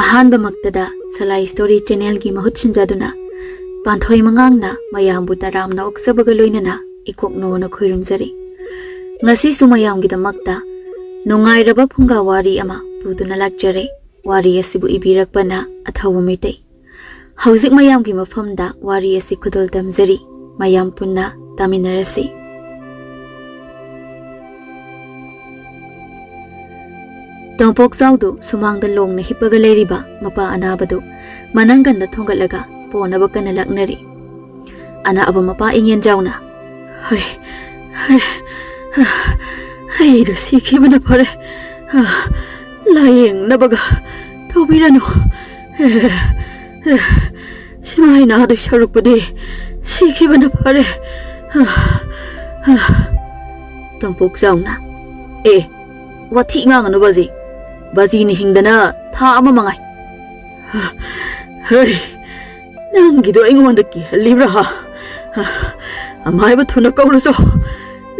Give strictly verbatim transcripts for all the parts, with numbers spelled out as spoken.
ꯑꯍꯥꯟꯕꯃꯛꯇꯗ ꯁꯂꯥꯏ story ꯆꯦꯅꯦꯜꯒꯤ ꯃꯍꯨꯠ ꯁꯤꯟꯖꯗꯨꯅ ꯄꯥꯟꯊꯣꯏ ꯃꯉꯥꯡꯅ ꯃꯌꯥꯝꯕꯨ ꯇꯔꯥꯝꯅ ꯑꯣꯛꯆꯕꯒ ꯂꯣꯏꯅꯅ ꯏꯀꯣꯛꯅꯣꯅ ꯈꯣꯏꯔꯨꯝꯖꯔꯤ꯫ ꯉꯁꯤꯁꯨ ꯃꯌꯥꯝꯒꯤꯗꯃꯛꯇ ꯅꯨꯡꯉꯥꯏꯔꯕ ꯐꯨꯡꯒꯥ ꯋꯥꯔꯤ ꯑꯃ ꯄꯨꯗꯨꯅ ꯂꯥꯛꯆꯔꯦ꯫ ꯋꯥꯔꯤ ꯑꯁꯤꯕꯨ ꯏꯕꯤꯔꯛꯄꯅ ꯑꯊꯧꯕ ꯃꯩꯇꯩ꯫ ꯍꯧꯖꯤꯛ ꯃꯌꯥꯝꯒꯤ ꯃꯐꯝꯗ ꯋꯥꯔꯤ ꯑꯁꯤ ꯈꯨꯗꯣꯜ ꯇꯝꯖꯔꯤ꯫ ꯃꯌꯥꯝ ꯄꯨꯟꯅ ꯇꯥꯃꯤꯟꯅꯔꯁꯤ꯫ ꯇꯣꯝꯄꯣꯛꯆꯥꯎꯗꯨ ꯁꯨꯃꯥꯡꯗ ꯂꯣꯡꯅ ꯍꯤꯞꯄꯒ ꯂꯩꯔꯤꯕ ꯃꯄꯥ ꯑꯅꯥꯕꯗꯨ ꯃꯅꯪꯒꯟꯗ ꯊꯣꯡꯒꯠꯂꯒ ꯄꯣꯅꯕ ꯀꯟꯅ ꯂꯥꯛꯅꯔꯤ꯫ ꯑꯅꯥꯕ ꯃꯄꯥ ꯏꯉꯦꯟꯖꯥꯎꯅ, "ꯍꯩ, ꯍꯩ, ꯑꯩꯗꯣ ꯁꯤꯈꯤꯕꯅ ꯐꯔꯦ꯫ ꯂꯥꯌꯦꯡꯅꯕꯒ ꯇꯧꯕꯤꯔꯅꯨ꯫ ꯁꯤꯃꯥꯏ ꯅꯥꯗꯣꯏ ꯁꯔꯨꯛꯄꯨꯗꯤ ꯁꯤꯈꯤꯕꯅ ꯐꯔꯦ꯫" ꯇꯣꯝꯄꯣꯛꯆꯥꯎꯅ, "ꯑꯦ, ꯋꯥꯊꯤ ꯉꯥꯡꯒꯅꯨ ꯕꯥꯖꯤ꯫ ꯕꯥꯖꯤꯅ ꯍꯤꯡꯗꯅ ꯊꯥ ꯑꯃ ꯃꯉꯥꯏ꯫" "ꯍꯩ, ꯅꯪꯒꯤꯗꯣ ꯑꯩꯉꯣꯟꯗ ꯀꯤꯍꯜꯂꯤꯕ꯭ꯔꯥ? ꯑꯃꯥꯏꯕ ꯊꯨꯅ ꯀꯧꯔꯨꯆꯣ꯫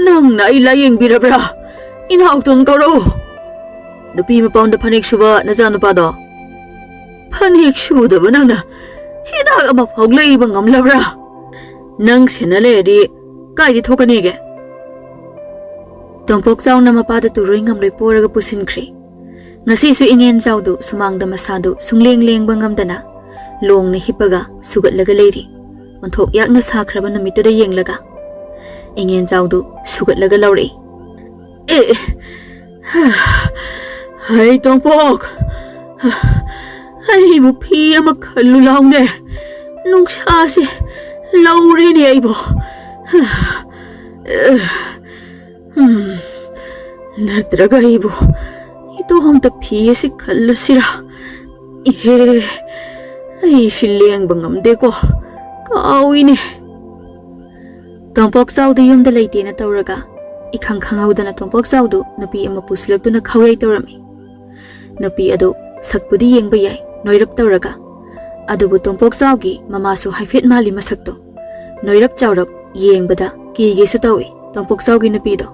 ꯅꯪꯅ ꯑꯩ ꯂꯥꯌꯦꯡꯕꯤꯔꯕ꯭ꯔꯥ? ꯏꯅꯥꯎꯇꯣꯟ ꯀꯧꯔꯛꯎ꯫ ꯅꯨꯄꯤ ꯃꯄꯥꯝꯗ ꯐꯅꯦꯛ ꯁꯨꯕ ꯅꯆꯥꯅꯨꯄꯥꯗꯣ꯫ ꯐꯅꯦꯛ ꯁꯨꯗꯕ ꯅꯪꯅ ꯍꯤꯗꯥꯛ ꯑꯃꯐꯥꯎ ꯂꯩꯕ ꯉꯝꯂꯕ꯭ꯔꯥ? ꯅꯪ ꯁꯦꯟꯅ ꯂꯩꯔꯗꯤ ꯀꯥꯏꯗꯤ ꯊꯣꯛꯀꯅꯤꯒꯦ?" ꯇꯣꯝꯄꯣꯛꯆꯥꯎꯅ ꯃꯄꯥꯗ ꯇꯨꯔꯣꯏ ꯉꯝꯂꯣꯏ ꯄꯣꯔꯒ ꯄꯨꯁꯤꯟꯈ꯭ꯔꯦ꯫ ꯉꯁꯤꯁꯨ ꯏꯉꯦꯟꯖꯥꯎꯗꯨ ꯁꯨꯃꯥꯡꯗ ꯃꯁꯥꯗꯨ ꯁꯨꯡꯂꯦꯡ ꯂꯦꯡꯕ ꯉꯝꯗꯅ ꯂꯣꯡꯅ ꯍꯤꯞꯄꯒ ꯁꯨꯒꯠꯂꯒ ꯂꯩꯔꯤ꯫ ꯑꯣꯟꯊꯣꯛ ꯌꯥꯛꯅ ꯁꯥꯈ꯭ꯔꯕ ꯅꯨꯃꯤꯠꯇꯨꯗ ꯌꯦꯡꯂꯒ ꯏꯉꯦꯟꯖꯥꯎꯗꯨ ꯁꯨꯒꯠꯂꯒ ꯂꯧꯔꯛꯏ꯫ "ꯑꯦ, ꯍꯩ ꯇꯣꯝꯄꯣꯛ, ꯑꯩꯕꯨ ꯐꯤ ꯑꯃ ꯈꯜꯂꯨ ꯂꯥꯎꯅꯦ꯫ ꯅꯨꯡꯁꯥꯁꯦ ꯂꯧꯔꯦꯅꯦ ꯑꯩꯕꯨ꯫ ꯎꯝ, ꯅꯠꯇ꯭ꯔꯒ ꯑꯩꯕꯨ ꯏꯇꯣꯝꯇ ꯐꯤ ꯑꯁꯤ ꯈꯜꯂꯁꯤꯔꯥ? ꯏꯍꯦ, ꯑꯩꯁꯤ ꯂꯦꯡꯕ ꯉꯝꯗꯦꯀꯣ, ꯀꯥꯎꯏꯅꯦ꯫" ꯇꯣꯝꯄꯣꯛꯆꯥꯎꯗꯨ ꯌꯨꯝꯗ ꯂꯩꯇꯦꯅ ꯇꯧꯔꯒ ꯏꯈꯪ ꯈꯪꯍꯧꯗꯅ ꯇꯣꯝꯄꯣꯛꯆꯥꯎꯗꯨ ꯅꯨꯄꯤ ꯑꯃ ꯄꯨꯁꯤꯜꯂꯛꯇꯨꯅ ꯈꯥꯎꯌꯩ ꯇꯧꯔꯝꯃꯤ꯫ ꯅꯨꯄꯤ ꯑꯗꯨ ꯁꯛꯄꯨꯗꯤ ꯌꯦꯡꯕ ꯌꯥꯏ, ꯅꯣꯏꯔꯞ ꯇꯧꯔꯒ, ꯑꯗꯨꯕꯨ ꯇꯣꯝꯄꯣꯛꯆꯥꯎꯒꯤ ꯃꯃꯥꯁꯨ ꯍꯥꯏꯐꯦꯠ ꯃꯥꯜꯂꯤ ꯃꯁꯛꯇꯣ꯫ ꯅꯣꯏꯔꯞ ꯆꯥꯎꯔꯞ, ꯌꯦꯡꯕꯗ ꯀꯤꯒꯦꯁꯨ ꯇꯧꯏ ꯇꯣꯝꯄꯣꯛꯆꯥꯎꯒꯤ ꯅꯨꯄꯤꯗꯣ꯫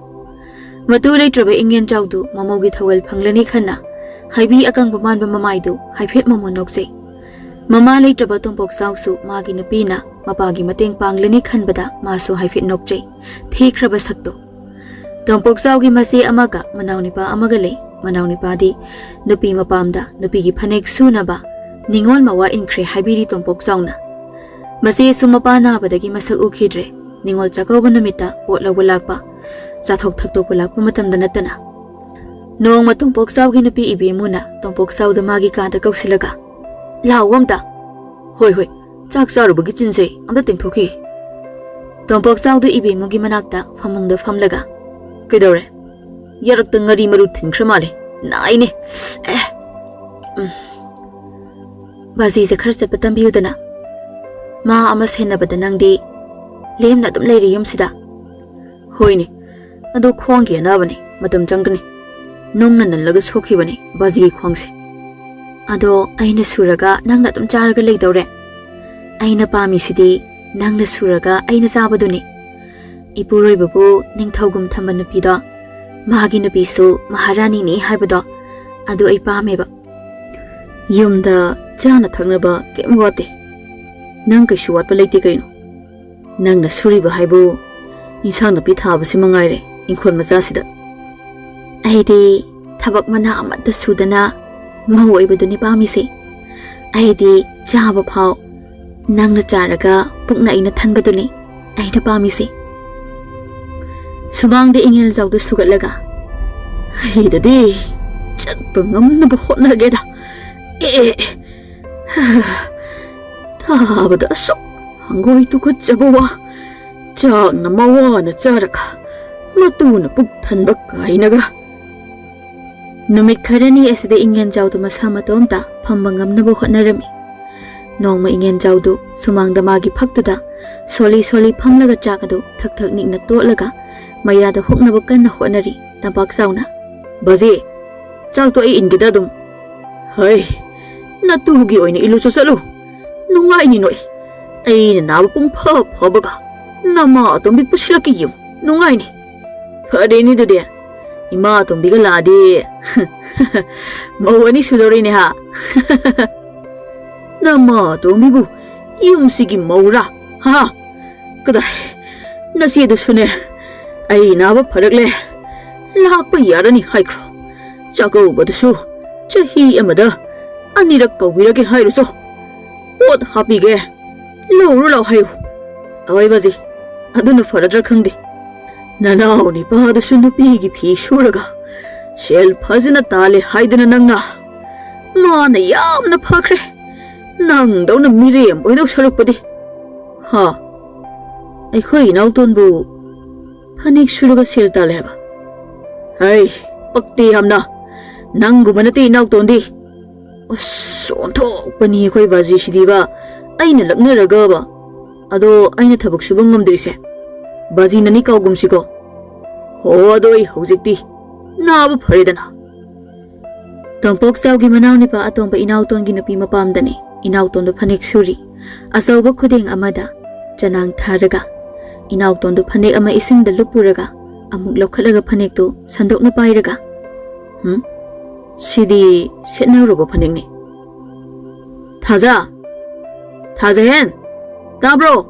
ꯃꯇꯨ ꯂꯩꯇ꯭ꯔꯕ ꯏꯉꯦꯟꯖꯥꯎꯗꯨ ꯃꯃꯧꯒꯤ ꯊꯧꯒꯜ ꯐꯪꯂꯅꯤ ꯈꯟꯅ ꯍꯩꯕꯤ ꯑꯀꯪꯕ ꯃꯥꯟꯕ ꯃꯃꯥꯏꯗꯨ ꯍꯥꯏꯐꯦꯠ ꯃꯃꯣꯟ ꯅꯣꯛꯆꯩ꯫ ꯃꯃꯥ ꯂꯩꯇ꯭ꯔꯕ ꯇꯣꯝꯄꯣꯛꯆꯥꯎꯁꯨ ꯃꯥꯒꯤ ꯅꯨꯄꯤꯅ ꯃꯄꯥꯒꯤ ꯃꯇꯦꯡ ꯄꯥꯡꯂꯅꯤ ꯈꯟꯕꯗ ꯃꯥꯁꯨ ꯍꯥꯏꯐꯦꯠ ꯅꯣꯛꯆꯩ꯫ ꯊꯤꯈ꯭ꯔꯕ ꯁꯛꯇꯣ꯫ ꯇꯣꯝꯄꯣꯛꯆꯥꯎꯒꯤ ꯃꯆꯦ ꯑꯃꯒ ꯃꯅꯥꯎꯅꯤꯄꯥ ꯑꯃꯒ ꯂꯩ꯫ ꯃꯅꯥꯎꯅꯤꯄꯥꯗꯤ ꯅꯨꯄꯤ ꯃꯄꯥꯝꯗ ꯅꯨꯄꯤꯒꯤ ꯐꯅꯦꯛ ꯁꯨꯅꯕ ꯅꯤꯉꯣꯜ ꯃꯋꯥ ꯏꯟꯈ꯭ꯔꯦ ꯍꯥꯏꯕꯤꯔꯤ ꯇꯣꯝꯄꯣꯛꯆꯥꯎꯅ꯫ ꯃꯆꯦꯁꯨ ꯃꯄꯥ ꯅꯥꯕꯗꯒꯤ ꯃꯁꯛ ꯎꯈꯤꯗ꯭ꯔꯦ꯫ ꯅꯤꯉꯣꯜ ꯆꯥꯛꯀꯧꯕ ꯅꯨꯃꯤꯠꯇ ꯄꯣꯠ ꯂꯧꯕ ꯂꯥꯛꯄ, ꯆꯥꯊꯣꯛ ꯊꯛꯇꯣꯛꯄ ꯂꯥꯛꯄ ꯃꯇꯝꯗ ꯅꯠꯇꯅ꯫ ꯅꯣꯡꯃ ꯇꯣꯝꯄꯣꯛꯆꯥꯎꯒꯤ ꯅꯨꯄꯤ ꯏꯕꯦꯝꯃꯨꯅ ꯇꯣꯝꯄꯣꯛꯆꯥꯎꯗ ꯃꯥꯒꯤ ꯀꯥꯗ ꯀꯧꯁꯤꯜꯂꯒ, "ꯂꯥꯛꯑꯣ ꯑꯝꯇ꯫ ꯍꯣꯏ, ꯍꯣꯏ, ꯆꯥꯛ ꯆꯥꯔꯨꯕꯒꯤ ꯆꯤꯟꯖꯩ ꯑꯝꯇ ꯇꯦꯡꯊꯣꯛꯈꯤ꯫" ꯇꯣꯝꯄꯣꯛꯆꯥꯎꯗꯨ ꯏꯕꯦꯝꯃꯨꯒꯤ ꯃꯅꯥꯛꯇ ꯐꯃꯨꯡꯗ ꯐꯝꯂꯒ, "ꯀꯩꯗꯧꯔꯦ? ꯌꯥꯔꯛꯇ ꯉꯥꯔꯤ ꯃꯔꯨ ꯊꯤꯟꯈ꯭ꯔ ꯃꯥꯜꯂꯦ꯫ ꯅꯥꯏꯅꯦ꯫ ꯑꯦ꯫ ꯎꯝ꯫ ꯕꯥꯖꯤꯁꯦ ꯈꯔ ꯆꯠꯄ ꯇꯝꯕꯤꯌꯨꯗꯅ꯫ ꯃꯥ ꯑꯃ ꯁꯦꯟꯅꯕꯗ ꯅꯪꯗꯤ ꯂꯦꯝꯅ ꯑꯗꯨꯝ ꯂꯩꯔꯤ ꯌꯨꯝꯁꯤꯗ꯫" "ꯍꯣꯏꯅꯦ, ꯑꯗꯣ ꯈ꯭ꯋꯥꯡꯒꯤ ꯑꯅꯥꯕꯅꯤ, ꯃꯇꯝ ꯆꯪꯒꯅꯤ꯫ ꯅꯨꯡꯅ ꯅꯜꯂꯒ ꯁꯣꯛꯈꯤꯕꯅꯤ ꯕꯥꯖꯤꯒꯤ ꯈ꯭ꯋꯥꯡꯁꯦ꯫" "ꯑꯗꯣ ꯑꯩꯅ ꯁꯨꯔꯒ ꯅꯪꯅ ꯑꯗꯨꯝ ꯆꯥꯔꯒ ꯂꯩꯗꯧꯔꯦ? ꯑꯩꯅ ꯄꯥꯝꯃꯤꯁꯤꯗꯤ ꯅꯪꯅ ꯁꯨꯔꯒ ꯑꯩꯅ ꯆꯥꯕꯗꯨꯅꯤ꯫ ꯏꯄꯨꯔꯣꯏꯕꯕꯨ ꯅꯤꯡꯊꯧꯒꯨꯝ ꯊꯝꯕ ꯅꯨꯄꯤꯗꯣ, ꯃꯥꯒꯤ ꯅꯨꯄꯤꯁꯨ ꯃꯍꯥꯔꯥꯅꯤꯅꯤ ꯍꯥꯏꯕꯗꯣ, ꯑꯗꯨ ꯑꯩ ꯄꯥꯝꯃꯦꯕ꯫ ꯌꯨꯝꯗ ꯆꯥꯅ ꯊꯛꯅꯕ ꯀꯩꯝ ꯋꯥꯠꯇꯦ꯫ ꯅꯪ ꯀꯩꯁꯨ ꯋꯥꯠꯄ ꯂꯩꯇꯦ ꯀꯩꯅꯣ꯫ ꯅꯪꯅ ꯁꯨꯔꯤꯕ ꯍꯥꯏꯕꯨ ꯏꯟꯁꯥꯡ ꯅꯥꯄꯤ ꯊꯥꯕꯁꯤ ꯃꯉꯥꯏꯔꯦ ꯏꯪꯈꯣꯜ ꯃꯆꯥꯁꯤꯗ꯫" "ꯑꯩꯗꯤ ꯊꯕꯛ ꯃꯅꯥ ꯑꯃꯠꯇ ꯁꯨꯗꯅ ꯃꯧ ꯑꯣꯏꯕꯗꯨꯅꯤ ꯄꯥꯝꯃꯤꯁꯦ꯫ ꯑꯩꯗꯤ ꯆꯥꯕ ꯐꯥꯎ ꯅꯪꯅ ꯆꯥꯔꯒ ꯄꯨꯛꯅ ꯑꯩꯅ ꯊꯟꯕꯗꯨꯅꯤ ꯑꯩꯅ ꯄꯥꯝꯃꯤꯁꯦ꯫" ꯁꯨꯃꯥꯡꯗ ꯏꯉꯦꯜꯖꯥꯎꯗꯨ ꯁꯨꯒꯠꯂꯒ, "ꯑꯩꯗꯗꯤ ꯆꯠꯄ ꯉꯝꯅꯕ ꯍꯣꯠꯅꯒꯦꯗ꯫ ꯑꯦ, ꯑꯦ, ꯑꯦ, ꯇꯥꯕꯗ ꯑꯁꯨꯛ ꯍꯪꯒꯣꯏ ꯇꯨꯀꯠꯆꯕ ꯋꯥ꯫ ꯆꯥꯛꯅ ꯃꯋꯥꯅ ꯆꯥꯔꯒ, ꯃꯇꯨꯅ ꯄꯨꯛ ꯊꯟꯕ ꯀꯥꯏꯅꯒ꯫" ꯅꯨꯃꯤꯠ ꯈꯔꯅꯤ ꯑꯁꯤꯗ ꯏꯉꯦꯟꯖꯥꯎꯗꯨ ꯃꯁꯥ ꯃꯇꯣꯝꯇ ꯐꯝꯕ ꯉꯝꯅꯕ ꯍꯣꯠꯅꯔꯝꯃꯤ꯫ ꯅꯣꯡꯃ ꯏꯉꯦꯟꯖꯥꯎꯗꯨ ꯁꯨꯃꯥꯡꯗ ꯃꯥꯒꯤ ꯐꯛꯇꯨꯗ ꯁꯣꯜꯂꯤ ꯁꯣꯜꯂꯤ ꯐꯝꯂꯒ ꯆꯥꯛ ꯑꯗꯨ ꯊꯛ ꯊꯛ ꯅꯤꯛꯅ ꯇꯣꯠꯂꯒ ꯃꯌꯥꯗ ꯍꯨꯛꯅꯕ ꯀꯟꯅ ꯍꯣꯠꯅꯔꯤ ꯇꯝꯄꯥꯛ ꯆꯥꯎꯅ꯫ "ꯕꯥꯖꯤ, ꯆꯥꯛꯇꯣ ꯑꯩ ꯏꯟꯒꯦꯗ ꯑꯗꯨꯝ꯫" "ꯍꯩ, ꯅꯇꯨꯒꯤ ꯑꯣꯏꯅ ꯏꯜꯂꯨ ꯆꯣ ꯆꯠꯂꯨ꯫ ꯅꯨꯡꯉꯥꯏꯅꯤ ꯅꯣꯏ꯫ ꯑꯩꯅ ꯅꯥꯕ ꯄꯨꯡ ꯐ ꯐꯕꯒ ꯅꯃꯥ ꯑꯇꯣꯝꯕꯤ ꯄꯨꯁꯤꯜꯂꯛꯀꯦ ꯌꯦꯡꯉꯨ, ꯅꯨꯡꯉꯥꯏꯅꯤ꯫" "ꯐꯔꯦꯅꯦ ꯑꯗꯨꯗꯤ, ꯏꯃꯥ ꯑꯇꯣꯝꯕꯤꯒ ꯂꯥꯛꯑꯗꯤ ꯃꯧ ꯑꯅꯤ ꯁꯨꯗꯧꯔꯤꯅꯦ ꯍꯥ? ꯅꯃꯥ ꯑꯇꯣꯝꯕꯤꯕꯨ ꯌꯨꯝꯁꯤꯒꯤ ꯃꯧꯔꯥ? ꯍꯥ? ꯀꯗꯥꯏ? ꯅꯆꯦꯗꯨꯁꯨꯅꯦ, "ꯑꯩ ꯅꯥꯕ ꯐꯔꯛꯂꯦ, ꯂꯥꯛꯄ ꯌꯥꯔꯅꯤ" ꯍꯥꯏꯈ꯭ꯔꯣ꯫ ꯆꯥꯛꯀꯧꯕꯗꯨꯁꯨ ꯆꯍꯤ ꯑꯃꯗ ꯑꯅꯤꯔꯛ ꯀꯧꯕꯤꯔꯒꯦ ꯍꯥꯏꯔꯨꯆꯣ꯫ ꯄꯣꯠ ꯍꯥꯞꯄꯤꯒꯦ, ꯂꯧꯔꯨ ꯂꯥꯎ ꯍꯥꯏꯌꯨ꯫ ꯑꯋꯣꯏꯕꯁꯤ ꯑꯗꯨꯅ ꯐꯔꯗ꯭ꯔꯥ ꯈꯪꯗꯦ꯫ ꯅꯅꯥꯎ ꯅꯤꯄꯥꯗꯨꯁꯨ ꯅꯨꯄꯤꯒꯤ ꯐꯤ ꯁꯨꯔꯒ ꯁꯦꯜ ꯐꯖꯅ ꯇꯥꯜꯂꯦ ꯍꯥꯏꯗꯅ ꯅꯪꯅ꯫ ꯃꯥꯅ ꯌꯥꯝꯅ ꯐꯈ꯭ꯔꯦ, ꯅꯪꯗꯧꯅ ꯃꯤꯔꯦꯝ ꯑꯣꯏꯗꯧ ꯁꯔꯨꯛꯄꯨꯗꯤ꯫ ꯍꯥ? ꯑꯩꯈꯣꯏ ꯏꯅꯥꯎꯇꯣꯟꯕꯨ ꯐꯅꯦꯛ ꯁꯨꯔꯒ ꯁꯦꯜ ꯇꯥꯜꯂꯦ ꯍꯥꯏꯕ? ꯍꯩ, ꯄꯛꯇꯦ ꯌꯥꯝꯅ꯫ ꯅꯪꯒꯨꯝꯕ ꯅꯠꯇꯦ ꯏꯅꯥꯎꯇꯣꯟꯗꯤ꯫ ꯑꯁ, ꯑꯣꯟꯊꯣꯛꯄꯅꯤ ꯑꯩꯈꯣꯏ ꯕꯥꯖꯤꯁꯤꯗꯤꯕ꯫ ꯑꯩꯅ ꯂꯛꯅꯔꯒꯕ꯫ ꯑꯗꯣ ꯑꯩꯅ ꯊꯕꯛ ꯁꯨꯕ ꯉꯝꯗ꯭ꯔꯤꯁꯦ ꯕꯥꯖꯤ ꯅꯅꯤ ꯀꯥꯎꯒꯨꯝꯁꯤꯀꯣ꯫ ꯍꯣ, ꯑꯗꯣ ꯑꯩ ꯍꯧꯖꯤꯛꯇꯤ ꯅꯥꯕ ꯐꯔꯦꯗꯅ꯫ ꯇꯣꯝꯄꯣꯛꯆꯥꯎꯒꯤ ꯃꯅꯥꯎꯅꯨꯄꯥ ꯑꯇꯣꯝꯕ ꯏꯅꯥꯎꯇꯣꯟꯒꯤ ꯅꯨꯄꯤ ꯃꯄꯥꯝꯗꯅꯤ ꯏꯅꯥꯎꯇꯣꯟꯗꯣ ꯐꯅꯦꯛ ꯁꯨꯔꯤ꯫ ꯑꯆꯧꯕ ꯈꯨꯗꯦꯡ ꯑꯃꯗ ꯆꯅꯥꯡ ꯊꯥꯔꯒ꯫ ꯏꯅꯥꯎꯇꯣꯟꯗꯣ ꯐꯅꯦꯛ ꯑꯃ ꯏꯁꯤꯡꯗ ꯂꯨꯞꯄꯨꯔꯒ ꯑꯃꯨꯛ ꯂꯧꯈꯠꯂꯒ ꯐꯅꯦꯛꯇꯨ ꯁꯟꯗꯣꯛꯅ ꯄꯥꯏꯔꯒ, "ꯍꯨꯝ? ꯁꯤꯗꯤ ꯁꯦꯠꯅꯔꯨꯕ ꯐꯅꯦꯛꯅꯤ꯫ ꯊꯥꯖ! ꯊꯥꯖꯍꯦꯟ! ꯇꯥꯕ꯭ꯔꯣ?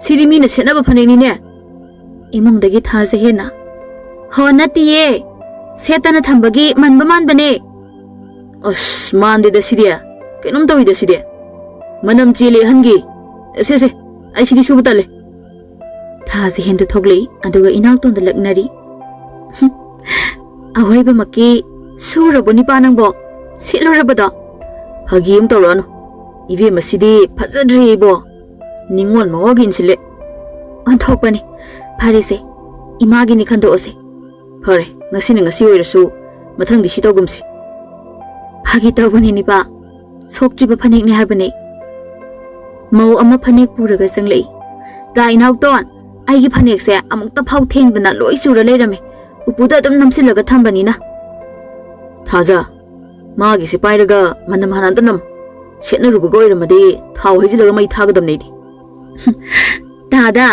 ꯁꯤꯗꯤ ꯃꯤꯅ ꯁꯦꯠꯅꯕ ꯐꯅꯦꯛꯅꯤꯅꯦ!" ꯏꯃꯨꯡꯗꯒꯤ ꯊꯥꯖꯍꯦꯟꯅ, "ꯍꯣ, ꯅꯠꯇꯤꯌꯦ, ꯁꯦꯠꯇꯅ ꯊꯝꯕꯒꯤ ꯃꯟꯕ ꯃꯥꯟꯕꯅꯦ꯫" "ꯑꯁ, ꯃꯥꯟꯗꯦꯗ ꯁꯤꯗꯤ꯫ ꯀꯩꯅꯣꯝ ꯇꯧꯏꯗ ꯁꯤꯗꯤ꯫ ꯃꯅꯝ ꯆꯦꯜꯂꯦ ꯑꯍꯟꯒꯤ꯫ ꯁꯦ, ꯁꯦ, ꯑꯩ ꯁꯤꯗꯤ ꯁꯨꯕ ꯇꯜꯂꯦ꯫" ꯊꯥꯖꯍꯦꯟꯗꯨ ꯊꯣꯛꯂꯛꯏ, ꯑꯗꯨꯒ ꯏꯅꯥꯎꯇꯣꯟꯗ ꯂꯛꯅꯔꯤ꯫ "ꯍꯨꯝ, ꯑꯍꯣꯏꯕꯃꯛꯀꯤ ꯁꯨꯔꯕꯣ ꯅꯤꯄꯥ ꯅꯪꯕꯣ? ꯁꯦꯠꯂꯨꯔꯕꯗꯣ?" "ꯐꯥꯒꯤ ꯑꯃ ꯇꯧꯔꯛꯑꯅꯨ꯫ ꯏꯕꯦꯝꯃ ꯁꯤꯗꯤ ꯐꯖꯗ꯭ꯔꯦ ꯏꯕꯣ꯫ ꯅꯤꯡꯉꯣꯜ ꯃꯋꯥꯒ ꯏꯟꯁꯤꯜꯂꯦ꯫" "ꯑꯣꯟꯊꯣꯛꯄꯅꯤ꯫ ꯐꯔꯦꯁꯦ, ꯏꯃꯥꯒꯤꯅꯤ ꯈꯟꯗꯣꯛꯑꯁꯦ꯫" "ꯐꯔꯦ, ꯉꯁꯤꯅ ꯉꯁꯤ ꯑꯣꯏꯔꯁꯨ ꯃꯊꯪꯗꯤ ꯁꯤ ꯇꯧꯒꯨꯝꯁꯤ꯫" "ꯐꯥꯒꯤ ꯇꯧꯕꯅꯤ ꯅꯤꯄꯥ, ꯁꯣꯛꯇ꯭ꯔꯤꯕ ꯐꯅꯦꯛꯅꯤ ꯍꯥꯏꯕꯅꯤ꯫" ꯃꯧ ꯑꯃ ꯐꯅꯦꯛ ꯄꯨꯔꯒ ꯆꯪꯂꯛꯏ꯫ "ꯇꯥ ꯏꯅꯥꯎꯇꯣꯟ, ꯑꯩꯒꯤ ꯐꯅꯦꯛꯁꯦ ꯑꯃꯨꯛꯇ ꯐꯥꯎ ꯊꯦꯡꯗꯅ ꯂꯣꯏ ꯆꯨꯔ ꯂꯩꯔꯝꯃꯦ, ꯎꯄꯨꯗ ꯑꯗꯨꯝ ꯅꯝꯁꯤꯜꯂꯒ ꯊꯝꯕꯅꯤꯅ꯫" "ꯊꯥꯖ, ꯃꯥꯒꯤꯁꯦ ꯄꯥꯏꯔꯒ ꯃꯅꯝ ꯍꯥꯟꯅ ꯑꯝꯇ ꯅꯝꯃꯨ꯫ ꯁꯦꯠꯅꯔꯨꯕꯒ ꯑꯣꯏꯔꯝꯃꯗꯤ ꯊꯥꯎ ꯍꯩꯖꯤꯜꯂꯒ ꯃꯩ ꯊꯥꯒꯗꯕꯅꯦ ꯑꯩꯗꯤ꯫" "ꯇꯥꯗ,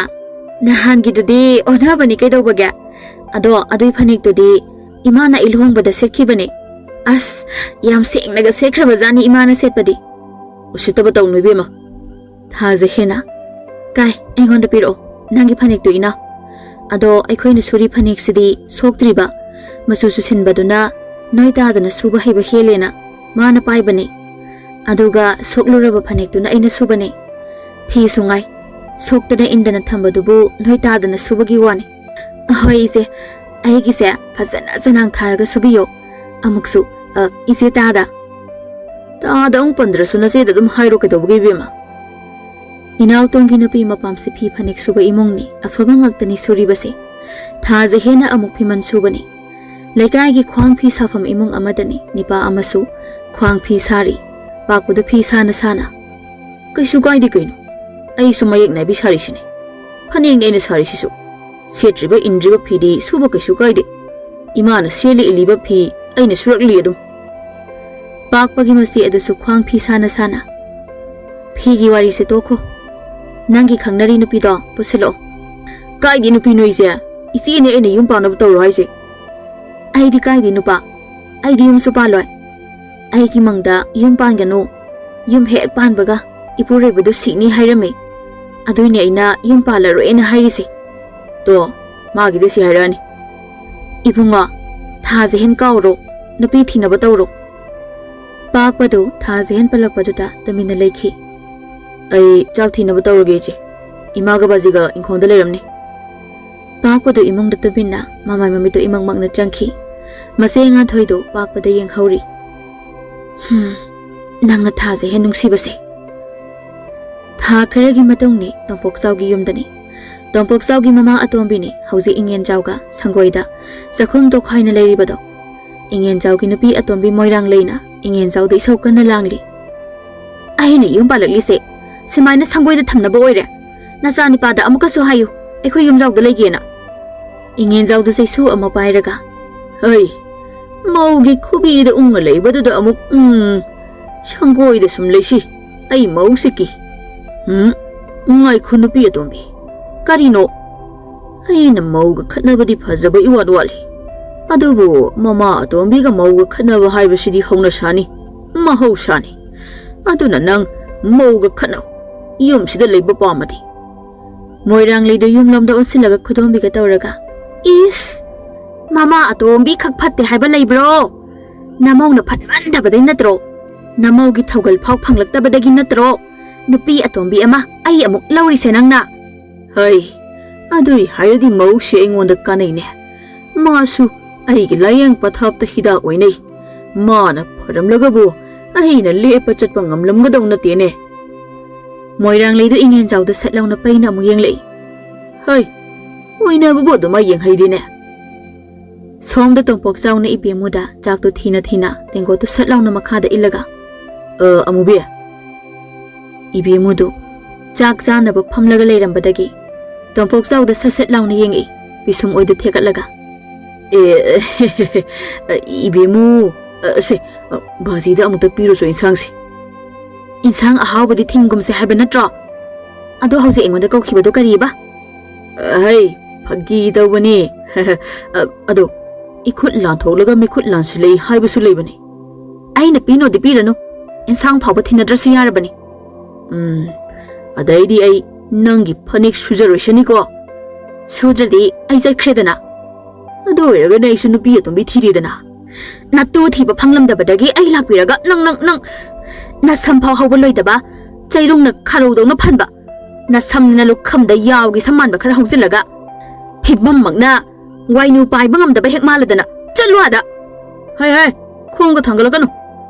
ꯅꯍꯥꯟꯒꯤꯗꯨꯗꯤ ꯑꯣꯟꯅꯕꯅꯤ ꯀꯩꯗꯧꯕꯒꯦ? ꯑꯗꯣ ꯑꯗꯨꯏ ꯐꯅꯦꯛꯇꯨꯗꯤ ꯏꯃꯥꯅ ꯑꯩ ꯂꯨꯍꯣꯡꯕꯗ ꯁꯦꯠꯈꯤꯕꯅꯦ꯫ ꯑꯁ, ꯌꯥꯝ ꯁꯦꯡꯅꯒ ꯁꯦꯠꯈ꯭ꯔꯕꯖꯥꯠꯅꯤ ꯏꯃꯥꯅ ꯁꯦꯠꯄꯗꯤ꯫ ꯎꯁꯤꯠꯇꯕ ꯇꯧꯅꯨ ꯏꯕꯦꯝꯃ꯫ ꯊꯥꯖ ꯍꯦꯟꯅ, "ꯀꯥꯏ, ꯑꯩꯉꯣꯟꯗ ꯄꯤꯔꯛꯑꯣ ꯅꯪꯒꯤ ꯐꯅꯦꯛꯇꯨ ꯏꯅꯥꯎ꯫ ꯑꯗꯣ ꯑꯩꯈꯣꯏꯅ ꯁꯨꯔꯤ ꯐꯅꯦꯛꯁꯤꯗꯤ ꯁꯣꯛꯇ꯭ꯔꯤꯕ, ꯃꯆꯨ ꯆꯨꯁꯤꯟꯕꯗꯨꯅ ꯅꯣꯏ ꯇꯥꯗꯅ ꯁꯨꯕ ꯍꯩꯕ ꯍꯦꯜꯂꯦꯅ ꯃꯥꯅ ꯄꯥꯏꯕꯅꯦ꯫ ꯑꯗꯨꯒ ꯁꯣꯛꯂꯨꯔꯕ ꯐꯅꯦꯛꯇꯨꯅ ꯑꯩꯅ ꯁꯨꯕꯅꯦ꯫ ꯐꯤꯁꯨ ꯉꯥꯏ, ꯁꯣꯛꯇꯅ ꯏꯟꯗꯅ ꯊꯝꯕꯗꯨꯕꯨ ꯅꯣꯏ ꯇꯥꯗꯅ ꯁꯨꯕꯒꯤ ꯋꯥꯅꯤ꯫" "ꯍꯣꯏ ꯏꯆꯦ, ꯑꯩꯒꯤꯁꯦ ꯐꯖꯅ ꯆꯅꯥꯡ ꯊꯥꯔꯒ ꯁꯨꯕꯤꯌꯣ꯫ ꯑꯃꯨꯛꯁꯨ, ꯑ, ꯏꯆꯦ ꯇꯥꯗ꯫" "ꯇꯥꯗ ꯑꯃꯨꯛ ꯄꯟꯗ꯭ꯔꯁꯨ ꯅꯆꯦꯗ ꯑꯗꯨꯝ ꯍꯥꯏꯔꯣ ꯀꯩꯗꯧꯕꯒꯤ ꯏꯕꯦꯝꯃ?" ꯏꯅꯥꯎꯇꯣꯟꯒꯤ ꯅꯨꯄꯤ ꯃꯄꯥꯝꯁꯦ ꯐꯤ ꯐꯅꯦꯛ ꯁꯨꯕ ꯏꯃꯨꯡꯅꯤ, ꯑꯐꯕ ꯉꯥꯛꯇꯅꯤ ꯁꯨꯔꯤꯕꯁꯦ꯫ ꯊꯥꯖ ꯍꯦꯟꯅ ꯑꯃꯨꯛ ꯐꯤꯃꯟ ꯁꯨꯕꯅꯤ꯫ ꯂꯩꯀꯥꯏꯒꯤ ꯈ꯭ꯋꯥꯡ ꯐꯤ ꯁꯥꯐꯝ ꯏꯃꯨꯡ ꯑꯃꯗꯅꯤ ꯅꯤꯄꯥ ꯑꯃꯁꯨ ꯈ꯭ꯋꯥꯡ ꯐꯤ ꯁꯥꯔꯤ꯫ ꯄꯥꯛꯄꯗꯨ ꯐꯤ ꯁꯥꯅ ꯁꯥꯅ, "ꯀꯩꯁꯨ ꯀꯥꯏꯗꯦ ꯀꯩꯅꯣ, ꯑꯩꯁꯨ ꯃꯌꯦꯛ ꯅꯥꯏꯕꯤ ꯁꯥꯔꯤꯁꯤꯅꯦ꯫ ꯐꯅꯦꯛꯅꯦ ꯑꯩꯅ ꯁꯥꯔꯤꯁꯤꯁꯨ꯫ ꯁꯦꯠꯇ꯭ꯔꯤꯕ ꯏꯟꯗ꯭ꯔꯤꯕ ꯐꯤꯗꯤ ꯁꯨꯕ ꯀꯩꯁꯨ ꯀꯥꯏꯗꯦ꯫ ꯏꯃꯥꯅ ꯁꯦꯠꯂꯤ ꯏꯜꯂꯤꯕ ꯐꯤ ꯑꯩꯅ ꯁꯨꯔꯛꯂꯤ ꯑꯗꯨꯝ꯫" ꯄꯥꯛꯄꯒꯤ ꯃꯆꯦ ꯑꯗꯨꯁꯨ ꯈ꯭ꯋꯥꯡ ꯐꯤ ꯁꯥꯅ ꯁꯥꯅ, "ꯐꯤꯒꯤ ꯋꯥꯔꯤꯁꯦ ꯇꯣꯛꯈꯣ꯫ ꯅꯪꯒꯤ ꯈꯪꯅꯔꯤ ꯅꯨꯄꯤꯗꯣ ꯄꯨꯁꯤꯜꯂꯛꯑꯣ꯫" "ꯀꯥꯏꯗꯤ ꯅꯨꯄꯤ ꯅꯣꯏꯁꯦ? ꯏꯆꯦꯅꯦ ꯑꯩꯅ ꯌꯨꯝ ꯄꯥꯟꯅꯕ ꯇꯧꯔꯣ ꯍꯥꯏꯁꯦ꯫" "ꯑꯩꯗꯤ ꯀꯥꯏꯗꯤ ꯅꯨꯄꯥ? ꯑꯩꯗꯤ ꯌꯨꯝꯁꯨ ꯄꯥꯜꯂꯣꯏ꯫ ꯑꯩꯒꯤ ꯃꯪꯗ ꯌꯨꯝ ꯄꯥꯟꯒꯅꯨ, ꯌꯨꯝ ꯍꯦꯛ ꯄꯥꯟꯕꯒ ꯏꯄꯨꯔꯣꯏꯕꯗꯨ ꯁꯤꯅꯤ ꯍꯥꯏꯔꯝꯃꯤ꯫ ꯑꯗꯨꯏꯅꯦ ꯑꯩꯅ ꯌꯨꯝ ꯄꯥꯜꯂꯔꯣꯏꯅ ꯍꯥꯏꯔꯤꯁꯦ꯫" "ꯇꯣ, ꯃꯥꯒꯤꯗꯤ ꯁꯤ ꯍꯥꯏꯔꯛꯑꯅꯤ꯫" "ꯏꯕꯨꯡꯉꯣ, ꯊꯥꯖ ꯍꯦꯟ ꯀꯥꯎꯔꯣ, ꯅꯨꯄꯤ ꯊꯤꯅꯕ ꯇꯧꯔꯣ꯫" ꯄꯥꯛꯄꯗꯨ ꯊꯥꯖ ꯍꯦꯟ ꯄꯜꯂꯛꯄꯗꯨꯗ ꯇꯨꯃꯤꯟꯅ ꯂꯩꯈꯤ꯫ "ꯑꯩ ꯆꯥꯛ ꯊꯤꯅꯕ ꯇꯧꯔꯒꯦ ꯏꯆꯦ꯫ ꯏꯃꯥꯒ ꯕꯥꯖꯤꯒ ꯏꯪꯈꯣꯜꯗ ꯂꯩꯔꯝꯅꯤ꯫" ꯄꯥꯛꯄꯗꯨ ꯏꯃꯨꯡꯗ ꯇꯨꯃꯤꯟꯅ ꯃꯃꯥꯏ ꯃꯃꯤꯠꯇꯨ ꯏꯃꯛ ꯃꯛꯅ ꯆꯪꯈꯤ꯫ ꯃꯆꯦ ꯉꯥꯟꯊꯣꯏꯗꯨ ꯄꯥꯛꯄꯗ ꯌꯦꯡꯍꯧꯔꯤ꯫ "ꯍꯨꯝ, ꯅꯪꯅ ꯊꯥꯖ ꯍꯦꯟ ꯅꯨꯡꯁꯤꯕꯁꯦ꯫" ꯊꯥ ꯈꯔꯒꯤ ꯃꯇꯨꯡꯅꯤ, ꯇꯣꯝꯄꯣꯛꯆꯥꯎꯒꯤ ꯌꯨꯝꯗꯅꯤ꯫ ꯇꯣꯝꯄꯣꯛꯆꯥꯎꯒꯤ ꯃꯃꯥ ꯑꯇꯣꯝꯕꯤꯅꯤ ꯍꯧꯖꯤꯛ ꯏꯉꯦꯟꯖꯥꯎꯒ ꯁꯪꯒꯣꯏꯗ ꯆꯥꯛꯈꯨꯝ ꯇꯣꯈꯥꯏꯅ ꯂꯩꯔꯤꯕꯗꯣ꯫ ꯏꯉꯦꯟꯖꯥꯎꯒꯤ ꯅꯨꯄꯤ ꯑꯇꯣꯝꯕꯤ ꯃꯣꯏꯔꯥꯡꯂꯩꯅ ꯏꯉꯦꯟꯖꯥꯎꯗ ꯏꯁꯧ ꯀꯟꯅ ꯂꯥꯡꯂꯤ꯫ "ꯑꯩꯅ ꯌꯨꯝ ꯄꯥꯜꯂꯛꯂꯤꯁꯦ ꯁꯨꯃꯥꯏꯅ ꯁꯪꯒꯣꯏꯗ ꯊꯝꯅꯕ ꯑꯣꯏꯔꯦ꯫ ꯅꯆꯥꯅꯤꯄꯥꯗ ꯑꯃꯨꯛꯀꯁꯨ ꯍꯥꯏꯌꯨ ꯑꯩꯈꯣꯏ ꯌꯨꯝꯖꯥꯎꯗ ꯂꯩꯒꯦꯅ꯫" ꯏꯉꯦꯟꯖꯥꯎꯗ ꯆꯩꯁꯨ ꯑꯃ ꯄꯥꯏꯔꯒ, "ꯍꯩ, ꯃꯧꯒꯤ ꯈꯨꯕꯤꯗ ꯎꯡꯉ ꯂꯩꯕꯗꯨꯗ ꯑꯃꯨꯛ, ꯎꯝ, ꯁꯪꯒꯣꯏꯗ ꯁꯨꯝ ꯂꯩꯁꯤ꯫ ꯑꯩ ꯃꯧꯁꯦ ꯀꯤ꯫" "ꯎꯝ, ꯉꯥꯏꯈꯣ ꯅꯨꯄꯤ ꯑꯇꯣꯝꯕꯤ꯫ ꯀꯔꯤꯅꯣ?" ꯑꯩꯅ ꯃꯧꯒ ꯈꯠꯅꯕꯗꯤ ꯐꯖꯕ ꯏꯋꯥꯠ ꯋꯥꯠꯂꯤ꯫ ꯑꯗꯨꯕꯨ ꯃꯃꯥ ꯑꯇꯣꯝꯕꯤꯒ ꯃꯧꯒ ꯈꯠꯅꯕ ꯍꯥꯏꯕꯁꯤꯗꯤ ꯍꯧꯅꯁꯥꯅꯤ, ꯃꯍꯧꯁꯥꯅꯤ꯫ ꯑꯗꯨꯅ ꯅꯪ ꯃꯧꯒ ꯈꯠꯅꯧ, ꯌꯨꯝꯁꯤꯗ ꯂꯩꯕ ꯄꯥꯝꯃꯗꯤ꯫ ꯃꯣꯏꯔꯥꯡꯂꯩꯗꯨ ꯌꯨꯝꯂꯣꯝꯗ ꯑꯣꯟꯁꯤꯜꯂꯒ ꯈꯨꯗꯣꯝꯕꯤꯒ ꯇꯧꯔꯒ, "ꯏꯁ! ꯃꯃꯥ ꯑꯇꯣꯝꯕꯤ ꯈꯛ ꯐꯠꯇꯦ ꯍꯥꯏꯕ ꯂꯩꯕ꯭ꯔꯣ? ꯅꯃꯧꯅ ꯐꯠꯃꯟꯗꯕꯗꯩ ꯅꯠꯇ꯭ꯔꯣ? ꯅꯃꯧꯒꯤ ꯊꯧꯒꯜ ꯐꯥꯎ ꯐꯪꯂꯛꯇꯕꯗꯒꯤ ꯅꯠꯇ꯭ꯔꯣ ꯅꯨꯄꯤ ꯑꯇꯣꯝꯕꯤ ꯑꯃ ꯑꯩ ꯑꯃꯨꯛ ꯂꯧꯔꯤꯁꯦ ꯅꯪꯅ?" ꯍꯩ, ꯑꯗꯨꯏ ꯍꯥꯏꯔꯗꯤ ꯃꯧꯁꯦ ꯑꯩꯉꯣꯟꯗ ꯀꯥꯟꯅꯩꯅꯦ꯫ ꯃꯥꯁꯨ ꯑꯩꯒꯤ ꯂꯥꯏꯌꯦꯡ ꯄꯊꯥꯞꯇ ꯍꯤꯗꯥꯛ ꯑꯣꯏꯅꯩ꯫ ꯃꯥꯅ ꯐꯔꯝꯂꯒꯕꯨ ꯑꯩꯅ ꯂꯦꯞꯄ ꯆꯠꯄ ꯉꯝꯂꯝꯒꯗꯧ ꯅꯠꯇꯦꯅꯦ꯫ ꯃꯣꯏꯔꯥꯡꯂꯩꯗꯨ ꯏꯉꯦꯟꯖꯥꯎꯗ ꯁꯠ ꯂꯥꯎꯅ ꯄꯩꯅ ꯑꯃꯨꯛ ꯌꯦꯡꯂꯛꯏ꯫ ꯍꯩ, ꯑꯣꯏꯅꯕꯕꯨ ꯑꯗꯨꯃꯥꯏ ꯌꯦꯡꯍꯩꯗꯦꯅꯦ꯫ ꯁꯣꯝꯗ ꯇꯣꯝꯄꯣꯛ ꯆꯥꯎꯅ ꯏꯕꯦꯝꯃꯨꯗ ꯆꯥꯛꯇꯨ ꯊꯤꯅ ꯊꯤꯅ ꯇꯦꯡꯀꯣꯠꯇꯨ ꯁꯠ ꯂꯥꯎꯅ ꯃꯈꯥꯗ ꯏꯜꯂꯒ, "ꯑ, ꯑꯃꯨꯕꯤ?" ꯏꯕꯦꯝꯃꯨꯗꯨ ꯆꯥꯛ ꯆꯥꯅꯕ ꯐꯝꯂꯒ ꯂꯩꯔꯝꯕꯗꯒꯤ ꯇꯣꯝꯄꯣꯛ ꯆꯥꯎꯗ ꯁꯠ ꯁꯠ ꯂꯥꯎꯅ ꯌꯦꯡꯉꯛꯏ, ꯄꯤꯁꯨꯝ ꯑꯣꯏꯗꯨ ꯊꯦꯛꯀꯠꯂꯒ꯫ "ꯑꯦ, ꯏꯕꯦꯝꯃꯨ, ꯑ, ꯁꯦ, ꯑ, ꯕꯥꯖꯤꯗ ꯑꯃꯨꯛꯇ ꯄꯤꯔꯨꯆꯣ ꯏꯟꯁꯥꯡꯁꯦ꯫ ꯏꯟꯁꯥꯡ ꯑꯍꯥꯎꯕꯗꯤ ꯊꯤꯟꯒꯨꯝꯁꯦ ꯍꯥꯏꯕ ꯅꯠꯇ꯭ꯔꯣ? ꯑꯗꯣ ꯍꯧꯖꯤꯛ ꯑꯩꯉꯣꯟꯗ ꯀꯧꯈꯤꯕꯗꯣ ꯀꯔꯤꯕ?" "ꯍꯩ, ꯐꯥꯒꯤ ꯇꯧꯕꯅꯤ꯫ ꯑ, ꯑꯗꯣ ꯏꯈꯨꯠ ꯂꯥꯟꯊꯣꯛꯂꯒ ꯃꯤꯈꯨꯠ ꯂꯥꯟꯁꯤꯜꯂꯛꯏ ꯍꯥꯏꯕꯁꯨ ꯂꯩꯕꯅꯤ꯫" "ꯑꯩꯅ ꯄꯤꯅꯣꯗꯤ ꯄꯤꯔꯅꯨ, ꯏꯟꯁꯥꯡ ꯐꯥꯎꯕ ꯊꯤꯟꯅꯗ꯭ꯔꯁꯨ ꯌꯥꯔꯕꯅꯤ꯫" "ꯎꯝ, ꯑꯗꯩꯗꯤ ꯑꯩ ꯅꯪꯒꯤ ꯐꯅꯦꯛ ꯁꯨꯖꯔꯣꯏꯁꯅꯤꯀꯣ꯫" "ꯁꯨꯗ꯭ꯔꯗꯤ ꯑꯩ ꯆꯠꯈ꯭ꯔꯦꯗꯅ꯫" "ꯑꯗꯨ ꯑꯣꯏꯔꯒꯅ ꯑꯩꯁꯨ ꯅꯨꯄꯤ ꯑꯇꯣꯝꯕꯤ ꯊꯤꯔꯦꯗꯅ꯫" "ꯅꯇꯨ ꯊꯤꯕ ꯐꯪꯂꯝꯗꯕꯗꯒꯤ ꯑꯩ ꯂꯥꯛꯄꯤꯔꯒ ꯅꯪ, ꯅꯪ, ꯅꯪ ꯅꯁꯝ ꯐꯥꯎ ꯍꯧꯕ ꯂꯣꯏꯗꯕ, ꯆꯩꯔꯨꯡꯅ ꯈꯥꯔꯧꯗꯧꯅ ꯐꯟꯕ, ꯅꯁꯝꯅ ꯂꯨꯈꯝꯗ ꯌꯥꯎꯒꯤ ꯁꯝ ꯃꯥꯟꯕ ꯈꯔ ꯍꯧꯖꯤꯜꯂꯒ, ꯐꯤꯕꯝꯃꯛꯅ ꯋꯥꯏꯅꯨ ꯄꯥꯏꯕ ꯉꯝꯗꯕ ꯍꯦꯛ ꯃꯥꯜꯂꯗꯅ꯫ ꯆꯠꯂꯨ ꯑꯥꯗ!" "ꯍꯩ, ꯍꯩ, ꯈꯣꯡꯒ ꯊꯥꯡꯒꯠꯂꯛꯀꯅꯨ꯫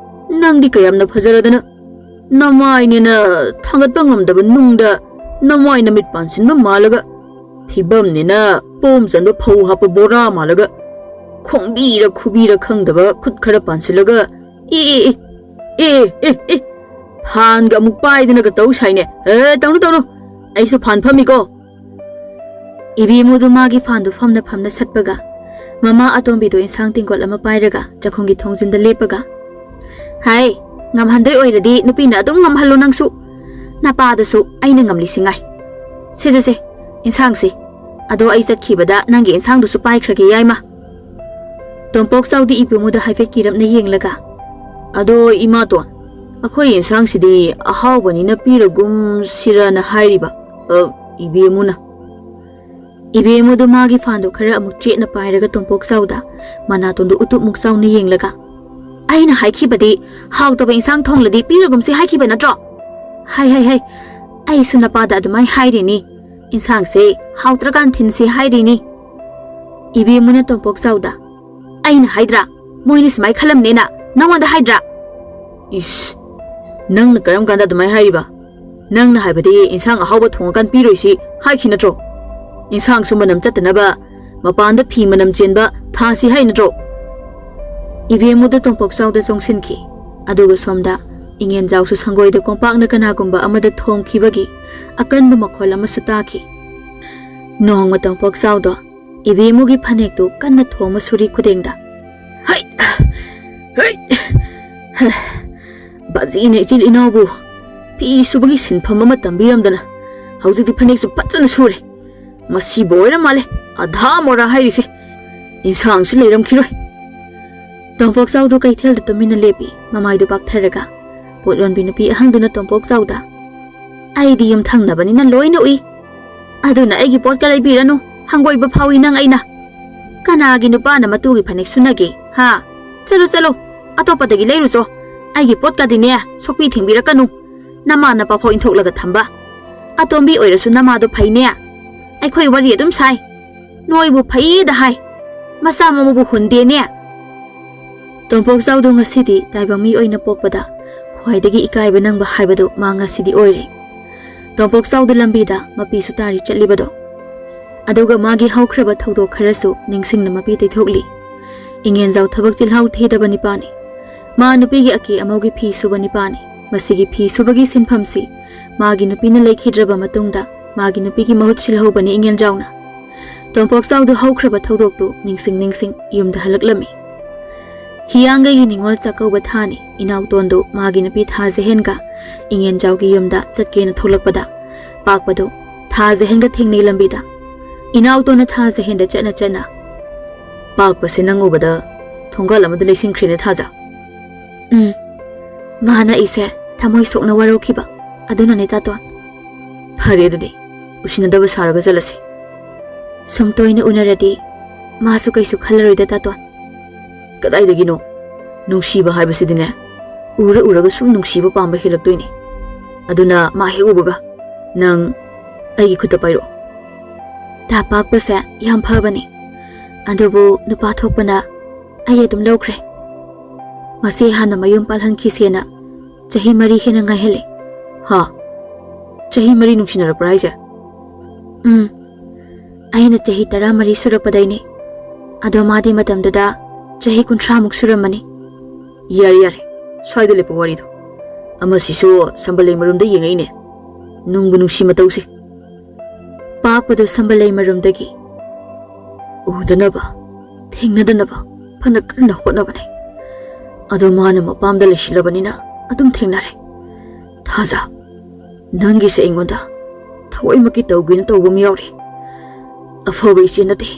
ꯅꯪꯗꯤ ꯀꯌꯥꯝꯅ ꯐꯖꯔꯗꯅ, ꯅꯃꯥꯏꯅꯦꯅ ꯊꯥꯡꯒꯠꯄ ꯉꯝꯗꯕ ꯅꯨꯡꯗ ꯅꯃꯥꯏꯅ ꯃꯤꯠ ꯄꯥꯟꯁꯤꯟꯕ ꯃꯥꯜꯂꯒ, ꯐꯤꯕꯝꯅꯤꯅ ꯄꯣꯝ ꯆꯟꯕ ꯐꯧ ꯍꯥꯞꯄ ꯕꯣꯔꯥ ꯃꯥꯜꯂꯒ, ꯈꯣꯡꯕꯤꯔ ꯈꯨꯕꯤꯔ ꯈꯪꯗꯕ ꯈꯨꯠ ꯈꯔ ꯄꯥꯟꯁꯤꯜꯂꯒ, ꯑꯦ, ꯑꯦ, ꯑꯦ, ꯑꯦ, ꯑꯦ, ꯑꯦ, ꯐꯥꯟꯒ ꯑꯃꯨꯛ ꯄꯥꯏꯗꯅꯒ ꯇꯧ ꯁꯥꯏꯅꯦ꯫ ꯑꯦ, ꯇꯧꯅꯨ, ꯇꯧꯅꯨ, ꯑꯩꯁꯨ ꯐꯥꯟ ꯐꯝꯃꯤꯀꯣ꯫" ꯏꯕꯦꯝꯃꯨꯗꯨ ꯃꯥꯒꯤ ꯐꯥꯟꯗꯨ ꯐꯝꯅ ꯐꯝꯅ ꯁꯠꯄꯒ, ꯃꯃꯥ ꯑꯇꯣꯝꯕꯤꯗꯨ ꯏꯟꯁꯥꯡ ꯇꯦꯡꯀꯣꯠ ꯑꯃ ꯄꯥꯏꯔꯒ ꯆꯥꯛꯈꯨꯝꯒꯤ ꯊꯣꯡꯖꯤꯟꯗ ꯂꯦꯞꯄꯒ, "ꯍꯥꯏ, ꯉꯝꯍꯟꯗꯣꯏ ꯑꯣꯏꯔꯗꯤ ꯅꯨꯄꯤꯅ ꯑꯗꯨꯝ ꯉꯝꯍꯜꯂꯣ ꯅꯪꯁꯨ꯫ ꯅꯄꯥꯗꯁꯨ ꯑꯩꯅ ꯉꯝꯂꯤꯁꯤ ꯉꯥꯏ꯫ ꯁꯦ, ꯁꯦ, ꯁꯦ, ꯏꯟꯁꯥꯡꯁꯤ ꯑꯗꯣ ꯑꯩ ꯆꯠꯈꯤꯕꯗ ꯅꯪꯒꯤ ꯏꯟꯁꯥꯡꯗꯨꯁꯨ ꯄꯥꯏꯈ꯭ꯔꯒꯦ ꯌꯥꯏꯃ꯫ ꯇꯣꯝꯄꯣꯛ ꯆꯥꯎꯗꯤ ꯏꯕꯦꯝꯃꯨꯗ ꯍꯥꯏꯐꯦꯠ ꯀꯤꯔꯞꯅ ꯌꯦꯡꯂꯒ, "ꯑꯗꯣ ꯏꯃꯥꯇꯣꯟ, ꯑꯩꯈꯣꯏ ꯏꯟꯁꯥꯡꯁꯤꯗꯤ ꯑꯍꯥꯎꯕꯅꯤꯅ ꯄꯤꯔꯒꯨꯝꯁꯤꯔꯅ ꯍꯥꯏꯔꯤꯕ, ꯑ, ꯏꯕꯦꯝꯃꯨꯅ꯫" ꯏꯕꯦꯝꯃꯨꯗꯨ ꯃꯥꯒꯤ ꯐꯥꯟꯗꯨ ꯈꯔ ꯑꯃꯨꯛ ꯆꯦꯠꯅ ꯄꯥꯏꯔꯒ ꯇꯣꯝꯄꯣꯛ ꯆꯥꯎꯗ ꯃꯅꯥꯇꯣꯟꯗꯨ ꯎꯇꯨꯞꯃꯨꯛ ꯆꯥꯎꯅ ꯌꯦꯡꯂꯒ, "ꯑꯩꯅ ꯍꯥꯏꯈꯤꯕꯗꯤ ꯍꯥꯎꯇꯕ ꯏꯟꯁꯥꯡ ꯊꯣꯡꯂꯗꯤ ꯄꯤꯔꯒꯨꯝꯁꯤ ꯍꯥꯏꯈꯤꯕ ꯅꯠꯇ꯭ꯔꯣ? ꯍꯥꯏ, ꯍꯥꯏ, ꯍꯥꯏ, ꯑꯩꯁꯨ ꯅꯄꯥꯗ ꯑꯗꯨꯃꯥꯏ ꯍꯥꯏꯔꯤꯅꯤ꯫ ꯏꯟꯁꯥꯡꯁꯦ ꯍꯥꯎꯇ꯭ꯔꯀꯥꯟ ꯊꯤꯟꯁꯤ ꯍꯥꯏꯔꯤꯅꯤ꯫" ꯏꯕꯦꯝꯃꯨꯅ ꯇꯣꯝꯄꯣꯛ ꯆꯥꯎꯗ, "ꯑꯩꯅ ꯍꯥꯏꯗ꯭ꯔꯥ? ꯃꯣꯏꯅ ꯁꯨꯃꯥꯏ ꯈꯜꯂꯝꯅꯦꯅ ꯅꯉꯣꯟꯗ ꯍꯥꯏꯗ꯭ꯔꯥ?" "ꯏꯁ, ꯅꯪꯅ ꯀꯔꯝ ꯀꯥꯟꯗ ꯑꯗꯨꯃꯥꯏ ꯍꯥꯏꯔꯤꯕ? ꯅꯪꯅ ꯍꯥꯏꯕꯗꯤ ꯏꯟꯁꯥꯡ ꯑꯍꯥꯎꯕ ꯊꯣꯡꯉꯀꯥꯟ ꯄꯤꯔꯣꯏꯁꯤ ꯍꯥꯏꯈꯤ ꯅꯠꯇ꯭ꯔꯣ? ꯏꯟꯁꯥꯡꯁꯨ ꯃꯅꯝ ꯆꯠꯇꯅꯕ ꯃꯄꯥꯟꯗ ꯐꯤ ꯃꯅꯝ ꯆꯦꯟꯕ ꯊꯥꯁꯤ ꯍꯥꯏ ꯅꯠꯇ꯭ꯔꯣ?" ꯏꯕꯦꯝꯃꯨꯗ ꯇꯣꯝꯄꯣꯛ ꯆꯥꯎꯗ ꯆꯣꯡꯁꯤꯟꯈꯤ꯫ ꯑꯗꯨꯒ ꯁꯣꯝꯗ ꯏꯉꯦꯟꯖꯥꯎꯁꯨ ꯁꯪꯒꯣꯏꯗ ꯀꯣꯝꯄꯥꯛꯅ ꯀꯅꯥꯒꯨꯝꯕ ꯑꯃꯗ ꯊꯣꯝꯈꯤꯕꯒꯤ ꯑꯀꯟꯕ ꯃꯈꯣꯜ ꯑꯃꯁꯨ ꯇꯥꯈꯤ꯫ ꯅꯣꯡꯃ ꯇꯣꯝꯄꯣꯛ ꯆꯥꯎꯗꯣ ꯏꯕꯦꯝꯃꯨꯒꯤ ꯐꯅꯦꯛꯇꯨ ꯀꯟꯅ ꯊꯣꯝꯃ ꯁꯨꯔꯤ ꯈꯨꯗꯦꯡꯗ, "ꯍꯩ! ꯍꯩ! ꯍ! ꯕꯥꯖꯤꯅ ꯏꯆꯤꯜ ꯏꯅꯥꯎꯕꯨ ꯐꯤ ꯁꯨꯕꯒꯤ ꯁꯤꯟꯐꯝ ꯑꯃ ꯇꯝꯕꯤꯔꯝꯗꯅ ꯍꯧꯖꯤꯛꯇꯤ ꯐꯅꯦꯛꯁꯨ ꯐꯖꯅ ꯁꯨꯔꯦ꯫ ꯃꯁꯤꯕꯨ ꯑꯣꯏꯔ ꯃꯥꯜꯂꯦ ꯑꯙꯥ ꯃꯣꯔꯥ ꯍꯥꯏꯔꯤꯁꯦ꯫ ꯏꯟꯁꯥꯡꯁꯨ ꯂꯩꯔꯝꯈꯤꯔꯣꯏ꯫" ꯇꯣꯝꯄꯣꯛ ꯆꯥꯎꯗꯨ ꯀꯩꯊꯦꯜꯗ ꯇꯨꯃꯤꯟꯅ ꯂꯦꯞꯄꯤ, ꯃꯃꯥꯏꯗꯨ ꯄꯥꯛꯊꯔꯒ꯫ ꯄꯣꯠ ꯌꯣꯟꯕꯤ ꯅꯨꯄꯤ ꯑꯍꯟꯗꯨꯅ ꯇꯣꯝꯄꯣꯛ ꯆꯥꯎꯗ, "ꯑꯩꯗꯤ ꯌꯨꯝ ꯊꯪꯅꯕꯅꯤꯅ ꯂꯣꯏꯅ ꯎꯏ꯫ ꯑꯗꯨꯅ ꯑꯩꯒꯤ ꯄꯣꯠꯀ ꯂꯩꯕꯤꯔꯅꯨ, ꯍꯪꯒꯣꯏꯕ ꯐꯥꯎꯏ ꯅꯪ ꯑꯩꯅ꯫ ꯀꯅꯥꯒꯤ ꯅꯨꯄꯥꯅ ꯃꯇꯨꯒꯤ ꯐꯅꯦꯛ ꯁꯨꯅꯒꯦ, ꯍꯥ? ꯆꯠꯂꯨ, ꯆꯠꯂꯨ, ꯑꯇꯣꯞꯄꯗꯒꯤ ꯂꯩꯔꯨꯆꯣ꯫ ꯑꯩꯒꯤ ꯄꯣꯠꯀꯗꯤꯅꯦ ꯁꯣꯛꯄꯤ ꯊꯤꯡꯕꯤꯔꯛꯀꯅꯨ꯫ ꯅꯃꯥ ꯅꯄꯥ ꯐꯥꯎ ꯏꯟꯊꯣꯛꯂꯒ ꯊꯝꯕ꯫ ꯑꯇꯣꯝꯕꯤ ꯑꯣꯏꯔꯁꯨ ꯅꯃꯥꯗꯣ ꯐꯩꯅꯦ꯫ ꯑꯩꯈꯣꯏ ꯋꯥꯔꯤ ꯑꯗꯨꯝ ꯁꯥꯏ꯫ ꯅꯣꯏꯕꯨ ꯐꯩꯗ ꯍꯥꯏ꯫ ꯃꯆꯥ ꯃꯃꯧꯕꯨ ꯍꯨꯟꯗꯦꯅꯦ꯫" ꯇꯣꯝꯄꯣꯛ ꯆꯥꯎꯗꯣ ꯉꯁꯤꯗꯤ ꯇꯥꯏꯕꯪ ꯃꯤ ꯑꯣꯏꯅ ꯄꯣꯛꯄꯗ ꯈ꯭ꯋꯥꯏꯗꯒꯤ ꯏꯀꯥꯏꯕ ꯅꯪꯕ ꯍꯥꯏꯕꯗꯨ ꯃꯥ ꯉꯁꯤꯗꯤ ꯑꯣꯏꯔꯦ꯫ ꯇꯣꯝꯄꯣꯛ ꯆꯥꯎꯗꯣ ꯂꯝꯕꯤꯗ ꯃꯄꯤꯁꯨ ꯇꯥꯔꯤ ꯆꯠꯂꯤꯕꯗꯣ꯫ ꯑꯗꯨꯒ ꯃꯥꯒꯤ ꯍꯧꯈ꯭ꯔꯕ ꯊꯧꯗꯣꯛ ꯈꯔꯁꯨ ꯅꯤꯡꯁꯤꯡꯅ ꯃꯄꯤ ꯇꯩꯊꯣꯛꯂꯤ꯫ ꯏꯉꯦꯟꯖꯥꯎ ꯊꯕꯛ ꯆꯤꯜꯍꯥꯎ ꯊꯤꯗꯕ ꯅꯤꯄꯥꯅꯤ꯫ ꯃꯥ ꯅꯨꯄꯤꯒꯤ ꯑꯀꯦ ꯑꯃꯧꯒꯤ ꯐꯤ ꯁꯨꯕ ꯅꯤꯄꯥꯅꯤ꯫ ꯃꯁꯤꯒꯤ ꯐꯤ ꯁꯨꯕꯒꯤ ꯁꯤꯟꯐꯝꯁꯤ ꯃꯥꯒꯤ ꯅꯨꯄꯤꯅ ꯂꯩꯈꯤꯗ꯭ꯔꯕ ꯃꯇꯨꯡꯗ ꯃꯥꯒꯤ ꯅꯨꯄꯤꯒꯤ ꯃꯍꯨꯠ ꯁꯤꯜꯍꯧꯕꯅꯤ ꯏꯉꯦꯟꯖꯥꯎꯅ꯫ ꯇꯣꯝꯄꯣꯛ ꯆꯥꯎꯗꯨ ꯍꯧꯈ꯭ꯔꯕ ꯊꯧꯗꯣꯛꯇꯨ ꯅꯤꯡꯁꯤꯡ ꯅꯤꯡꯁꯤꯡ ꯌꯨꯝꯗ ꯍꯜꯂꯛꯂꯝꯃꯤ꯫ ꯍꯤꯌꯥꯡꯒꯩꯒꯤ ꯅꯤꯉꯣꯜ ꯆꯥꯛꯀꯧꯕ ꯊꯥꯅꯤ꯫ ꯏꯅꯥꯎꯇꯣꯟꯗꯨ ꯃꯥꯒꯤ ꯅꯨꯄꯤ ꯊꯥꯖꯍꯦꯟꯒ ꯏꯉꯦꯟꯖꯥꯎꯒꯤ ꯌꯨꯝꯗ ꯆꯠꯀꯦꯅ ꯊꯣꯛꯂꯛꯄꯗ ꯄꯥꯛꯄꯗꯨ ꯊꯥꯖꯍꯦꯟꯒ ꯊꯦꯡꯅꯩ ꯂꯝꯕꯤꯗ꯫ ꯏꯅꯥꯎꯇꯣꯟꯅ ꯊꯥꯖ ꯍꯦꯟꯗ ꯆꯠꯅ ꯆꯠꯅ, "ꯄꯥꯛꯄꯁꯦ ꯅꯪ ꯎꯕꯗ ꯊꯣꯡꯒꯥꯜ ꯑꯃꯗ ꯂꯩꯁꯤꯟꯈ꯭ꯔꯦꯅꯦ, ꯊꯥꯖ?" "ꯎꯝ, ꯃꯥꯅ ꯑꯩꯁꯦ ꯊꯃꯣꯏ ꯁꯣꯛꯅ ꯋꯥꯔꯧꯈꯤꯕ ꯑꯗꯨꯅꯅꯦ, ꯇꯥꯇꯣꯟ꯫" "ꯐꯔꯦ ꯑꯗꯨꯗꯤ, ꯎꯁꯤꯟꯅꯗꯕ ꯁꯥꯔꯒ ꯆꯠꯂꯁꯤ꯫" "ꯁꯨꯝ ꯇꯣꯏꯅ ꯎꯅꯔꯗꯤ ꯃꯥꯁꯨ ꯀꯩꯁꯨ ꯈꯜꯂꯔꯣꯏꯗ, ꯇꯥꯇꯣꯟ꯫" "ꯀꯗꯥꯏꯗꯒꯤꯅꯣ? ꯅꯨꯡꯁꯤꯕ ꯍꯥꯏꯕꯁꯤꯗꯤꯅꯦ, ꯎꯔ ꯎꯔꯒ ꯁꯨꯝ ꯅꯨꯡꯁꯤꯕ ꯄꯥꯝꯕ ꯍꯦꯜꯂꯛꯇꯣꯏꯅꯦ꯫ ꯑꯗꯨꯅ ꯃꯥ ꯍꯦꯛ ꯎꯕꯒ ꯅꯪ ꯑꯩꯒꯤ ꯈꯨꯠꯇ ꯄꯥꯏꯔꯛꯑꯣ꯫" "ꯇꯥ ꯄꯥꯛꯄꯁꯦ ꯌꯥꯝ ꯐꯕꯅꯤ, ꯑꯗꯨꯕꯨ ꯅꯨꯄꯥ ꯊꯣꯛꯄꯅ ꯑꯩ ꯑꯗꯨꯝ ꯂꯧꯈ꯭ꯔꯦ꯫ ꯃꯁꯤ ꯍꯥꯟꯅ ꯃꯌꯨꯝ ꯄꯥꯜꯍꯟꯈꯤꯁꯦꯅ ꯆꯍꯤ ꯃꯔꯤ ꯍꯦꯟꯅ ꯉꯥꯏꯍꯜꯂꯦ꯫" "ꯍꯥ? ꯆꯍꯤ ꯃꯔꯤ ꯅꯨꯡꯁꯤꯅꯔꯛꯄ꯭ꯔꯥ ꯍꯥꯏꯁꯦ?" "ꯎꯝ, ꯑꯩꯅ ꯆꯍꯤ ꯇꯔꯥꯃꯔꯤ ꯁꯨꯔꯛꯄꯗꯩꯅꯦ꯫ ꯑꯗꯣ ꯃꯥꯗꯤ ꯃꯇꯝꯗꯨꯗ ꯆꯍꯤ ꯀꯨꯟꯊ꯭ꯔꯥꯃꯨꯛ ꯁꯨꯔꯝꯃꯅꯤ꯫" "ꯌꯥꯔꯦ, ꯌꯥꯔꯦ, ꯁ꯭ꯋꯥꯏꯗ ꯂꯦꯞꯄꯣ ꯋꯥꯔꯤꯗꯣ꯫ ꯑꯃꯁꯤꯁꯨ ꯁꯝꯕꯜꯂꯩ ꯃꯔꯨꯝꯗ ꯌꯦꯡꯉꯛꯏꯅꯦ꯫ ꯅꯨꯡꯕꯨ ꯅꯨꯡꯁꯤ ꯃꯇꯧꯁꯦ꯫" ꯄꯥꯛꯄꯗꯣ ꯁꯝꯕꯜꯂꯩ ꯃꯔꯨꯝꯗꯒꯤ ꯎꯗꯅꯕ, ꯊꯦꯡꯅꯗꯅꯕ ꯐꯅ ꯀꯟꯅ ꯍꯣꯠꯅꯕꯅꯦ꯫ ꯑꯗꯣ ꯃꯥꯅ ꯃꯄꯥꯝꯗ ꯂꯩꯁꯤꯜꯂꯕꯅꯤꯅ ꯑꯗꯨꯝ ꯊꯦꯡꯅꯔꯦ꯫ ꯊꯥꯖ, ꯅꯪꯒꯤꯁꯦ ꯑꯩꯉꯣꯟꯗ ꯊꯋꯥꯏꯃꯛꯀꯤ ꯇꯧꯒꯦꯅ ꯇꯧꯕ ꯑꯃ ꯌꯥꯎꯔꯤ꯫ ꯑꯐꯕ ꯏꯆꯦ ꯅꯠꯇꯦ꯫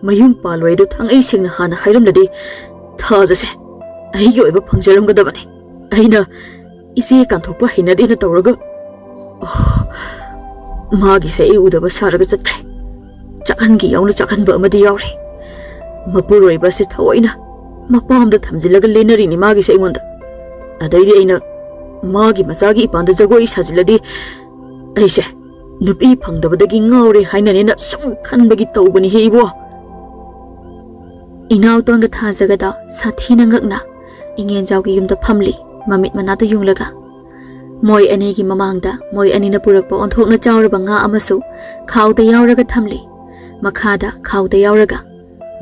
ꯃꯌꯨꯝ ꯄꯥꯜꯂꯣꯏ ꯑꯗꯨ ꯊꯥꯡꯉꯩ ꯁꯦꯡꯅ ꯍꯥꯟꯅ ꯍꯥꯏꯔꯝꯂꯗꯤ ꯊꯥꯖꯁꯦ ꯑꯩꯒꯤ ꯑꯣꯏꯕ ꯐꯪꯖꯔꯝꯒꯗꯕꯅꯦ꯫ ꯑꯩꯅ ꯏꯆꯦ ꯀꯥꯟꯊꯣꯛꯄ ꯍꯩꯅꯗꯦꯅ ꯇꯧꯔꯒ, ꯑꯣ, ꯃꯥꯒꯤꯁꯦ ꯑꯩ ꯎꯗꯕ ꯁꯥꯔꯒ ꯆꯠꯈ꯭ꯔꯦ꯫ ꯆꯥꯛꯍꯟꯒꯦ ꯌꯥꯎꯅ ꯆꯥꯛꯍꯟꯕ ꯑꯃꯗꯤ ꯌꯥꯎꯔꯦ꯫ ꯃꯄꯨꯔꯣꯏꯕꯁꯦ ꯊꯑꯣꯏꯅ ꯃꯄꯥꯝꯗ ꯊꯝꯖꯤꯜꯂꯒ ꯂꯦꯟꯅꯔꯤꯅꯤ ꯃꯥꯒꯤꯁꯦ ꯑꯩꯉꯣꯟꯗ꯫ ꯑꯗꯩꯗꯤ ꯑꯩꯅ ꯃꯥꯒꯤ ꯃꯆꯥꯒꯤ ꯏꯄꯥꯟꯗ ꯖꯒꯣꯏ ꯁꯥꯖꯤꯜꯂꯗꯤ ꯑꯩꯁꯦ ꯅꯨꯄꯤ ꯐꯪꯗꯕꯗꯒꯤ ꯉꯥꯎꯔꯦ ꯍꯥꯏꯅꯅꯦꯅ ꯁꯨꯝ ꯈꯟꯕꯒꯤ ꯇꯧꯕꯅꯤꯍꯦ ꯏꯕꯣ꯫" ꯏꯅꯥꯎꯇꯣꯟꯒ ꯊꯥꯖꯒꯗꯣ ꯁꯥꯊꯤꯅ ꯉꯛꯅ ꯏꯉꯦꯟꯖꯥꯎꯒꯤ ꯌꯨꯝꯗ ꯐꯝꯂꯤ, ꯃꯃꯤꯠ ꯃꯅꯥꯗꯨ ꯌꯨꯡꯂꯒ꯫ ꯃꯣꯏ ꯑꯅꯤꯒꯤ ꯃꯃꯥꯡꯗ ꯃꯣꯏ ꯑꯅꯤꯅ ꯄꯨꯔꯛꯄ ꯑꯣꯟꯊꯣꯛꯅ ꯆꯥꯎꯔꯕ ꯉꯥ ꯑꯃꯁꯨ ꯈꯥꯎꯗ ꯌꯥꯎꯔꯒ ꯊꯝꯂꯤ꯫ ꯃꯈꯥꯗ ꯈꯥꯎꯗ ꯌꯥꯎꯔꯒ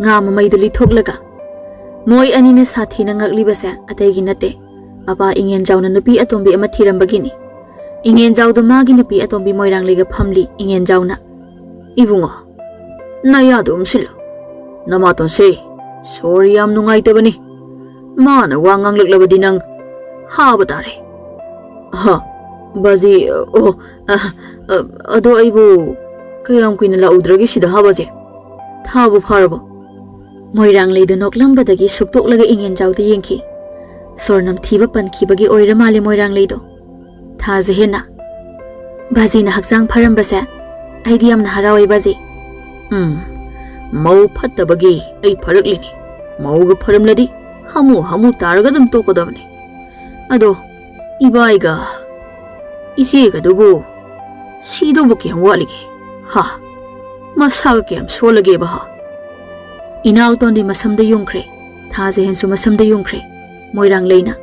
ꯉꯥ ꯃꯃꯩꯗꯨ ꯂꯤꯊꯣꯛꯂꯒ꯫ ꯃꯣꯏ ꯑꯅꯤꯅ ꯁꯥꯊꯤꯅ ꯉꯛꯂꯤꯕꯁꯦ ꯑꯇꯩꯒꯤ ꯅꯠꯇꯦ, ꯃꯄꯥ ꯏꯉꯦꯟꯖꯥꯎꯅ ꯅꯨꯄꯤ ꯑꯇꯣꯝꯕꯤ ꯑꯃ ꯊꯤꯔꯝꯕꯒꯤꯅꯤ꯫ ꯏꯉꯦꯟꯖꯥꯎꯗꯣ ꯃꯥꯒꯤ ꯅꯨꯄꯤ ꯑꯇꯣꯝꯕꯤ ꯃꯣꯏꯔꯥꯡꯂꯩꯒ ꯐꯝꯂꯤ꯫ ꯏꯉꯦꯟꯖꯥꯎꯅ, "ꯏꯕꯨꯡꯉꯣ, ꯅꯌꯥꯗꯨ ꯎꯝꯁꯤꯜꯂꯨ꯫ ꯅꯃꯥꯇꯣꯟꯁꯦ ꯁꯣꯔ ꯌꯥꯝ ꯅꯨꯡꯉꯥꯏꯇꯕꯅꯤ꯫ ꯃꯥꯅ ꯋꯥ ꯉꯥꯡꯂꯛꯂꯕꯗꯤ ꯅꯪ ꯍꯥꯕ ꯇꯥꯔꯦ꯫" "ꯍꯥ? ꯕꯥꯖꯤ, ꯑꯣ, ꯑ, ꯑ, ꯑꯗꯣ ꯑꯩꯕꯨ ꯀꯌꯥꯝ ꯀꯨꯏꯅ ꯂꯥꯛꯎꯗ꯭ꯔꯒꯦ ꯁꯤꯗ ꯍꯥ ꯕꯥꯖꯤ? ꯊꯥꯕꯨ ꯐꯥꯔꯕꯣ?" ꯃꯣꯏꯔꯥꯡꯂꯩꯗꯨ ꯅꯣꯛꯂꯝꯕꯗꯒꯤ ꯁꯨꯛꯇꯣꯛꯂꯒ ꯏꯉꯦꯟꯖꯥꯎꯗ ꯌꯦꯡꯈꯤ꯫ ꯁꯣꯔ ꯅꯝꯊꯤꯕ ꯄꯟꯈꯤꯕꯒꯤ ꯑꯣꯏꯔ ꯃꯥꯜꯂꯦ ꯃꯣꯏꯔꯥꯡꯂꯩꯗꯣ꯫ ꯊꯥꯖꯍꯦꯟꯅ, "ꯕꯥꯖꯤꯅ ꯍꯛꯆꯥꯡ ꯐꯔꯝꯕꯁꯦ ꯑꯩꯗꯤ ꯌꯥꯝꯅ ꯍꯔꯥꯎꯋꯦ ꯕꯥꯖꯤ꯫" "ꯎꯝ, ꯃꯧ ꯐꯠꯇꯕꯒꯤ ꯑꯩ ꯐꯔꯛꯂꯤꯅꯤ꯫ ꯃꯧꯒ ꯐꯔꯝꯂꯗꯤ ꯍꯥꯃꯨ ꯍꯥꯃꯨ ꯇꯥꯔꯒ ꯑꯗꯨꯝ ꯇꯣꯛꯀꯗꯕꯅꯤ꯫ ꯑꯗꯣ ꯏꯕꯥꯏꯒ ꯏꯆꯦꯒꯗꯨꯕꯨ ꯁꯤꯗꯧꯕ ꯀꯌꯥꯝ ꯋꯥꯠꯂꯤꯒꯦ? ꯍꯥ? ꯃꯁꯥꯒ ꯀꯌꯥꯝ ꯁꯣꯜꯂꯒꯦꯕ ꯍꯥ?" ꯏꯅꯥꯎꯇꯣꯟꯗꯤ ꯃꯁꯝꯗ ꯌꯨꯡꯈ꯭ꯔꯦ꯫ ꯊꯥꯖꯍꯦꯟꯁꯨ ꯃꯁꯝꯗ ꯌꯨꯡꯈ꯭ꯔꯦ꯫ ꯃꯣꯏꯔꯥꯡꯂꯩꯅ,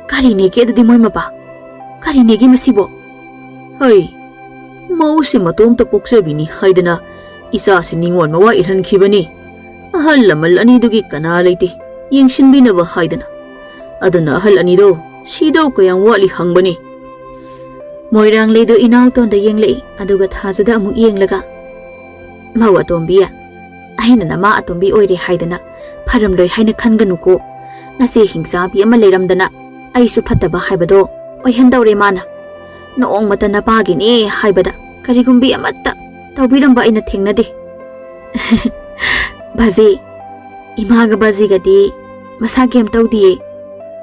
"ꯀꯔꯤꯅꯦꯒꯦ ꯑꯗꯨꯗꯤ ꯃꯣꯏ ꯃꯄꯥ? ꯀꯔꯤꯅꯦꯒꯦ ꯃꯁꯤꯕꯣ?" "ꯍꯩ, ꯃꯧꯁꯦ ꯃꯇꯣꯝꯇ ꯄꯣꯛꯆꯕꯤꯅꯤ ꯍꯥꯏꯗꯅ ꯏꯆꯥꯁꯤ ꯅꯤꯡꯉꯣꯜ ꯃꯋꯥ ꯏꯜꯍꯟꯈꯤꯕꯅꯤ꯫ ꯑꯍꯜ ꯂꯃꯟ ꯑꯅꯤꯗꯨꯒꯤ ꯀꯅꯥ ꯂꯩꯇꯦ ꯌꯦꯡꯁꯤꯟꯕꯤꯅꯕ ꯍꯥꯏꯗꯅ꯫ ꯑꯗꯨꯅ ꯑꯍꯜ ꯑꯅꯤꯗꯣ ꯁꯤꯗꯧ ꯀꯌꯥꯝ ꯋꯥꯠꯂꯤ ꯍꯪꯕꯅꯤ꯫" ꯃꯣꯏꯔꯥꯡꯂꯩꯗꯣ ꯏꯅꯥꯎꯇꯣꯟꯗ ꯌꯦꯡꯂꯛꯏ, ꯑꯗꯨꯒ ꯊꯥꯖꯗ ꯑꯃꯨꯛ ꯌꯦꯡꯂꯒ, "ꯃꯧ ꯑꯇꯣꯝꯕꯤ, ꯑꯩꯅ ꯅꯃꯥ ꯑꯇꯣꯝꯕꯤ ꯑꯣꯏꯔꯦ ꯍꯥꯏꯗꯅ ꯐꯔꯝꯂꯣꯏ ꯍꯥꯏꯅ ꯈꯟꯒꯅꯨꯀꯣ꯫ ꯅꯆꯦ ꯍꯤꯡꯆꯥꯕꯤ ꯑꯃ ꯂꯩꯔꯝꯗꯅ ꯑꯩꯁꯨ ꯐꯠꯇꯕ ꯍꯥꯏꯕꯗꯣ ꯑꯣꯏꯍꯟꯗꯧꯔꯦ ꯃꯥꯅ꯫ ꯅꯣꯡꯃꯇ ꯅꯄꯥꯒꯤꯅꯦ ꯍꯥꯏꯕꯗ ꯀꯔꯤꯒꯨꯝꯕꯤ ꯑꯃꯠꯇ ꯇꯧꯕꯤꯔꯝꯕ ꯑꯩꯅ ꯊꯦꯡꯅꯗꯦ꯫" "ꯕꯥꯖꯤ, ꯏꯃꯥꯒ ꯕꯥꯖꯤꯒꯗꯤ ꯃꯁꯥ ꯀꯩꯝ ꯇꯧꯗꯤꯌꯦ꯫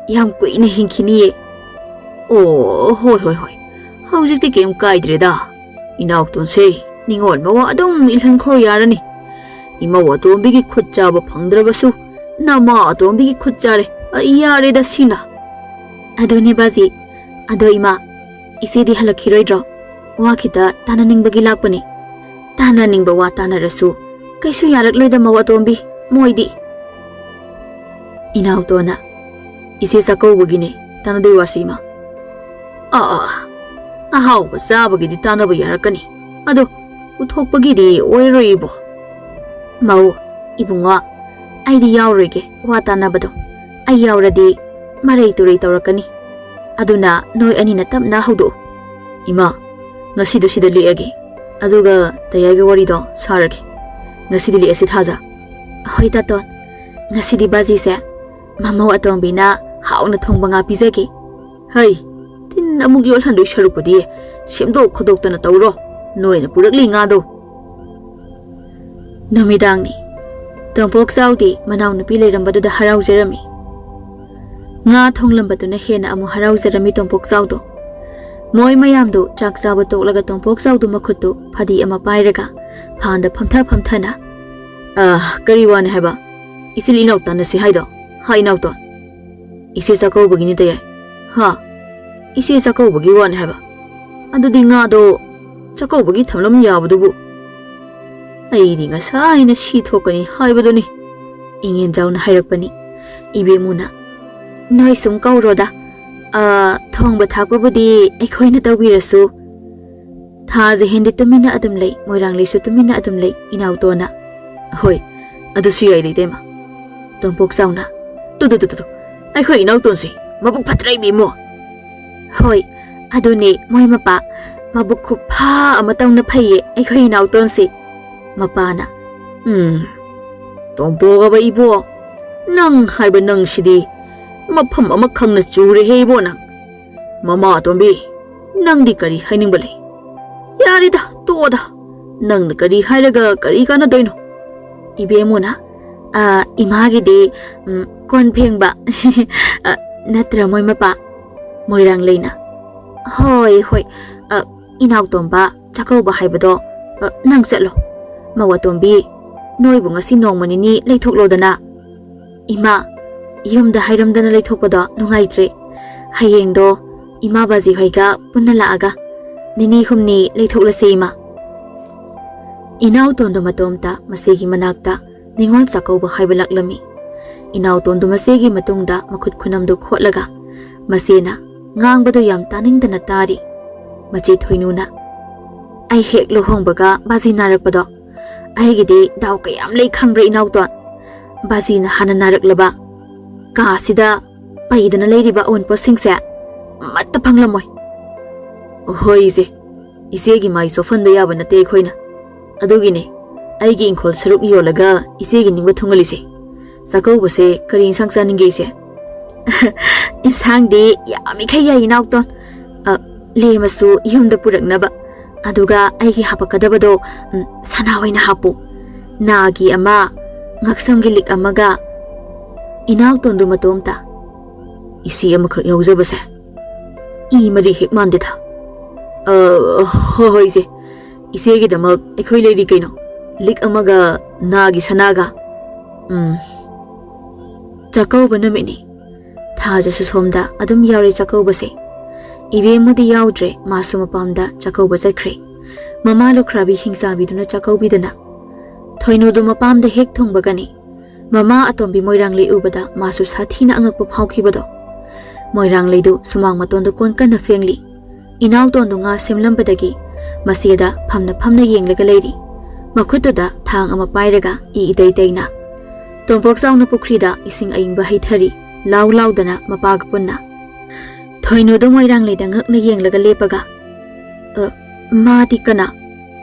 ꯌꯥꯝ ꯀꯨꯏꯅ ꯍꯤꯡꯈꯤꯅꯤꯌꯦ꯫" "ꯑꯣ, ꯍꯣꯏ, ꯍꯣꯏ, ꯍꯣꯏ꯫ ꯍꯧꯖꯤꯛꯇꯤ ꯀꯩꯝ ꯀꯥꯏꯗ꯭ꯔꯦꯗ꯫ ꯏꯅꯥꯎꯇꯣꯟꯁꯦ ꯅꯤꯡꯉꯣꯜ ꯃꯋꯥ ꯑꯗꯨꯝ ꯏꯜꯍꯟꯈ꯭ꯔꯣ ꯌꯥꯔꯅꯤ꯫ ꯏꯃꯧ ꯑꯇꯣꯝꯕꯤꯒꯤ ꯈꯨꯠ ꯆꯥꯕ ꯐꯪꯗ꯭ꯔꯕꯁꯨ ꯅꯃꯥ ꯑꯇꯣꯝꯕꯤꯒꯤ ꯈꯨꯠ ꯆꯥꯔꯦ꯫ ꯑꯩ ꯌꯥꯔꯦꯗ ꯁꯤꯅ꯫" "ꯑꯗꯨꯅꯦ ꯕꯥꯖꯤ꯫ ꯑꯗꯣ ꯏꯃꯥ, ꯏꯆꯦꯗꯤ ꯍꯜꯂꯛꯈꯤꯔꯣꯏꯗ꯭ꯔꯣ? ꯋꯥ ꯈꯤꯇ ꯇꯥꯟꯅꯅꯤꯡꯕꯒꯤ ꯂꯥꯛꯄꯅꯤ꯫" "ꯇꯥꯟꯅꯅꯤꯡꯕ ꯋꯥ ꯇꯥꯟꯅꯔꯁꯨ ꯀꯩꯁꯨ ꯌꯥꯔꯛꯂꯣꯏꯗ ꯃꯧ ꯑꯇꯣꯝꯕꯤ, ꯃꯣꯏꯗꯤ꯫" ꯏꯅꯥꯎꯇꯣꯟꯅ, "ꯏꯆꯦ ꯆꯥꯛꯀꯧꯕꯒꯤꯅꯦ ꯇꯥꯟꯅꯗꯣꯏ ꯋꯥꯁꯤ ꯏꯃꯥ꯫ ꯑꯥ, ꯑꯥ, ꯑꯥ, ꯑꯍꯥꯎꯕ ꯆꯥꯕꯒꯤꯗꯤ ꯇꯥꯟꯅꯕ ꯌꯥꯔꯛꯀꯅꯤ꯫ ꯑꯗꯣ ꯎꯊꯣꯛꯄꯒꯤꯗꯤ ꯑꯣꯏꯔꯔꯣꯏ ꯏꯕꯣ꯫" "ꯃꯧ, ꯏꯕꯨꯡꯉꯣ, ꯑꯩꯗꯤ ꯌꯥꯎꯔꯣꯏꯒꯦ ꯋꯥ ꯇꯥꯟꯅꯕꯗꯣ꯫ ꯑꯩ ꯌꯥꯎꯔꯗꯤ ꯃꯔꯩ ꯇꯨꯔꯩ ꯇꯧꯔꯛꯀꯅꯤ꯫ ꯑꯗꯨꯅ ꯅꯣꯏ ꯑꯅꯤꯅ ꯇꯞꯅ ꯍꯧꯗꯣꯛꯎ꯫" "ꯏꯃꯥ, ꯉꯁꯤꯗꯨ ꯁꯤꯗ ꯂꯦꯛꯑꯒꯦ꯫ ꯑꯗꯨꯒ ꯗꯌꯥꯏꯒ ꯋꯥꯔꯤꯗꯣ ꯁꯥꯔꯒꯦ꯫ ꯉꯁꯤꯗꯤ ꯂꯦꯛꯑꯁꯤ ꯊꯥꯖ꯫" "ꯍꯣꯏ ꯇꯥꯇꯣꯟ, ꯉꯁꯤꯗꯤ ꯕꯥꯖꯤꯁꯦ ꯃꯃꯧ ꯑꯇꯣꯝꯕꯤꯅ ꯍꯥꯎꯅ ꯊꯣꯡꯕ ꯉꯥ ꯄꯤꯖꯒꯦ꯫" "ꯍꯩ, ꯇꯤꯟ ꯑꯃꯨꯛ ꯌꯣꯠꯍꯟꯗꯣꯏ ꯁꯔꯨꯛꯄꯨꯗꯤ ꯁꯦꯝꯗꯣꯛ ꯈꯣꯠꯇꯣꯛꯇꯅ ꯇꯧꯔꯣ꯫ ꯅꯣꯏꯅ ꯄꯨꯔꯛꯂꯤ ꯉꯥꯗꯣ꯫ ꯅꯨꯃꯤꯗꯥꯡꯅꯤ꯫ ꯇꯣꯝꯄꯣꯛ ꯆꯥꯎꯗꯤ ꯃꯅꯥꯎꯅꯨꯄꯤ ꯂꯩꯔꯝꯕꯗꯨꯗ ꯍꯔꯥꯎꯖꯔꯝꯃꯤ꯫ ꯉꯥ ꯊꯣꯡꯂꯝꯕꯗꯨꯅ ꯍꯦꯟꯅ ꯑꯃꯨꯛ ꯍꯔꯥꯎꯖꯔꯝꯃꯤ ꯇꯣꯝꯄꯣꯛ ꯆꯥꯎꯗꯣ꯫ ꯃꯣꯏ ꯃꯌꯥꯝꯗꯨ ꯆꯥꯛ ꯆꯥꯕ ꯇꯣꯛꯂꯒ ꯇꯣꯝꯄꯣꯛ ꯆꯥꯎꯗꯨ ꯃꯈꯨꯠꯇꯨ ꯐꯗꯤ ꯑꯃ ꯄꯥꯏꯔꯒ ꯐꯥꯟꯗ ꯐꯝꯊ ꯐꯝꯊꯅ, "ꯑ, ꯀꯔꯤ ꯋꯥꯅꯤ ꯍꯥꯏꯕ? ꯏꯆꯤꯜ ꯏꯅꯥꯎ ꯇꯥꯟꯅꯁꯤ ꯍꯥꯏꯗꯣ? ꯍꯥ, ꯏꯅꯥꯎꯇꯣꯟ? ꯏꯆꯦ ꯆꯥꯛꯀꯧꯕꯒꯤꯅꯤ ꯇꯌꯥꯏ꯫ ꯍꯥ? ꯏꯆꯦ ꯆꯥꯛꯀꯧꯕꯒꯤ ꯋꯥꯅꯤ ꯍꯥꯏꯕ? ꯑꯗꯨꯗꯤ ꯉꯥꯗꯣ ꯆꯥꯛꯀꯧꯕꯒꯤ ꯊꯝꯂꯝ ꯌꯥꯕꯗꯨꯕꯨ?" "ꯑꯩꯗꯤ ꯉꯁꯥꯏꯅ ꯁꯤ ꯊꯣꯛꯀꯅꯤ ꯍꯥꯏꯕꯗꯨꯅꯤ," ꯏꯉꯦꯟꯖꯥꯎꯅ ꯍꯥꯏꯔꯛꯄꯅꯤ꯫ ꯏꯕꯦꯝꯃꯨꯅ, "ꯅꯣꯏ ꯁꯨꯝ ꯀꯧꯔꯣꯗ꯫ ꯑ, ꯊꯣꯡꯕ ꯊꯥꯛꯄꯕꯨꯗꯤ ꯑꯩꯈꯣꯏꯅ ꯇꯧꯕꯤꯔꯁꯨ꯫" ꯊꯥꯖ ꯍꯦꯟꯗꯤ ꯇꯨꯃꯤꯟꯅ ꯑꯗꯨꯝ ꯂꯩ, ꯃꯣꯏꯔꯥꯡꯂꯩꯁꯨ ꯇꯨꯃꯤꯟꯅ ꯑꯗꯨꯝ ꯂꯩ, ꯏꯅꯥꯎꯇꯣꯟꯅ꯫ "ꯍꯣꯏ, ꯑꯗꯨꯁꯨ ꯌꯥꯏꯗ, ꯏꯇꯩꯃ꯫" ꯇꯣꯝꯄꯣꯛ ꯆꯥꯎꯅ, "two, two, two, two, two, ꯑꯩꯈꯣꯏ ꯏꯅꯥꯎꯇꯣꯟꯁꯦ ꯃꯕꯨꯛ ꯐꯠꯇ꯭ꯔꯦ, ꯏꯕꯦꯝꯃꯣ!" "ꯍꯣꯏ, ꯑꯗꯨꯅꯦ, ꯃꯣꯏ ꯃꯄꯥ ꯃꯕꯨꯛ ꯈꯨꯐꯥ ꯑꯃ ꯇꯧꯅ ꯐꯩꯌꯦ ꯑꯩꯈꯣꯏ ꯏꯅꯥꯎꯇꯣꯟꯁꯦ꯫" ꯃꯄꯥꯅ, "ꯎꯝ, ꯇꯣꯝꯄꯣꯛꯑꯕ ꯏꯕꯣ, ꯅꯪ ꯍꯥꯏꯕ ꯅꯪꯁꯤꯗꯤ ꯃꯐꯝ ꯑꯃ ꯈꯪꯅ ꯆꯨꯔꯦꯍꯦ ꯏꯕꯣ ꯅꯪ꯫ ꯃꯃꯥ ꯑꯇꯣꯝꯕꯤ, ꯅꯪꯗꯤ ꯀꯔꯤ ꯍꯥꯏꯅꯤꯡꯕ ꯂꯩ? ꯌꯥꯔꯦꯗ, ꯇꯣꯛꯑꯣꯗ꯫ ꯅꯪꯅ ꯀꯔꯤ ꯍꯥꯏꯔꯒ ꯀꯔꯤ ꯀꯥꯟꯅꯗꯣꯏꯅꯣ?" ꯏꯕꯦꯝꯃꯨꯅ, "ꯑ, ꯏꯃꯥꯒꯤꯗꯤ, ꯎꯝ, ꯀꯣꯟ ꯐꯦꯡꯕ, ꯑ, ꯅꯠꯇ꯭ꯔ ꯃꯣꯏ ꯃꯄꯥ?" ꯃꯣꯏꯔꯥꯡꯂꯩꯅ, "ꯍꯣꯏ, ꯍꯣꯏ, ꯑ, ꯏꯅꯥꯎꯇꯣꯝꯕ, ꯆꯥꯛꯀꯧꯕ ꯍꯥꯏꯕꯗꯣ, ꯑ, ꯅꯪ ꯆꯠꯂꯣ꯫ ꯃꯧ ꯑꯇꯣꯝꯕꯤ, ꯅꯣꯏꯕꯨ ꯉꯁꯤ ꯅꯣꯡꯃ ꯅꯤꯅꯤ ꯂꯩꯊꯣꯛꯂꯣꯗꯅ꯫" "ꯏꯃꯥ, ꯌꯨꯝꯗ ꯍꯥꯏꯔꯝꯗꯅ ꯂꯩꯊꯣꯛꯄꯗꯣ ꯅꯨꯡꯉꯥꯏꯇ꯭ꯔꯦ꯫ ꯍꯌꯦꯡꯗꯣ ꯏꯃꯥ ꯕꯥꯖꯤ ꯍꯣꯏꯒ ꯄꯨꯟꯅ ꯂꯥꯛꯑꯒ ꯅꯤꯅꯤ ꯍꯨꯝꯅꯤ ꯂꯩꯊꯣꯛꯂꯁꯦ, ꯏꯃꯥ꯫" ꯏꯅꯥꯎꯇꯣꯟꯗꯣ ꯃꯇꯣꯝꯇ ꯃꯆꯦꯒꯤ ꯃꯅꯥꯛꯇ ꯅꯤꯉꯣꯜ ꯆꯥꯛꯀꯧꯕ ꯍꯥꯏꯕ ꯂꯥꯛꯂꯝꯃꯤ꯫ ꯏꯅꯥꯎꯇꯣꯟꯗꯨ ꯃꯆꯦꯒꯤ ꯃꯇꯨꯡꯗ ꯃꯈꯨꯠ ꯈꯨꯅꯝꯗꯨ ꯈꯣꯠꯂꯒ ꯃꯆꯦꯅ ꯉꯥꯡꯕꯗꯨ ꯌꯥꯝ ꯇꯥꯅꯤꯡꯗꯅ ꯇꯥꯔꯤ꯫ ꯃꯆꯦ ꯊꯣꯏꯅꯨꯅ, "ꯑꯩ ꯍꯦꯛ ꯂꯨꯍꯣꯡꯕꯒ ꯕꯥꯖꯤ ꯅꯥꯔꯛꯄꯗꯣ, ꯑꯩꯒꯤꯗꯤ ꯗꯥꯎ ꯀꯌꯥꯝ ꯂꯩ ꯈꯪꯕ꯭ꯔꯥ ꯏꯅꯥꯎꯇꯣꯟ? ꯕꯥꯖꯤꯅ ꯍꯥꯟꯅ ꯅꯥꯔꯛꯂꯕ, ꯀꯥꯁꯤꯗ ꯄꯩꯗꯅ ꯂꯩꯔꯤꯕ ꯑꯋꯨꯟꯄꯣꯠꯁꯤꯡꯁꯦ ꯑꯃꯠꯇ ꯐꯪꯂꯝꯃꯣꯏ꯫" "ꯍꯣꯏ ꯏꯆꯦ, ꯏꯆꯦꯒꯤ ꯃꯥꯏ ꯆꯣꯞꯍꯟꯕ ꯌꯥꯕ ꯅꯠꯇꯦ ꯑꯩꯈꯣꯏꯅ꯫ ꯑꯗꯨꯒꯤꯅꯦ ꯑꯩꯒꯤ ꯏꯪꯈꯣꯜ ꯁꯔꯨꯛ ꯌꯣꯜꯂꯒ ꯏꯆꯦꯒꯤ ꯅꯤꯡꯕ ꯊꯨꯡꯍꯜꯂꯤꯁꯦ꯫ ꯆꯥꯛꯀꯧꯕꯁꯦ ꯀꯔꯤ ꯏꯟꯁꯥꯡ ꯆꯥꯅꯤꯡꯒꯦ ꯏꯆꯦ?" "ꯏꯟꯁꯥꯡꯗꯤ ꯌꯥꯝꯃꯤꯈꯩ ꯌꯥꯏ ꯏꯅꯥꯎꯇꯣꯟ꯫ ꯑ, ꯂꯦꯝꯃꯁꯨ ꯌꯨꯝꯗ ꯄꯨꯔꯛꯅꯕ꯫ ꯑꯗꯨꯒ ꯑꯩꯒꯤ ꯍꯥꯄꯛꯀꯗꯕꯗꯣ, ꯎꯝ, ꯁꯅꯥ ꯑꯣꯏꯅ ꯍꯥꯞꯄꯨ꯫ ꯅꯥꯒꯤ ꯑꯃ, ꯉꯛꯁꯝꯒꯤ ꯂꯤꯛ ꯑꯃꯒ, ꯏꯅꯥꯎꯇꯣꯟꯗꯨ ꯃꯇꯣꯝꯇ꯫ "ꯏꯆꯦ ꯑꯃꯈꯛ ꯌꯥꯎꯖꯕꯁꯦ ꯏ ꯃꯔꯤ ꯍꯦꯛ ꯃꯥꯟꯗꯦꯗ"꯫ "ꯑ, ꯍꯣꯏ, ꯍꯣꯏ, ꯏꯆꯦ꯫ ꯏꯆꯦꯒꯤꯗꯃꯛ ꯑꯩꯈꯣꯏ ꯂꯩꯔꯤ ꯀꯩꯅꯣ꯫ ꯂꯤꯛ ꯑꯃꯒ ꯅꯥꯒꯤ ꯁꯅꯥꯒ"꯫ ꯎꯝ꯫ ꯆꯥꯛꯀꯧꯕ ꯅꯨꯃꯤꯠꯅꯤ꯫ ꯊꯥꯖꯁꯨ ꯁꯣꯝꯗ ꯑꯗꯨꯝ ꯌꯥꯎꯔꯦ ꯆꯥꯛꯀꯧꯕꯁꯦ꯫ ꯏꯕꯦꯝꯃꯗꯤ ꯌꯥꯎꯗ꯭ꯔꯦ, ꯃꯥꯁꯨ ꯃꯄꯥꯝꯗ ꯆꯥꯛꯀꯧꯕ ꯆꯠꯈ꯭ꯔꯦ꯫ ꯃꯃꯥ ꯂꯨꯈ꯭ꯔꯥꯕꯤ ꯍꯤꯡꯆꯥꯕꯤꯗꯨꯅ ꯆꯥꯛꯀꯧꯕꯤꯗꯅ꯫ ꯊꯣꯏꯅꯨꯗꯨ ꯃꯄꯥꯝꯗ ꯍꯦꯛ ꯊꯨꯡꯕꯒꯅꯤ ꯃꯃꯥ ꯑꯇꯣꯝꯕꯤ ꯃꯣꯏꯔꯥꯡꯂꯩ ꯎꯕꯗ ꯃꯥꯁꯨ ꯁꯥꯊꯤꯅ ꯑꯉꯛꯄ ꯐꯥꯎꯈꯤꯕꯗꯣ꯫ ꯃꯣꯏꯔꯥꯡꯂꯩꯗꯨ ꯁꯨꯃꯥꯡ ꯃꯇꯣꯟꯗ ꯀꯣꯟ ꯀꯟꯅ ꯐꯦꯡꯂꯤ꯫ ꯏꯅꯥꯎꯇꯣꯟꯗꯨ ꯉꯥ ꯁꯦꯝꯂꯝꯕꯗꯒꯤ ꯃꯆꯦꯗ ꯐꯝꯅ ꯐꯝꯅ ꯌꯦꯡꯂꯒ ꯂꯩꯔꯤ꯫ ꯃꯈꯨꯠꯇꯨꯗ ꯊꯥꯡ ꯑꯃ ꯄꯥꯏꯔꯒ ꯏ ꯏꯇꯩ ꯇꯩꯅ꯫ ꯇꯣꯝꯄꯣꯛ ꯆꯥꯎꯅ ꯄꯨꯈ꯭ꯔꯤꯗ ꯏꯁꯤꯡ ꯑꯏꯪꯕ ꯍꯩꯊꯔꯤ, ꯂꯥꯎ ꯂꯥꯎꯗꯅ ꯃꯄꯥꯒ ꯄꯨꯟꯅ꯫ ꯊꯣꯏꯅꯨꯗꯨ ꯃꯣꯏꯔꯥꯡꯂꯩꯗ ꯉꯛꯅ ꯌꯦꯡꯂꯒ ꯂꯦꯞꯄꯒ, "ꯑ, ꯃꯥꯗꯤ ꯀꯅꯥ?"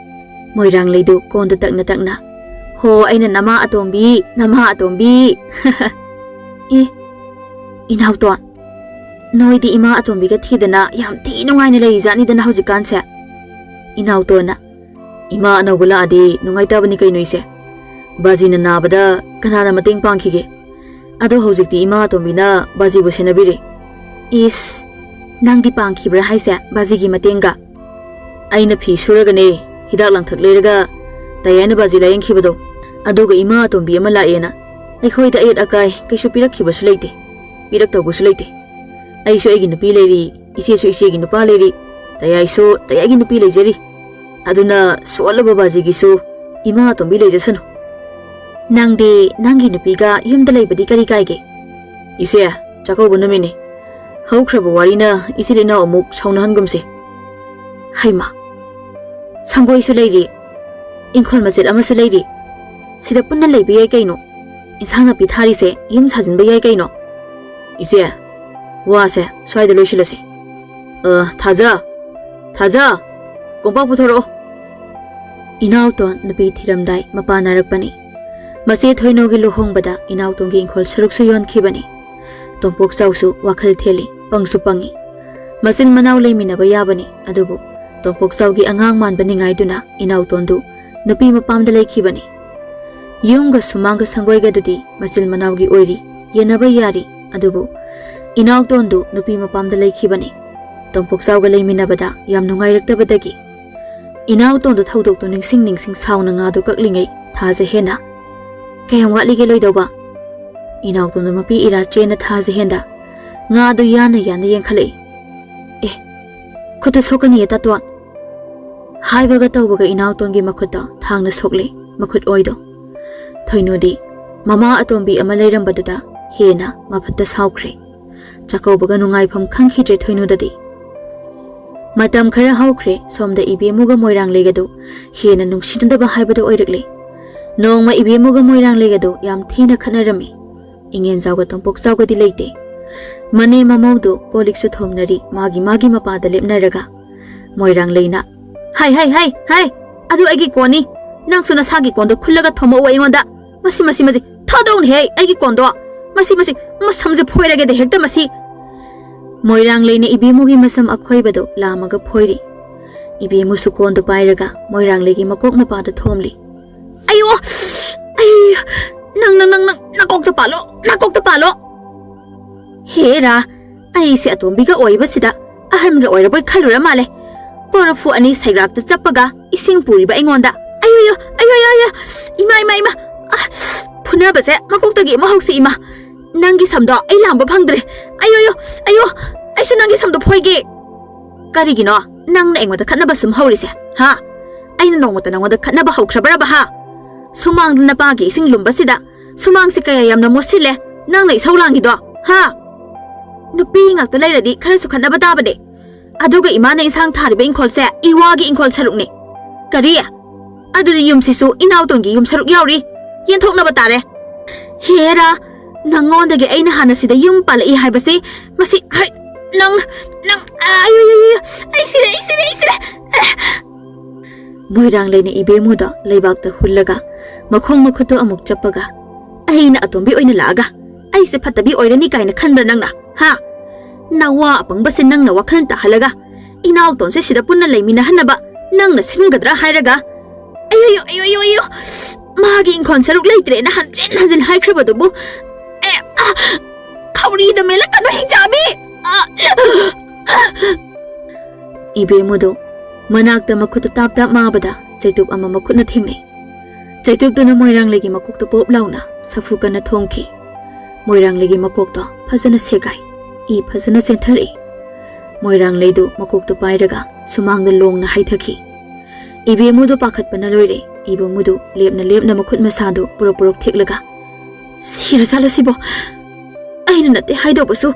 ꯃꯣꯏꯔꯥꯡꯂꯩꯗꯨ ꯀꯣꯟꯗ ꯇꯛꯅ ꯇꯛꯅ, "ꯍꯣ, ꯑꯩꯅ ꯅꯃꯥ ꯑꯇꯣꯝꯕꯤ, ꯅꯃꯥ ꯑꯇꯣꯝꯕꯤ!" "ꯑꯦ, ꯏꯅꯥꯎꯇꯣꯟ, ꯅꯣꯏꯗꯤ ꯏꯃꯥ ꯑꯇꯣꯝꯕꯤꯒ ꯊꯤꯗꯅ ꯌꯥꯝ ꯊꯤ ꯅꯨꯡꯉꯥꯏꯅ ꯂꯩꯔꯤꯖꯥꯠꯅꯤꯗꯅ ꯍꯧꯖꯤꯛꯀꯥꯟꯁꯦ?" ꯏꯅꯥꯎꯇꯣꯟꯅ, "ꯏꯃꯥ ꯑꯅꯧꯕ ꯂꯥꯛꯑꯗꯤ ꯅꯨꯡꯉꯥꯏꯇꯕꯅꯤ ꯀꯩꯅꯣ ꯏꯆꯦ꯫ ꯕꯥꯖꯤꯅ ꯅꯥꯕꯗ ꯀꯅꯥꯅ ꯃꯇꯦꯡ ꯄꯥꯡꯈꯤꯒꯦ? ꯑꯗꯣ ꯍꯧꯖꯤꯛꯇꯤ ꯏꯃꯥ ꯑꯇꯣꯝꯕꯤꯅ ꯕꯥꯖꯤꯕꯨ ꯁꯦꯟꯅꯕꯤꯔꯦ꯫" "ꯏꯁ, ꯅꯪꯗꯤ ꯄꯥꯡꯈꯤꯕ꯭ꯔꯥ ꯍꯥꯏꯁꯦ ꯕꯥꯖꯤꯒꯤ ꯃꯇꯦꯡꯒ?" "ꯑꯩꯅ ꯐꯤ ꯁꯨꯔꯒꯅꯦ, ꯍꯤꯗꯥꯛ ꯂꯥꯡꯊꯛ ꯂꯩꯔꯒ ꯇꯌꯥꯏꯅ ꯕꯥꯖꯤ ꯂꯥꯌꯦꯡꯈꯤꯕꯗꯣ꯫ ꯑꯗꯨꯒ ꯏꯃꯥ ꯑꯇꯣꯝꯕꯤ ꯑꯃ ꯂꯥꯛꯑꯦꯅ ꯑꯩꯈꯣꯏꯗ ꯑꯌꯦꯠ ꯑꯀꯥꯏ ꯀꯩꯁꯨ ꯄꯤꯔꯛꯈꯤꯕꯁꯨ ꯂꯩꯇꯦ, ꯄꯤꯔꯛꯇꯧꯕꯁꯨ ꯂꯩꯇꯦ꯫ ꯑꯩꯁꯨ ꯑꯩꯒꯤ ꯅꯨꯄꯤ ꯂꯩꯔꯤ, ꯏꯆꯦꯁꯨ ꯏꯆꯦꯒꯤ ꯅꯨꯄꯥ ꯂꯩꯔꯤ, ꯇꯌꯥꯏꯁꯨ ꯇꯌꯥꯏꯒꯤ ꯅꯨꯄꯤ ꯂꯩꯖꯔꯤ꯫ ꯑꯗꯨꯅ ꯁꯣꯜꯂꯕ ꯕꯥꯖꯤꯒꯤꯁꯨ ꯏꯃꯥ ꯑꯇꯣꯝꯕꯤ ꯂꯩꯖꯁꯅꯨ꯫" "ꯅꯪꯗꯤ ꯅꯪꯒꯤ ꯅꯨꯄꯤꯒ ꯌꯨꯝꯗ ꯂꯩꯕꯗꯤ ꯀꯔꯤ ꯀꯥꯏꯒꯦ?" "ꯏꯆꯦ, ꯆꯥꯛꯀꯧꯕ ꯅꯨꯃꯤꯠꯅꯤ꯫ ꯍꯧꯈ꯭ꯔꯕ ꯋꯥꯔꯤꯅ ꯏꯆꯤꯜ ꯏꯅꯥꯎ ꯑꯃꯨꯛ ꯁꯥꯎꯅꯍꯟꯒꯨꯝꯁꯤ꯫" "ꯍꯩꯃꯥ, ꯁꯪꯒꯣꯏꯁꯨ ꯂꯩꯔꯤ, ꯏꯪꯈꯣꯜ ꯃꯆꯦꯠ ꯑꯃꯁꯨ ꯂꯩꯔꯤ꯫ ꯁꯤꯗ ꯄꯨꯟꯅ ꯂꯩꯕ ꯌꯥꯏ ꯀꯩꯅꯣ꯫ ꯏꯟꯁꯥꯡ ꯅꯥꯄꯤ ꯊꯥꯔꯤꯁꯦ ꯌꯨꯝ ꯁꯥꯖꯤꯟꯕ ꯌꯥꯏ ꯀꯩꯅꯣ꯫" "ꯏꯆꯦ, ꯋꯥꯁꯦ ꯁ꯭ꯋꯥꯏꯗ ꯂꯣꯏꯁꯤꯜꯂꯁꯤ꯫ ꯑ, ꯊꯥꯖ, ꯊꯥꯖ, ꯀꯣꯝꯄꯥꯛ ꯄꯨꯊꯣꯔꯛꯑꯣ꯫" ꯏꯅꯥꯎꯇꯣꯟ ꯅꯨꯄꯤ ꯊꯤꯔꯝꯗꯥꯏ ꯃꯄꯥ ꯅꯥꯔꯛꯄꯅꯤ꯫ ꯃꯆꯦ ꯊꯣꯏꯅꯣꯒꯤ ꯂꯨꯍꯣꯡꯕꯗ ꯏꯅꯥꯎꯇꯣꯟꯒꯤ ꯏꯪꯈꯣꯜ ꯁꯔꯨꯛꯁꯨ ꯌꯣꯟꯈꯤꯕꯅꯤ꯫ ꯇꯣꯝꯄꯣꯛ ꯆꯥꯎꯁꯨ ꯋꯥꯈꯜ ꯊꯦꯜꯂꯤ, ꯄꯪꯁꯨ ꯄꯪꯉꯤ꯫ ꯃꯆꯤꯟ ꯃꯅꯥꯎ ꯂꯩꯃꯤꯟꯅꯕ ꯌꯥꯕꯅꯤ, ꯑꯗꯨꯕꯨ ꯇꯣꯝꯄꯣꯛꯆꯥꯎꯒꯤ ꯑꯉꯥꯡ ꯃꯥꯟꯕ ꯅꯤꯡꯉꯥꯏꯗꯨꯅ ꯏꯅꯥꯎꯇꯣꯟꯗꯨ ꯅꯨꯄꯤ ꯃꯄꯥꯝꯗ ꯂꯩꯈꯤꯕꯅꯤ꯫ ꯌꯨꯝꯒ ꯁꯨꯃꯥꯡꯒ ꯁꯪꯒꯣꯏꯒꯗꯨꯗꯤ ꯃꯆꯤꯜ ꯃꯅꯥꯎꯒꯤ ꯑꯣꯏꯔꯤ, ꯌꯦꯟꯅꯕ ꯌꯥꯔꯤ, ꯑꯗꯨꯕꯨ ꯏꯅꯥꯎꯇꯣꯟꯗꯨ ꯅꯨꯄꯤ ꯃꯄꯥꯝꯗ ꯂꯩꯈꯤꯕꯅꯤ꯫ ꯇꯣꯝꯄꯣꯛꯆꯥꯎꯒ ꯂꯩꯃꯤꯟꯅꯕꯗ ꯌꯥꯝ ꯅꯨꯡꯉꯥꯏꯔꯛꯇꯕꯗꯒꯤ ꯏꯅꯥꯎꯇꯣꯟꯗꯨ ꯊꯧꯗꯣꯛꯇꯨ ꯅꯤꯡꯁꯤꯡ ꯅꯤꯡꯁꯤꯡ ꯁꯥꯎꯅ ꯉꯥꯗꯨ ꯀꯛꯂꯤꯉꯩ ꯊꯥꯖ ꯍꯦꯟꯅ "ꯀꯌꯥꯝ ꯋꯥꯠꯂꯤꯒꯦ ꯂꯣꯏꯗꯧꯕ?" ꯏꯅꯥꯎꯇꯣꯟꯗꯨ ꯃꯄꯤ ꯏꯔꯥ ꯆꯦꯟꯅ ꯊꯥꯖ ꯍꯦꯟꯗ ꯉꯥꯗꯨ ꯌꯥꯟꯅ ꯌꯥꯟꯅ ꯌꯦꯡꯈꯠꯂꯛꯏ꯫ "ꯑꯦ, ꯈꯨꯠꯇ ꯁꯣꯛꯀꯅꯤꯌꯦ ꯇꯥꯇꯣꯟ!" ꯍꯥꯏꯕꯒ ꯇꯧꯕꯒ ꯏꯅꯥꯎꯇꯣꯟꯒꯤ ꯃꯈꯨꯠꯇꯣ ꯊꯥꯡꯅ ꯁꯣꯛꯂꯦ, ꯃꯈꯨꯠ ꯑꯣꯏꯗꯣ꯫ ꯊꯣꯏꯅꯨꯗꯤ ꯃꯃꯥ ꯑꯇꯣꯝꯕꯤ ꯑꯃ ꯂꯩꯔꯝꯕꯗꯨꯗ ꯍꯦꯟꯅ ꯃꯐꯠꯇ ꯁꯥꯎꯈ꯭ꯔꯦ꯫ ꯆꯥꯛꯀꯧꯕꯒ ꯅꯨꯡꯉꯥꯏꯐꯝ ꯈꯪꯈꯤꯗ꯭ꯔꯦ ꯊꯣꯏꯅꯨꯗꯗꯤ꯫ ꯃꯇꯝ ꯈꯔ ꯍꯧꯈ꯭ꯔꯦ, ꯁꯣꯝꯗ ꯏꯕꯦꯝꯃꯨꯒ ꯃꯣꯏꯔꯥꯡꯂꯩꯒꯗꯨ ꯍꯦꯟꯅ ꯅꯨꯡꯁꯤꯅꯗꯕ ꯍꯥꯏꯕꯗꯨ ꯑꯣꯏꯔꯛꯂꯦ꯫ ꯅꯣꯡꯃ ꯏꯕꯦꯝꯃꯨꯒ ꯃꯣꯏꯔꯥꯡꯂꯩꯒꯗꯨ ꯌꯥꯝ ꯊꯤꯅ ꯈꯠꯅꯔꯝꯃꯤ꯫ ꯏꯉꯦꯟꯖꯥꯎꯒ ꯇꯣꯝꯄꯣꯛꯆꯥꯎꯒꯗꯤ ꯂꯩꯇꯦ꯫ ꯃꯅꯦꯝ ꯃꯃꯧꯗꯨ ꯀꯣꯜ ꯂꯤꯛꯁꯨ ꯊꯣꯝꯅꯔꯤ, ꯃꯥꯒꯤ ꯃꯥꯒꯤ ꯃꯄꯥꯗ ꯂꯦꯞꯅꯔꯒ꯫ ꯃꯣꯏꯔꯥꯡꯂꯩꯅ, "ꯍꯥꯏ, ꯍꯥꯏ, ꯍꯥꯏ, ꯍꯥꯏ! ꯑꯗꯨ ꯑꯩꯒꯤ ꯀꯣꯟꯅꯤ꯫ ꯅꯪꯁꯨ ꯅꯁꯥꯒꯤ ꯀꯣꯟꯗꯣ ꯈꯨꯜꯂꯒ ꯊꯣꯝꯃꯛꯎ ꯑꯩꯉꯣꯟꯗ꯫ ꯃꯁꯤ, ꯃꯁꯤ, ꯃꯁꯤ, ꯊꯥꯗꯧꯅꯦꯍꯦ ꯑꯩꯒꯤ ꯀꯣꯟꯗꯣ꯫ ꯃꯁꯤ, ꯃꯁꯤ, ꯃꯁꯝꯁꯦ ꯐꯣꯏꯔꯒꯦꯗ ꯍꯦꯛꯇ ꯃꯁꯤ!" ꯃꯣꯏꯔꯥꯡꯂꯩꯅ ꯏꯕꯦꯝꯃꯨꯒꯤ ꯃꯁꯝ ꯑꯈꯣꯏꯕꯗꯨ ꯂꯥꯝꯃꯒ ꯐꯣꯏꯔꯤ꯫ ꯏꯕꯦꯝꯃꯨꯁꯨ ꯀꯣꯟꯗꯨ ꯄꯥꯏꯔꯒ ꯃꯣꯏꯔꯥꯡꯂꯩꯒꯤ ꯃꯀꯣꯛ ꯃꯄꯥꯗ ꯊꯣꯝꯂꯤ꯫ "ꯑꯌꯣ! ꯑꯩ! ꯅꯪ, ꯅꯪ, ꯅꯪ, ꯅꯪ, ꯅꯀꯣꯛꯇ ꯄꯥꯜꯂꯣ! ꯅꯀꯣꯛꯇ ꯄꯥꯜꯂꯣ!" ꯍꯦꯔꯥ, ꯑꯩꯁꯦ ꯑꯇꯣꯝꯕꯤꯒ ꯑꯣꯏꯕꯁꯤꯗ ꯑꯍꯟꯒ ꯑꯣꯏꯔꯕꯣꯏ ꯈꯜꯂꯨꯔ ꯃꯥꯜꯂꯦ꯫ ꯀꯣꯔꯐꯨ ꯑꯅꯤ ꯁꯩꯒ꯭ꯔꯥꯛꯇ ꯆꯞꯄꯒ ꯏꯁꯤꯡ ꯄꯨꯔꯤꯕ ꯑꯩꯉꯣꯟꯗ꯫ "ꯑꯌꯣ, ꯑꯌꯣ, ꯑꯌꯣ, ꯑꯌꯣ, ꯑꯌꯣ! ꯏꯃꯥ, ꯏꯃꯥ, ꯏꯃꯥ! ꯑ, ꯐꯨꯅꯕꯁꯦ ꯃꯀꯣꯛꯇꯒꯤ ꯑꯃꯨꯛ ꯍꯧꯁꯤ, ꯏꯃꯥ! ꯅꯪꯒꯤ ꯁꯝꯗꯣ ꯑꯩ ꯂꯥꯝꯕ ꯐꯪꯗ꯭ꯔꯦ꯫ ꯑꯌꯣ, ꯑꯌꯣ, ꯑꯌꯣ! ꯑꯩꯁꯨ ꯅꯪꯒꯤ ꯁꯝꯗꯣ ꯐꯣꯏꯒꯦ!" "ꯀꯔꯤꯒꯤꯅꯣ ꯅꯪꯅ ꯑꯩꯉꯣꯟꯗ ꯈꯠꯅꯕ ꯁꯨꯝ ꯍꯧꯔꯤꯁꯦ, ꯍꯥ? ꯑꯩꯅ ꯅꯣꯡꯃꯇ ꯅꯪꯉꯣꯟꯗ ꯈꯠꯅꯕ ꯍꯧꯈ꯭ꯔꯕ꯭ꯔꯕ, ꯍꯥ? ꯁꯨꯃꯥꯡꯗ ꯅꯄꯥꯒꯤ ꯏꯁꯤꯡ ꯂꯨꯝꯕꯁꯤꯗ ꯁꯨꯃꯥꯡꯁꯦ ꯀꯌꯥ ꯌꯥꯝꯅ ꯃꯣꯠꯁꯤꯜꯂꯦ, ꯅꯪꯅ ꯏꯁꯧ ꯂꯥꯡꯉꯤꯗꯣ, ꯍꯥ? ꯅꯨꯄꯤ ꯉꯥꯛꯇ ꯂꯩꯔꯗꯤ ꯈꯔꯁꯨ ꯈꯠꯅꯕ ꯇꯥꯕꯅꯦ꯫ ꯑꯗꯨꯒ ꯏꯃꯥꯅ ꯏꯟꯁꯥꯡ ꯊꯥꯔꯤꯕ ꯏꯪꯈꯣꯜꯁꯦ ꯏꯋꯥꯒꯤ ꯏꯪꯈꯣꯜ ꯁꯔꯨꯛꯅꯦ꯫" "ꯀꯔꯤ? ꯑꯗꯨꯗꯤ ꯌꯨꯝꯁꯤꯁꯨ ꯏꯅꯥꯎꯇꯣꯟꯒꯤ ꯌꯨꯝ ꯁꯔꯨꯛ ꯌꯥꯎꯔꯤ, ꯌꯦꯟꯊꯣꯛꯅꯕ ꯇꯥꯔꯦ꯫" "ꯍꯦꯔꯥ, ꯅꯪꯉꯣꯟꯗꯒꯤ ꯑꯩꯅ ꯍꯥꯟꯅ ꯁꯤꯗ ꯌꯨꯝ ꯄꯥꯜꯂꯛꯏ ꯍꯥꯏꯕꯁꯤ, ꯃꯁꯤ, ꯍꯩ, ꯅꯪ, ꯅꯪ, ꯑꯩ, ꯑꯩ, ꯑꯩ, ꯑꯩ, ꯑꯩ ꯁꯤꯔꯦ, ꯑꯩ ꯁꯤꯔꯦ, ꯑꯩ ꯁꯤꯔꯦ!" ꯃꯣꯏꯔꯥꯡꯂꯩꯅ ꯏꯕꯦꯝꯃꯨꯗ ꯂꯩꯕꯥꯛꯇ ꯍꯨꯜꯂꯒ ꯃꯈꯣꯡ ꯃꯈꯨꯠꯇꯨ ꯑꯃꯨꯛ ꯆꯞꯄꯒ, "ꯑꯩꯅ ꯑꯇꯣꯝꯕꯤ ꯑꯣꯏꯅ ꯂꯥꯛꯑꯒ ꯑꯩꯁꯦ ꯐꯠꯇꯕꯤ ꯑꯣꯏꯔꯅꯤ ꯀꯥꯏꯅ ꯈꯟꯕ꯭ꯔꯥ ꯅꯪꯅ, ꯍꯥ? ꯅꯋꯥ ꯑꯄꯪꯕꯁꯦ ꯅꯪꯅ ꯋꯥꯈꯜ ꯇꯥꯍꯜꯂꯒ ꯏꯅꯥꯎꯇꯣꯟꯁꯦ ꯁꯤꯗ ꯄꯨꯟꯅ ꯂꯩꯃꯤꯟꯅꯍꯟꯅꯕ ꯅꯪꯅ ꯁꯤꯟꯒꯗ꯭ꯔꯥ ꯍꯥꯏꯔꯒ, ꯑꯌꯣ, ꯑꯌꯣ, ꯑꯌꯣ, ꯑꯌꯣ, ꯑꯌꯣ, ꯃꯥꯒꯤ ꯏꯪꯈꯣꯜ ꯁꯔꯨꯛ ꯂꯩꯇ꯭ꯔꯦꯅ ꯍꯟꯖꯤꯟ ꯍꯟꯖꯤꯟ ꯍꯥꯏꯈ꯭ꯔꯕꯗꯨꯕꯨ, ꯑꯦ, ꯑ, ꯈꯧꯔꯤꯗ ꯃꯦꯜꯂꯛꯀꯅꯨ, ꯍꯤꯡꯆꯥꯕꯤ! ꯑ, ꯏꯕꯦꯝꯃꯨꯗꯣ ꯃꯅꯥꯛꯇ ꯃꯈꯨꯠꯇ ꯇꯥꯞ ꯇꯥꯞ ꯃꯥꯕꯗ ꯆꯩꯇꯨꯞ ꯑꯃ ꯃꯈꯨꯠꯅ ꯊꯦꯡꯅꯩ꯫ ꯆꯩꯇꯨꯞꯇꯨꯅ ꯃꯣꯏꯔꯥꯡꯂꯩꯒꯤ ꯃꯀꯣꯛꯇ ꯄꯣꯞ ꯂꯥꯎꯅ ꯁꯥꯐꯨ ꯀꯟꯅ ꯊꯣꯝꯈꯤ꯫ ꯃꯣꯏꯔꯥꯡꯂꯩꯒꯤ ꯃꯀꯣꯛꯇꯣ ꯐꯖꯅ ꯁꯦꯒꯥꯏ, ꯏ ꯐꯖꯅ ꯆꯦꯟꯊꯔꯛꯏ꯫ ꯃꯣꯏꯔꯥꯡꯂꯩꯗꯨ ꯃꯀꯣꯛꯇꯨ ꯄꯥꯏꯔꯒ ꯁꯨꯃꯥꯡꯗ ꯂꯣꯡꯅ ꯍꯥꯏꯊꯈꯤ꯫ ꯏꯕꯦꯝꯃꯨꯗꯨ ꯄꯥꯈꯠꯄꯅ ꯂꯣꯏꯔꯦ꯫ ꯏꯕꯦꯝꯃꯨꯗꯨ ꯂꯦꯞꯅ ꯂꯦꯞꯅ ꯃꯈꯨꯠ ꯃꯁꯥꯗꯨ ꯄꯨꯔꯞ ꯄꯨꯔꯞ ꯊꯦꯛꯂꯒ, "ꯁꯤꯔꯖꯥꯠꯂꯣ ꯁꯤꯕꯣ? ꯑꯩꯅ ꯅꯠꯇꯦ ꯍꯥꯏꯗꯧꯕꯁꯨ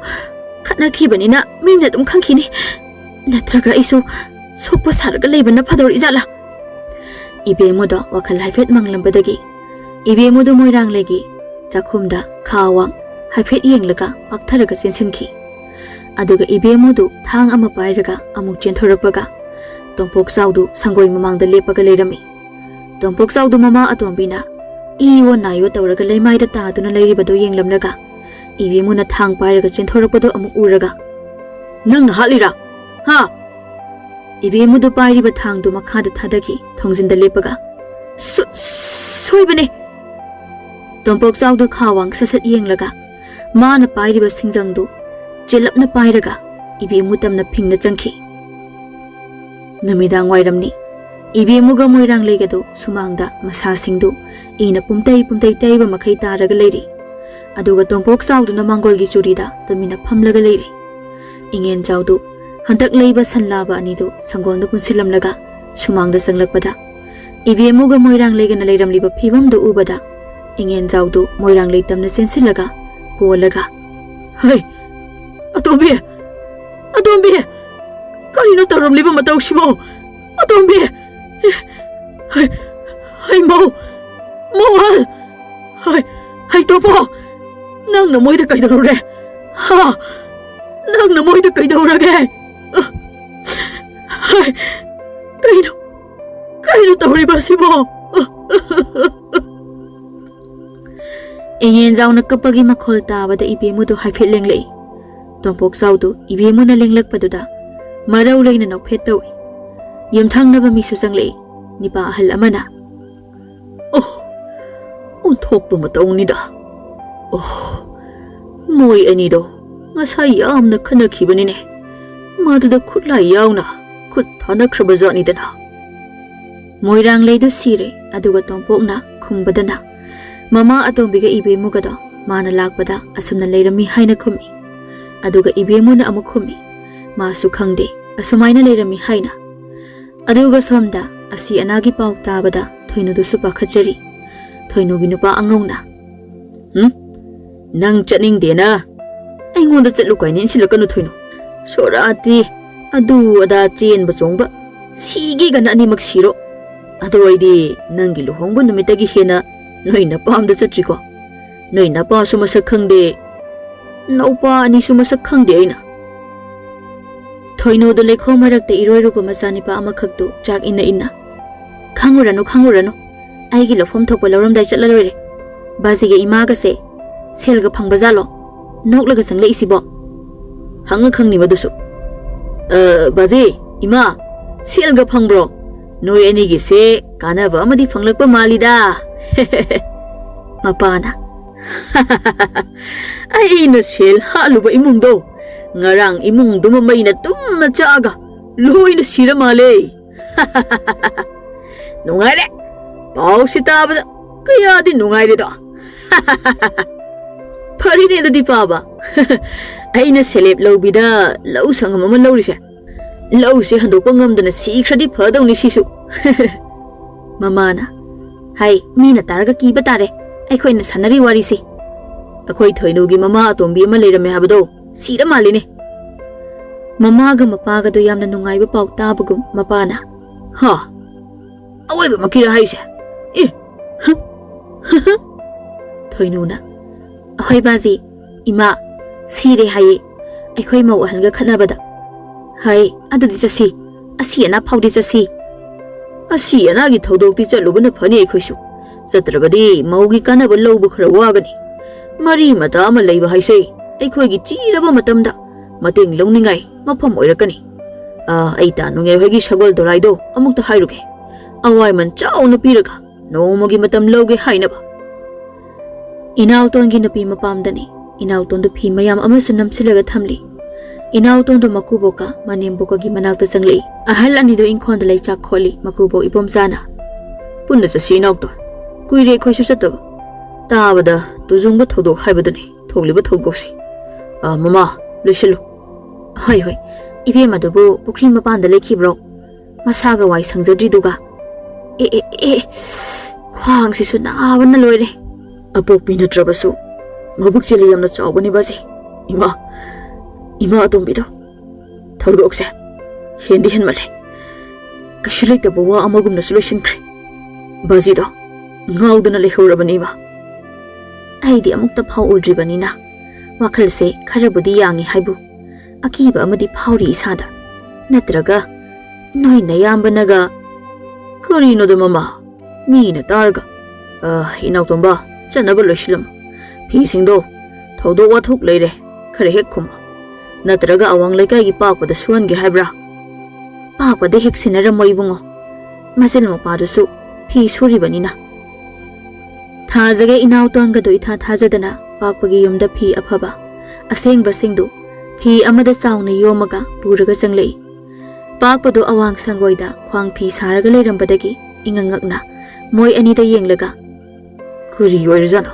ꯈꯠꯅꯈꯤꯕꯅꯤꯅ ꯃꯤꯅ ꯑꯗꯨꯝ ꯈꯪꯈꯤꯅꯤ꯫ ꯅꯠꯇ꯭ꯔꯒ ꯑꯩꯁꯨ ꯁꯣꯛꯄ ꯁꯥꯔꯒ ꯂꯩꯕꯅ ꯐꯗꯧꯔꯤꯖꯥꯠꯂꯥ?" ꯏꯕꯦꯝꯃꯨꯗꯣ ꯋꯥꯈꯜ ꯍꯥꯏꯐꯦꯠ ꯃꯪꯂꯝꯕꯗꯒꯤ ꯏꯕꯦꯝꯃꯨꯗꯨ ꯃꯣꯏꯔꯥꯡꯂꯩꯒꯤ ꯆꯥꯛꯈꯨꯝꯗ ꯈꯥ ꯋꯥꯡ ꯍꯥꯏꯐꯦꯠ ꯌꯦꯡꯂꯒ ꯄꯥꯛꯊꯔꯒ ꯆꯦꯟꯁꯤꯟꯈꯤ꯫ ꯑꯗꯨꯒ ꯏꯕꯦꯝꯃꯨꯗꯨ ꯊꯥꯡ ꯑꯃ ꯄꯥꯏꯔꯒ ꯑꯃꯨꯛ ꯆꯦꯟꯊꯣꯔꯛꯄꯒ ꯇꯣꯝꯄꯣꯛ ꯆꯥꯎꯗꯨ ꯁꯪꯒꯣꯏ ꯃꯃꯥꯡꯗ ꯂꯦꯞꯄꯒ ꯂꯩꯔꯝꯃꯤ꯫ ꯇꯣꯝꯄꯣꯛ ꯆꯥꯎꯗꯨ ꯃꯃꯥ ꯑꯇꯣꯝꯕꯤꯅ ꯏꯌꯣ ꯅꯥꯏꯌꯣ ꯇꯧꯔꯒ ꯂꯩꯃꯥꯏꯗ ꯇꯥꯗꯨꯅ ꯂꯩꯔꯤꯕꯗꯨ ꯌꯦꯡꯂꯝꯂꯒ ꯏꯕꯦꯝꯃꯨꯅ ꯊꯥꯡ ꯄꯥꯏꯔꯒ ꯆꯦꯟꯊꯣꯔꯛꯄꯗꯨ ꯑꯃꯨꯛ ꯎꯔꯒ, "ꯅꯪꯅ ꯍꯥꯠꯂꯤꯔꯥ? ꯍꯥ?" ꯏꯕꯦꯝꯃꯨꯗꯨ ꯄꯥꯏꯔꯤꯕ ꯊꯥꯡꯗꯨ ꯃꯈꯥꯗ ꯊꯥꯗꯈꯤ, ꯊꯣꯡꯖꯤꯟꯗ ꯂꯦꯞꯄꯒ, "ꯁꯣ-, ꯁꯣꯏꯕꯅꯦ!" ꯇꯣꯝꯄꯣꯛ ꯆꯥꯎꯗꯨ ꯈꯥ ꯋꯥꯡ ꯁꯠ ꯁꯠ ꯌꯦꯡꯂꯒ ꯃꯥꯅ ꯄꯥꯏꯔꯤꯕ ꯁꯤꯡꯖꯪꯗꯨ ꯆꯦꯜꯂꯞꯅ ꯄꯥꯏꯔꯒ ꯏꯕꯦꯝꯃꯨ ꯇꯝꯅ ꯐꯤꯡꯅ ꯆꯪꯈꯤ꯫ ꯅꯨꯃꯤꯗꯥꯡ ꯋꯥꯏꯔꯝꯅꯤ꯫ ꯏꯕꯦꯝꯃꯨꯒ ꯃꯣꯏꯔꯥꯡꯂꯩꯒꯗꯨ ꯁꯨꯃꯥꯡꯗ ꯃꯁꯥꯁꯤꯡꯗꯨ ꯏꯅ ꯄꯨꯝꯇꯩ ꯄꯨꯝꯇꯩ ꯇꯩꯕ ꯃꯈꯩ ꯇꯥꯔꯒ ꯂꯩꯔꯤ꯫ ꯑꯗꯨꯒ ꯇꯣꯝꯄꯣꯛ ꯆꯥꯎꯗꯨꯅ ꯃꯥꯡꯒꯣꯜꯒꯤ ꯆꯨꯔꯤꯗ ꯇꯨꯃꯤꯟꯅ ꯐꯝꯂꯒ ꯂꯩꯔꯤ꯫ ꯏꯉꯦꯟꯖꯥꯎꯗꯨ ꯍꯟꯗꯛ ꯂꯩꯕ ꯁꯟ ꯂꯥꯕ ꯑꯅꯤꯗꯨ ꯁꯪꯒꯣꯜꯗ ꯄꯨꯟꯁꯤꯜꯂꯝꯂꯒ ꯁꯨꯃꯥꯡꯗ ꯆꯪꯂꯛꯄꯗ ꯏꯕꯦꯝꯃꯨꯒ ꯃꯣꯏꯔꯥꯡꯂꯩꯒꯅ ꯂꯩꯔꯝꯂꯤꯕ ꯐꯤꯕꯝꯗꯨ ꯎꯕꯗ ꯏꯉꯦꯟꯖꯥꯎꯗꯨ ꯃꯣꯏꯔꯥꯡꯂꯩ ꯇꯝꯅ ꯆꯦꯟꯁꯤꯜꯂꯒ ꯀꯣꯜꯂꯒ, "ꯍꯩ! ꯑꯇꯣꯝꯕꯤ! ꯑꯇꯣꯝꯕꯤ! ꯀꯔꯤꯅꯣ ꯇꯧꯔꯝꯂꯤꯕ ꯃꯇꯧꯁꯤꯕꯣ? ꯑꯇꯣꯝꯕꯤ! ꯍꯩ! ꯍꯩ, ꯃꯧ! ꯃꯧꯍꯜ! ꯍꯩ! ꯍꯩ, ꯇꯣꯝꯄꯣꯛ! ꯅꯪꯅ ꯃꯣꯏꯗ ꯀꯩꯗꯧꯔꯨꯔꯦ? ꯍꯥ? ꯅꯪꯅ ꯃꯣꯏꯗ ꯀꯩꯗꯧꯔꯒꯦ? ꯍꯩ! ꯀꯩꯅꯣ? ꯀꯩꯅꯣ ꯇꯧꯔꯤꯕ ꯑꯁꯤꯕꯣ?" ꯏꯉꯦꯟꯖꯥꯎꯅ ꯀꯞꯄꯒꯤ ꯃꯈꯣꯜ ꯇꯥꯕꯗ ꯏꯕꯦꯝꯃꯨꯗꯨ ꯍꯥꯏꯐꯦꯠ ꯂꯦꯡꯂꯛꯏ꯫ ꯇꯣꯝꯄꯣꯛ ꯆꯥꯎꯗꯨ ꯏꯕꯦꯝꯃꯨꯅ ꯂꯦꯡꯂꯛꯄꯗꯨꯗ ꯃꯔꯧ ꯂꯩꯅ ꯅꯣꯛꯐꯦꯠ ꯇꯧꯏ꯫ ꯌꯨꯝꯊꯪꯅꯕ ꯃꯤꯁꯨ ꯆꯪꯂꯛꯏ꯫ ꯅꯤꯄꯥ ꯑꯍꯜ ꯑꯃꯅ, "ꯑꯣ, ꯑꯣꯟꯊꯣꯛꯄ ꯃꯇꯧꯅꯤꯗ꯫ ꯑꯣ, ꯃꯣꯏ ꯑꯅꯤꯗꯣ ꯉꯁꯥꯏ ꯌꯥꯝꯅ ꯈꯟꯅꯈꯤꯕꯅꯤꯅꯦ꯫ ꯃꯗꯨꯗ ꯈꯨꯠꯂꯥꯏ ꯌꯥꯎꯅ ꯈꯨꯠ ꯊꯥꯅꯈ꯭ꯔꯕ ꯖꯥꯠꯅꯤꯗꯅ꯫" ꯃꯣꯏꯔꯥꯡꯂꯩꯗꯨ ꯁꯤꯔꯦ, ꯑꯗꯨꯒ ꯇꯣꯝꯄꯣꯛꯅ ꯈꯨꯝꯕꯗꯅ, "ꯃꯃꯥ ꯑꯇꯣꯝꯕꯤꯒ ꯏꯕꯦꯝꯃꯨꯒꯗꯣ ꯃꯥꯅ ꯂꯥꯛꯄꯗ ꯑꯁꯨꯝꯅ ꯂꯩꯔꯝꯃꯤ" ꯍꯥꯏꯅ ꯈꯨꯝꯃꯤ꯫ ꯑꯗꯨꯒ ꯏꯕꯦꯝꯃꯨꯅ ꯑꯃꯨꯛ ꯈꯨꯝꯃꯤ, "ꯃꯥꯁꯨ ꯈꯪꯗꯦ ꯑꯁꯨꯃꯥꯏꯅ ꯂꯩꯔꯝꯃꯤ ꯍꯥꯏꯅ꯫" ꯑꯗꯨꯒ ꯁꯣꯝꯗ ꯑꯁꯤ ꯑꯅꯥꯒꯤ ꯄꯥꯎ ꯇꯥꯕꯗ ꯊꯣꯏꯅꯨꯗꯨꯁꯨ ꯄꯥꯈꯠꯆꯔꯤ꯫ ꯊꯣꯏꯅꯨꯒꯤ ꯅꯨꯄꯥ ꯑꯉꯧꯅ, "ꯍꯨꯝ? ꯅꯪ ꯆꯠꯅꯤꯡꯗꯦꯅ ꯑꯩꯉꯣꯟꯗ ꯆꯠꯂꯨ ꯀꯥꯏꯅ ꯏꯟꯁꯤꯜꯂꯛꯀꯅꯨ, ꯊꯣꯏꯅꯨ꯫ ꯁꯣꯔꯥꯠꯇꯤ, ꯑꯗꯨ ꯑꯗꯥ ꯆꯦꯟꯕ ꯆꯣꯡꯕ, ꯁꯤꯒꯦꯒꯅ ꯑꯅꯤꯃꯛ ꯁꯤꯔꯣ꯫ ꯑꯗꯣ ꯑꯩꯗꯤ ꯅꯪꯒꯤ ꯂꯨꯍꯣꯡꯕ ꯅꯨꯃꯤꯠꯇꯒꯤ ꯍꯦꯟꯅ ꯅꯣꯏ ꯅꯄꯥꯝꯗ ꯆꯠꯇ꯭ꯔꯤꯀꯣ꯫ ꯅꯣꯏ ꯅꯄꯥꯁꯨ ꯃꯁꯛ ꯈꯪꯗꯦ, ꯅꯧꯄꯥ ꯑꯅꯤꯁꯨ ꯃꯁꯛ ꯈꯪꯗꯦ ꯑꯩꯅ꯫" ꯊꯣꯏꯅꯨꯗꯨ ꯂꯩꯈꯣꯝ ꯃꯔꯛꯇ ꯏꯔꯣꯏꯔꯨꯕ ꯃꯆꯥꯅꯤꯄꯥ ꯑꯃꯈꯛꯇꯨ ꯆꯥꯛ ꯏꯟꯅ ꯏꯟꯅ, "ꯈꯪꯉꯨꯔꯅꯨ, ꯈꯪꯉꯨꯔꯅꯨ꯫ ꯑꯩꯒꯤ ꯂꯧꯐꯝ ꯊꯣꯛꯄ ꯂꯧꯔꯝꯗꯥꯏ ꯆꯠꯂ ꯂꯣꯏꯔꯦ꯫ ꯕꯥꯖꯤꯒ ꯏꯃꯥꯒꯁꯦ ꯁꯦꯜꯒ ꯐꯪꯕꯖꯥꯠꯂꯣ? ꯅꯣꯛꯂꯒ ꯆꯪꯂꯛꯏꯁꯤꯕꯣ?" "ꯍꯪꯉ ꯈꯪꯅꯤ ꯃꯗꯨꯁꯨ꯫ ꯑ, ꯕꯥꯖꯤ, ꯏꯃꯥ, ꯁꯦꯜꯒ ꯐꯪꯕ꯭ꯔꯣ? ꯅꯣꯏ ꯑꯅꯤꯒꯤꯁꯦ ꯀꯥꯟꯅꯕ ꯑꯃꯗꯤ ꯐꯪꯂꯛꯄ ꯃꯥꯜꯂꯤꯗ꯫" ꯃꯄꯥꯅ, "ꯑꯩꯅ ꯁꯦꯜ ꯍꯥꯠꯂꯨꯕ ꯏꯃꯨꯡꯗꯣ ꯉꯔꯥꯡ ꯏꯃꯨꯡꯗꯨꯃ ꯃꯩꯅ ꯇꯨꯝꯅ ꯆꯥꯛꯑꯒ ꯂꯣꯏꯅ ꯁꯤꯔ ꯃꯥꯜꯂꯦ꯫" "ꯅꯨꯡꯉꯥꯏꯔꯦ꯫ ꯄꯥꯎꯁꯤ ꯇꯥꯕꯗ ꯀꯌꯥꯗꯤ ꯅꯨꯡꯉꯥꯏꯔꯦꯗꯣ꯫" "ꯐꯔꯤꯅꯦ ꯑꯗꯨꯗꯤ ꯄꯥꯕ꯫ ꯑꯩꯅ ꯁꯦꯂꯦꯞ ꯂꯧꯕꯤꯗ ꯂꯧ ꯁꯪꯉꯝ ꯑꯃ ꯂꯧꯔꯤꯁꯦ꯫ ꯂꯧꯁꯦ ꯍꯟꯗꯣꯛꯄ ꯉꯝꯗꯅ ꯁꯤꯈ꯭ꯔꯗꯤ ꯐꯗꯧꯅꯤ ꯁꯤꯁꯨ꯫" ꯃꯃꯥꯅ, "ꯍꯥꯏ, ꯃꯤꯅ ꯇꯥꯔꯒ ꯀꯤꯕ ꯇꯥꯔꯦ꯫ ꯑꯩꯈꯣꯏꯅ ꯁꯥꯟꯅꯔꯤ ꯋꯥꯔꯤꯁꯤ꯫ ꯑꯩꯈꯣꯏ ꯊꯣꯏꯅꯨꯒꯤ ꯃꯃꯥ ꯑꯇꯣꯝꯕꯤ ꯑꯃ ꯂꯩꯔꯝꯃꯦ ꯍꯥꯏꯕꯗꯣ ꯁꯤꯔ ꯃꯥꯜꯂꯤꯅꯦ꯫" ꯃꯃꯥꯒ ꯃꯄꯥꯒꯗꯣ ꯌꯥꯝꯅ ꯅꯨꯡꯉꯥꯏꯕ ꯄꯥꯎ ꯇꯥꯕꯒꯨꯝ ꯃꯄꯥꯅ, "ꯍꯥ? ꯑꯋꯣꯏꯕꯃꯛꯀꯤꯔ ꯍꯥꯏꯁꯦ? ꯑꯦ, ꯍ, ꯍ, ꯍ꯫" ꯊꯣꯏꯅꯨꯅ, "ꯑꯍꯣꯏ ꯕꯥꯖꯤ, ꯏꯃꯥ, ꯁꯤꯔꯦ ꯍꯥꯏꯌꯦ꯫ ꯑꯩꯈꯣꯏ ꯃꯧ ꯑꯍꯜꯒ ꯈꯠꯅꯕꯗ꯫ ꯍꯥꯏ, ꯑꯗꯨꯗꯤ ꯆꯠꯁꯤ꯫ ꯑꯁꯤ ꯑꯅꯥ ꯐꯥꯎꯗꯤ ꯆꯠꯁꯤ꯫" "ꯑꯁꯤ ꯑꯅꯥꯒꯤ ꯊꯧꯗꯣꯛꯇꯤ ꯆꯠꯂꯨꯕꯅ ꯐꯅꯤ ꯑꯩꯈꯣꯏꯁꯨ꯫ ꯆꯠꯇ꯭ꯔꯕꯗꯤ ꯃꯧꯒꯤ ꯀꯥꯟꯅꯕ ꯂꯧꯕ ꯈꯔ ꯋꯥꯒꯅꯤ꯫ ꯃꯔꯤ ꯃꯇꯥ ꯑꯃ ꯂꯩꯕ ꯍꯥꯏꯁꯦ ꯑꯩꯈꯣꯏꯒꯤ ꯆꯤꯔꯕ ꯃꯇꯝꯗ ꯃꯇꯦꯡ ꯂꯧꯅꯤꯡꯉꯥꯏ ꯃꯐꯝ ꯑꯣꯏꯔꯛꯀꯅꯤ꯫ ꯑ, ꯑꯩ ꯇꯥ ꯅꯨꯡꯉꯥꯏ ꯍꯣꯏꯒꯤ ꯁꯒꯣꯜ ꯗꯣꯔꯥꯏꯗꯣ ꯑꯃꯨꯛꯇ ꯍꯥꯏꯔꯨꯒꯦ꯫ ꯑꯋꯥꯏꯃꯟ ꯆꯥꯎꯅ ꯄꯤꯔꯒ ꯅꯣꯡꯃꯒꯤ ꯃꯇꯝ ꯂꯧꯒꯦ ꯍꯥꯏꯅꯕ꯫ ꯏꯅꯥꯎꯇꯣꯟꯒꯤ ꯅꯨꯄꯤ ꯃꯄꯥꯝꯗꯅꯤ꯫ ꯏꯅꯥꯎꯇꯣꯟꯗꯨ ꯐꯤ ꯃꯌꯥꯝ ꯑꯃꯁꯨ ꯅꯝꯁꯤꯜꯂꯒ ꯊꯝꯂꯤ꯫ ꯏꯅꯥꯎꯇꯣꯟꯗꯨ ꯃꯀꯨꯕꯣꯛꯀ ꯃꯅꯦꯝꯕꯣꯛꯀꯒꯤ ꯃꯅꯥꯛꯇ ꯆꯪꯂꯛꯏ꯫ ꯑꯍꯜ ꯑꯅꯤꯗꯨ ꯏꯪꯈꯣꯜꯗ ꯂꯩꯆꯥꯛ ꯈꯣꯠꯂꯤ꯫ ꯃꯀꯨꯕꯣꯛ ꯏꯕꯣꯝꯆꯥꯅ, "ꯄꯨꯟꯅ ꯆꯠꯁꯤ ꯏꯅꯥꯎꯇꯣꯟ꯫ ꯀꯨꯏꯔꯦ ꯑꯩꯈꯣꯏꯁꯨ ꯆꯠꯇꯕ꯫ ꯇꯥꯕꯗ ꯇꯨꯖꯨꯡꯕ ꯊꯧꯗꯣꯛ ꯍꯥꯏꯕꯗꯨꯅꯤ ꯊꯣꯛꯂꯤꯕ ꯊꯧꯗꯣꯛꯁꯤ꯫ ꯑ, ꯃꯃꯥ, ꯂꯣꯏꯁꯤꯜꯂꯨ꯫" "ꯍꯣꯏ, ꯍꯣꯏ꯫ ꯏꯕꯦꯝ ꯑꯗꯨꯕꯨ ꯄꯨꯈ꯭ꯔꯤ ꯃꯄꯥꯟꯗ ꯂꯩꯈꯤꯕ꯭ꯔꯣ? ꯃꯁꯥꯒ ꯋꯥꯏ ꯁꯪꯖꯗ꯭ꯔꯤꯗꯨꯒ꯫ ꯑꯦ, ꯑꯦ, ꯑꯦ, ꯈ꯭ꯋꯥꯡꯁꯤꯁꯨ ꯅꯥꯕꯅ ꯂꯣꯏꯔꯦ꯫" "ꯑꯄꯣꯛꯄꯤ ꯅꯠꯇ꯭ꯔꯕꯁꯨ ꯃꯕꯨꯛ ꯆꯦꯜꯂꯤ ꯌꯥꯝꯅ ꯆꯥꯎꯕꯅꯤ ꯕꯥꯖꯤ꯫ ꯏꯃꯥ, ꯏꯃꯥ ꯑꯇꯣꯝꯕꯤꯗꯣ, ꯊꯧꯗꯣꯛꯁꯦ ꯍꯦꯟꯗꯤ ꯍꯦꯟꯃꯜꯂꯦ꯫ ꯀꯩꯁꯨ ꯂꯩꯇꯕ ꯋꯥ ꯑꯃꯒꯨꯝꯅꯁꯨ ꯂꯣꯏꯁꯤꯟꯈ꯭ꯔꯦ꯫ ꯕꯥꯖꯤꯗꯣ ꯉꯥꯎꯗꯨꯅ ꯂꯩꯍꯧꯔꯕꯅꯤ ꯏꯃꯥ꯫" ꯑꯩꯗꯤ ꯑꯃꯨꯛꯇ ꯐꯥꯎ ꯎꯗ꯭ꯔꯤꯕꯅꯤꯅ ꯋꯥꯈꯜꯁꯦ ꯈꯔꯕꯨꯗꯤ ꯌꯥꯡꯉꯤ ꯍꯥꯏꯕꯨ ꯑꯀꯤꯕ ꯑꯃꯗꯤ ꯐꯥꯎꯔꯤ ꯏꯁꯥꯗ꯫ ꯅꯠꯇ꯭ꯔꯒ ꯅꯣꯏ ꯅꯌꯥꯝꯕꯅꯒ, "ꯀꯔꯤꯅꯣꯗ ꯃꯃꯥ, ꯃꯤꯅ ꯇꯥꯔꯒ꯫" "ꯑ, ꯏꯅꯥꯎꯇꯣꯝꯕ, ꯆꯠꯅꯕ ꯂꯣꯏꯁꯤꯜꯂꯝꯃꯨ꯫ ꯐꯤꯁꯤꯡꯗꯣ ꯊꯧꯗꯣꯛ ꯋꯥꯊꯣꯛ ꯂꯩꯔꯦ, ꯈꯔ ꯍꯦꯛ ꯈꯨꯝꯃꯨ꯫ ꯅꯠꯇ꯭ꯔꯒ ꯑꯋꯥꯡ ꯂꯩꯀꯥꯏꯒꯤ ꯄꯥꯛꯄꯗ ꯁꯨꯍꯟꯒꯦ ꯍꯥꯏꯕ꯭ꯔꯥ?" "ꯄꯥꯛꯄꯗ ꯍꯦꯛ ꯁꯤꯟꯅꯔꯝꯃꯣ ꯏꯕꯨꯡꯉꯣ꯫ ꯃꯆꯤꯜ ꯃꯧꯄꯥꯗꯨꯁꯨ ꯐꯤ ꯁꯨꯔꯤꯕꯅꯤꯅ꯫" ꯊꯥꯖꯒ ꯏꯅꯥꯎꯇꯣꯟꯒꯗꯨ ꯏꯊꯥ ꯊꯥꯖꯗꯅ ꯄꯥꯛꯄꯒꯤ ꯌꯨꯝꯗ ꯐꯤ ꯑꯐꯕ ꯑꯁꯦꯡꯕꯁꯤꯡꯗꯨ ꯐꯤ ꯑꯃꯗ ꯆꯥꯎꯅ ꯌꯣꯝꯃꯒ ꯄꯨꯔꯒ ꯆꯪꯂꯛꯏ꯫ ꯄꯥꯛꯄꯗꯨ ꯑꯋꯥꯡ ꯁꯪꯒꯣꯏꯗ ꯈ꯭ꯋꯥꯡ ꯐꯤ ꯁꯥꯔꯒ ꯂꯩꯔꯝꯕꯗꯒꯤ ꯏꯉꯛ ꯉꯛꯅ ꯃꯣꯏ ꯑꯅꯤꯗ ꯌꯦꯡꯂꯒ, "ꯀꯔꯤ ꯑꯣꯏꯔꯖꯥꯠꯅꯣ?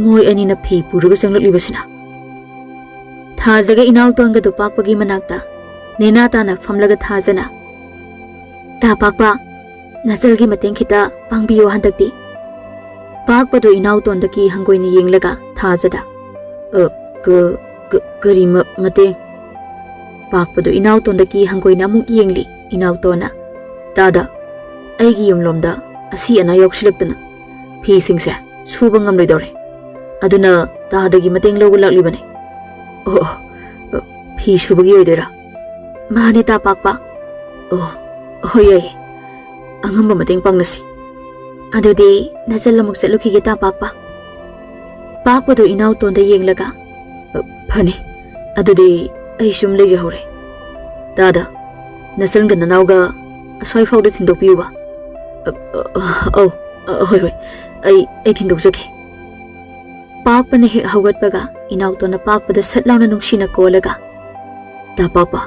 ꯃꯣꯏ ꯑꯅꯤꯅ ꯐꯤ ꯄꯨꯔꯒ ꯆꯪꯂꯛꯂꯤꯕꯁꯤꯅ?" ꯊꯥꯖꯒ ꯏꯅꯥꯎꯇꯣꯟꯒꯗꯨ ꯄꯥꯛꯄꯒꯤ ꯃꯅꯥꯛꯇ ꯅꯦꯅꯥ ꯇꯥꯅ ꯐꯝꯂꯒ ꯊꯥꯖꯅ, "ꯇꯥ ꯄꯥꯛꯄ, ꯅꯆꯜꯒꯤ ꯃꯇꯦꯡ ꯈꯤꯇ ꯄꯥꯡꯕꯤꯌꯨ ꯍꯟꯗꯛꯇꯤ꯫" ꯄꯥꯛꯄꯗꯨ ꯏꯅꯥꯎꯇꯣꯟꯗ ꯀꯤ ꯍꯪꯒꯣꯏꯅ ꯌꯦꯡꯂꯒ ꯊꯥꯖꯗ, "ꯑ, ꯀ-, ꯀ-, ꯀꯔꯤ ꯃ-, ꯃꯇꯦꯡ?" ꯄꯥꯛꯄꯗꯨ ꯏꯅꯥꯎꯇꯣꯟꯗ ꯀꯤ ꯍꯪꯒꯣꯏꯅ ꯑꯃꯨꯛ ꯌꯦꯡꯂꯤ꯫ ꯏꯅꯥꯎꯇꯣꯟꯅ, "ꯇꯥꯗ, ꯑꯩꯒꯤ ꯌꯨꯝꯂꯣꯝꯗ ꯑꯁꯤ ꯑꯅꯥ ꯌꯥꯎꯁꯤꯜꯂꯛꯇꯅ ꯐꯤꯁꯤꯡꯁꯦ ꯁꯨꯕ ꯉꯝꯂꯣꯏꯗꯧꯔꯦ꯫ ꯑꯗꯨꯅ ꯇꯥꯗꯒꯤ ꯃꯇꯦꯡ ꯂꯧꯕ ꯂꯥꯛꯂꯤꯕꯅꯦ꯫" "ꯑꯣ, ꯑꯣ, ꯐꯤ ꯁꯨꯕꯒꯤ ꯑꯣꯏꯗꯣꯏꯔꯥ?" "ꯃꯥꯅꯦ, ꯇꯥ ꯄꯥꯛꯄ꯫" "ꯑꯣ, ꯍꯣꯏ, ꯌꯥꯏꯌꯦ꯫ ꯑꯉꯝꯕ ꯃꯇꯦꯡ ꯄꯥꯡꯅꯁꯤ꯫" "ꯑꯗꯨꯗꯤ ꯅꯆꯜ ꯑꯃꯨꯛ ꯆꯠꯂꯨꯈꯤꯒꯦ, ꯇꯥ ꯄꯥꯛꯄ꯫" ꯄꯥꯛꯄꯗꯨ ꯏꯅꯥꯎꯇꯣꯟꯗ ꯌꯦꯡꯂꯒ, "ꯑ, ꯐꯅꯤ꯫ ꯑꯗꯨꯗꯤ ꯑꯩ ꯁꯨꯝ ꯂꯩꯖꯍꯧꯔꯦ꯫" "ꯇꯥꯗ, ꯅꯆꯟꯒ ꯅꯅꯥꯎꯒ ꯑꯁ꯭ꯋꯥꯏ ꯐꯥꯎꯗ ꯊꯤꯟꯗꯣꯛꯄꯤꯌꯨꯕ꯫" "ꯑ, ꯑ, ꯑ, ꯑꯧ, ꯑ, ꯍꯣꯏ, ꯍꯣꯏ, ꯑꯩ, ꯑꯩ ꯊꯤꯟꯗꯣꯛꯆꯒꯦ꯫" ꯄꯥꯛꯄꯅ ꯍꯦꯛ ꯍꯧꯒꯠꯄꯒ ꯏꯅꯥꯎꯇꯣꯟꯅ ꯄꯥꯛꯄꯗ ꯁꯠ ꯂꯥꯎꯅ ꯅꯨꯡꯁꯤꯅ ꯀꯣꯜꯂꯒ, "ꯇꯥ ꯄꯥꯛꯄ,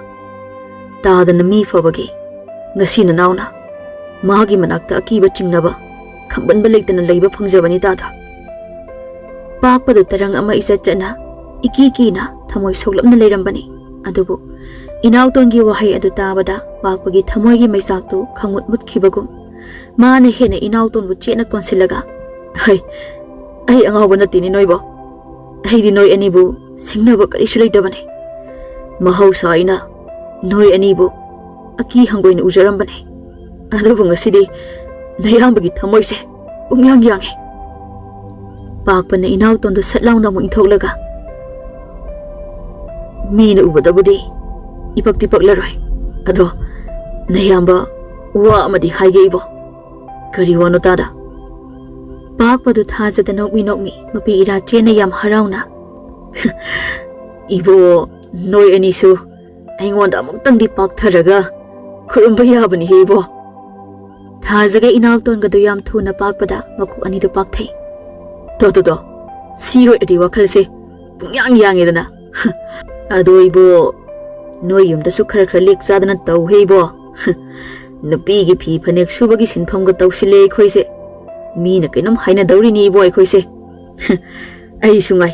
ꯇꯥꯗꯅ ꯃꯤ ꯐꯕꯒꯤ ꯉꯁꯤ ꯅꯅꯥꯎꯅ ꯃꯥꯒꯤ ꯃꯅꯥꯛꯇ ꯑꯀꯤꯕ ꯆꯤꯡꯅꯕ ꯈꯝꯕꯟꯕ ꯂꯩꯇꯅ ꯂꯩꯕ ꯐꯪꯖꯕꯅꯤ ꯇꯥꯗ꯫" ꯄꯥꯛꯄꯗꯨ ꯇꯔꯪ ꯑꯃ ꯏꯆꯠ ꯆꯠꯅ, ꯏꯀꯤ ꯀꯤꯅ ꯊꯃꯣꯏ ꯁꯣꯛꯂꯞꯅ ꯂꯩꯔꯝꯕꯅꯤ꯫ ꯑꯗꯨꯕꯨ ꯏꯅꯥꯎꯇꯣꯟꯒꯤ ꯋꯥꯍꯩ ꯑꯗꯨ ꯇꯥꯕꯗ ꯄꯥꯛꯄꯒꯤ ꯊꯃꯣꯏꯒꯤ ꯃꯩꯆꯥꯛꯇꯨ ꯈꯪꯃꯨꯠ ꯃꯨꯠꯈꯤꯕꯒꯨꯝ, ꯃꯥꯅ ꯍꯦꯟꯅ ꯏꯅꯥꯎꯇꯣꯟꯕꯨ ꯆꯦꯠꯅ ꯀꯣꯟꯁꯤꯜꯂꯒ, "ꯍꯩ, ꯑꯩ ꯑꯉꯥꯎꯕ ꯅꯠꯇꯦꯅꯦ ꯅꯣꯏꯕꯣ꯫ ꯑꯩꯗꯤ ꯅꯣꯏ ꯑꯅꯤꯕꯨ ꯁꯤꯡꯅꯕ ꯀꯔꯤꯁꯨ ꯂꯩꯇꯕꯅꯤ꯫ ꯃꯍꯧꯁꯥ ꯑꯩꯅ ꯅꯣꯏ ꯑꯅꯤꯕꯨ ꯑꯀꯤ ꯍꯪꯒꯣꯏꯅ ꯎꯖꯔꯝꯕꯅꯤ꯫ ꯑꯗꯨꯕꯨ ꯉꯁꯤꯗꯤ ꯅꯌꯥꯝꯕꯒꯤ ꯊꯃꯣꯏꯁꯦ ꯄꯨꯡꯌꯥꯡ ꯌꯥꯡꯉꯤ꯫" ꯄꯥꯛꯄꯅ ꯏꯅꯥꯎꯇꯣꯟꯗꯨ ꯁꯠ ꯂꯥꯎꯅ ꯑꯃꯨꯛ ꯏꯟꯊꯣꯛꯂꯒ, "ꯃꯤꯅ ꯎꯕꯗꯕꯨꯗꯤ ꯏꯄꯛꯇꯤ ꯄꯛꯂꯔꯣꯏ꯫ ꯑꯗꯣ ꯅꯌꯥꯝꯕ, ꯋꯥ ꯑꯃꯗꯤ ꯍꯥꯏꯒꯦ ꯏꯕꯣ꯫" "ꯀꯔꯤ ꯋꯥꯅꯣ ꯇꯥꯗ?" ꯄꯥꯛꯄꯗꯨ ꯊꯥꯖꯗ ꯅꯣꯛꯃꯤ ꯅꯣꯛꯃꯤ ꯃꯄꯤ ꯏꯔꯥ ꯆꯦꯟꯅ ꯌꯥꯝ ꯍꯔꯥꯎꯅ, "ꯏꯕꯣ, ꯅꯣꯏ ꯑꯅꯤꯁꯨ ꯑꯩꯉꯣꯟꯗ ꯑꯃꯨꯛꯇꯪꯗꯤ ꯄꯥꯛꯊꯔꯒ ꯈꯨꯔꯨꯝꯕ ꯌꯥꯕꯅꯤꯍꯦ ꯏꯕꯣ꯫" ꯊꯥꯖꯒ ꯏꯅꯥꯎꯇꯣꯟꯒꯗꯨ ꯌꯥꯝ ꯊꯨꯅ ꯄꯥꯛꯄꯗ ꯃꯀꯣꯛ ꯑꯅꯤꯗꯨ ꯄꯥꯛꯊꯩ꯫ "ꯇꯣ, ꯇꯣ, ꯇꯣ, ꯁꯤ ꯑꯣꯏꯔꯗꯤ ꯋꯥꯈꯜꯁꯦ ꯄꯨꯡꯌꯥꯡ ꯌꯥꯡꯉꯦꯗꯅ꯫ ꯑꯗꯣ ꯏꯕꯣ, ꯅꯣꯏ ꯌꯨꯝꯗꯁꯨ ꯈꯔ ꯈꯔ ꯂꯦꯛ ꯆꯥꯗꯅ ꯇꯧꯍꯦ ꯏꯕꯣ꯫ ꯅꯨꯄꯤꯒꯤ ꯐꯤ ꯐꯅꯦꯛ ꯁꯨꯕꯒꯤ ꯁꯤꯟꯐꯝꯒ ꯇꯧꯁꯤꯜꯂꯦ ꯑꯩꯈꯣꯏꯁꯦ꯫ ꯃꯤꯅ ꯀꯩꯅꯣꯝ ꯍꯥꯏꯅꯗꯧꯔꯤꯅꯤ ꯏꯕꯣ ꯑꯩꯈꯣꯏꯁꯦ꯫" "ꯑꯩꯁꯨ ꯉꯥꯏ,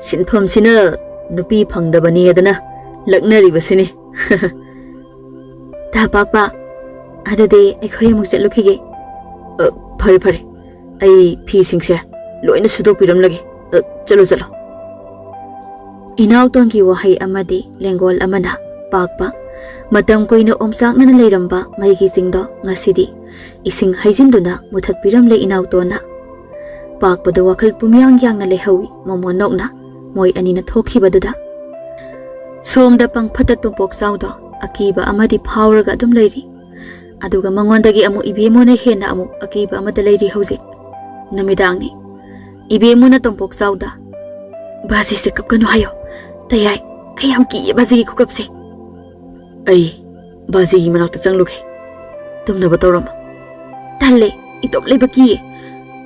ꯁꯤꯟꯐꯝꯁꯤꯅ ꯅꯨꯄꯤ ꯐꯪꯗꯕꯅꯦꯗꯅ ꯂꯛꯅꯔꯤꯕꯁꯤꯅꯤ꯫" "ꯇꯥ ꯄꯥꯛꯄ, ꯑꯗꯨꯗꯤ ꯑꯩꯈꯣꯏ ꯑꯃꯨꯛ ꯆꯠꯂꯨꯈꯤꯒꯦ꯫" "ꯑ, ꯐꯔꯦ, ꯐꯔꯦ꯫ ꯑꯩ ꯐꯤꯁꯤꯡꯁꯦ ꯂꯣꯏꯅ ꯁꯨꯗꯣꯛꯄꯤꯔꯝꯂꯒꯦ꯫ ꯑ, ꯆꯠꯂꯣ, ꯆꯠꯂꯣ꯫" ꯏꯅꯥꯎꯇꯣꯟꯒꯤ ꯋꯥꯍꯩ ꯑꯃꯗꯤ ꯂꯦꯡꯒꯣꯜ ꯑꯃꯅ ꯄꯥꯛꯄ, ꯃꯇꯝ ꯀꯨꯏꯅ ꯑꯣꯝꯆꯥꯛꯅꯅ ꯂꯩꯔꯝꯕ ꯃꯩꯒꯤ ꯆꯤꯡꯗꯣ ꯉꯁꯤꯗꯤ ꯏꯁꯤꯡ ꯍꯩꯖꯤꯟꯗꯨꯅ ꯃꯨꯊꯠꯄꯤꯔꯝꯂꯦ ꯏꯅꯥꯎꯇꯣꯟꯅ꯫ ꯄꯥꯛꯄꯗꯨ ꯋꯥꯈꯜ ꯄꯨꯝꯌꯥꯡ ꯌꯥꯡꯅ ꯂꯩꯍꯧꯏ ꯃꯣꯃꯣꯟ ꯅꯣꯛꯅ ꯃꯣꯏ ꯑꯅꯤꯅ ꯊꯣꯛꯈꯤꯕꯗꯨꯗ꯫ ꯁꯣꯝꯗ ꯄꯪꯐꯠꯇ ꯇꯣꯝꯄꯣꯛ ꯆꯥꯎꯗꯣ ꯑꯀꯤꯕ ꯑꯃꯗꯤ ꯐꯥꯎꯔꯒ ꯑꯗꯨꯝ ꯂꯩꯔꯤ꯫ ꯑꯗꯨꯒ ꯃꯉꯣꯟꯗꯒꯤ ꯑꯃꯨꯛ ꯏꯕꯦꯝꯃꯨꯅ ꯍꯦꯟꯅ ꯑꯃꯨꯛ ꯑꯀꯤꯕ ꯑꯃꯗ ꯂꯩꯔꯤ ꯍꯧꯖꯤꯛ꯫ ꯅꯨꯃꯤꯗꯥꯡꯅꯤ꯫ ꯏꯕꯦꯝꯃꯨꯅ ꯇꯣꯝꯄꯣꯛ ꯆꯥꯎꯗ, "ꯕꯥꯖꯤꯁꯦ ꯀꯞꯀꯅꯨ ꯍꯥꯏꯌꯣ꯫ ꯇꯌꯥꯏ, ꯑꯩ ꯌꯥꯝ ꯀꯤꯌꯦ ꯕꯥꯖꯤꯒꯤ ꯈꯨꯀꯞꯁꯦ꯫" ꯑꯩ ꯕꯥꯖꯤꯒꯤ ꯃꯅꯥꯛꯇ ꯆꯪꯂꯨꯒꯦ꯫ ꯇꯨꯝꯅꯕ ꯇꯧꯔꯝꯃꯣ꯫ "ꯇꯜꯂꯦ, ꯏꯇꯣꯝ ꯂꯩꯕ ꯀꯤꯌꯦ꯫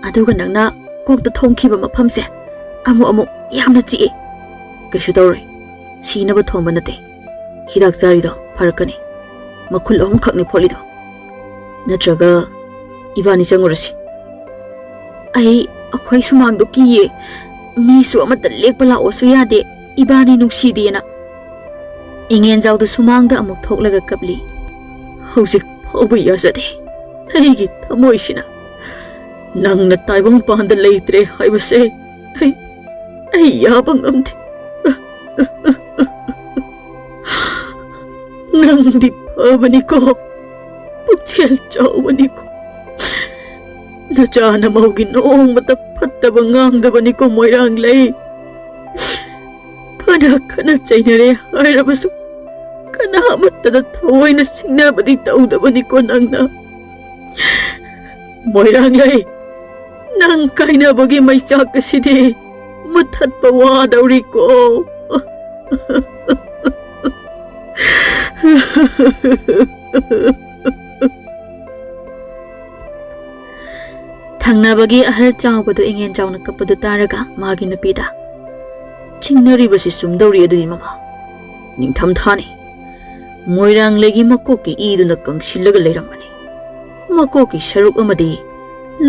ꯑꯗꯨꯒ ꯅꯪꯅ ꯀꯣꯛꯇ ꯊꯣꯝꯈꯤꯕ ꯃꯐꯝꯁꯦ ꯑꯃꯨꯛ ꯑꯃꯨꯛ ꯌꯥꯝꯅ ꯆꯤꯛꯑꯦ꯫" "ꯀꯩꯁꯨ ꯇꯧꯔꯣꯏ꯫ ꯁꯤꯅꯕ ꯊꯣꯝꯕ ꯅꯠꯇꯦ꯫ ꯍꯤꯗꯥꯛ ꯆꯥꯔꯤꯗꯣ ꯐꯔꯛꯀꯅꯤ꯫ ꯃꯈꯨꯜ ꯑꯍꯨꯝꯈꯛꯅꯤ ꯐꯣꯠꯂꯤꯗꯣ꯫ ꯅꯠꯇ꯭ꯔꯒ ꯏꯕꯥꯅꯤ ꯆꯪꯉꯨꯔꯁꯤ꯫" "ꯑꯩ ꯑꯩꯈꯣꯏ ꯁꯨꯃꯥꯡꯗꯣ ꯀꯤꯌꯦ꯫ ꯃꯤꯁꯨ ꯑꯃꯠꯇ ꯂꯦꯛꯄ ꯂꯥꯛꯑꯣꯁꯨ ꯌꯥꯗꯦ, ꯏꯕꯥꯅꯤ ꯅꯨꯡꯁꯤꯗꯦꯅ꯫" ꯏꯉꯦꯟꯖꯥꯎꯗꯨ ꯁꯨꯃꯥꯡꯗ ꯑꯃꯨꯛ ꯊꯣꯛꯂꯒ ꯀꯞꯂꯤ꯫ "ꯍꯧꯖꯤꯛ ꯐꯥꯎꯕ ꯌꯥꯖꯗꯦ꯫ ꯑꯩꯒꯤ ꯊꯃꯣꯏꯁꯤꯅ ꯅꯪꯅ ꯇꯥꯏꯕꯪ ꯄꯥꯟꯗ ꯂꯩꯇ꯭ꯔꯦ ꯍꯥꯏꯕꯁꯦ ꯑꯩ, ꯑꯩ ꯌꯥꯕ ꯉꯝꯗꯦ꯫" "ꯅꯪꯗꯤ ꯐꯕꯅꯤꯀꯣ, ꯄꯨꯛꯆꯦꯜ ꯆꯥꯎꯕꯅꯤꯀꯣ꯫ ꯅꯆꯥ ꯅꯃꯧꯒꯤ ꯅꯣꯡꯃꯇ ꯐꯠꯇꯕ ꯉꯥꯡꯗꯕꯅꯤꯀꯣ, ꯃꯣꯏꯔꯥꯡꯂꯩ꯫ ꯐꯅ ꯈꯠꯅ ꯆꯩꯅꯔꯦ ꯍꯥꯏꯔꯕꯁꯨ ꯀꯅꯥ ꯑꯃꯠꯇꯗ ꯊꯑꯣꯏꯅ ꯁꯤꯡꯅꯕꯗꯤ ꯇꯧꯗꯕꯅꯤꯀꯣ ꯅꯪꯅ꯫ ꯃꯣꯏꯔꯥꯡꯂꯩ, ꯅꯪ ꯀꯥꯏꯅꯕꯒꯤ ꯃꯩꯆꯥꯛ ꯑꯁꯤꯗꯤ ꯃꯨꯊꯠꯄ ꯋꯥꯗꯧꯔꯤꯀꯣ꯫" ꯊꯪꯅꯕꯒꯤ ꯑꯍꯜ ꯆꯥꯎꯕꯗꯨ ꯏꯉꯦꯟ ꯆꯥꯎꯅ ꯀꯞꯄꯗꯨ ꯇꯥꯔꯒ ꯃꯥꯒꯤ ꯅꯨꯄꯤꯗ, "ꯆꯤꯡꯅꯔꯤꯕꯁꯤ ꯆꯨꯝꯗꯧꯔꯤ ꯑꯗꯨꯗꯤ ꯃꯃꯥ꯫ ꯅꯤꯡꯊꯝ ꯊꯥꯅꯤ꯫ ꯃꯣꯏꯔꯥꯡꯂꯩꯒꯤ ꯃꯀꯣꯛꯀꯤ ꯏꯗꯨꯅ ꯀꯪꯁꯤꯜꯂꯒ ꯂꯩꯔꯝꯕꯅꯤ꯫ ꯃꯀꯣꯛꯀꯤ ꯁꯔꯨꯛ ꯑꯃꯗꯤ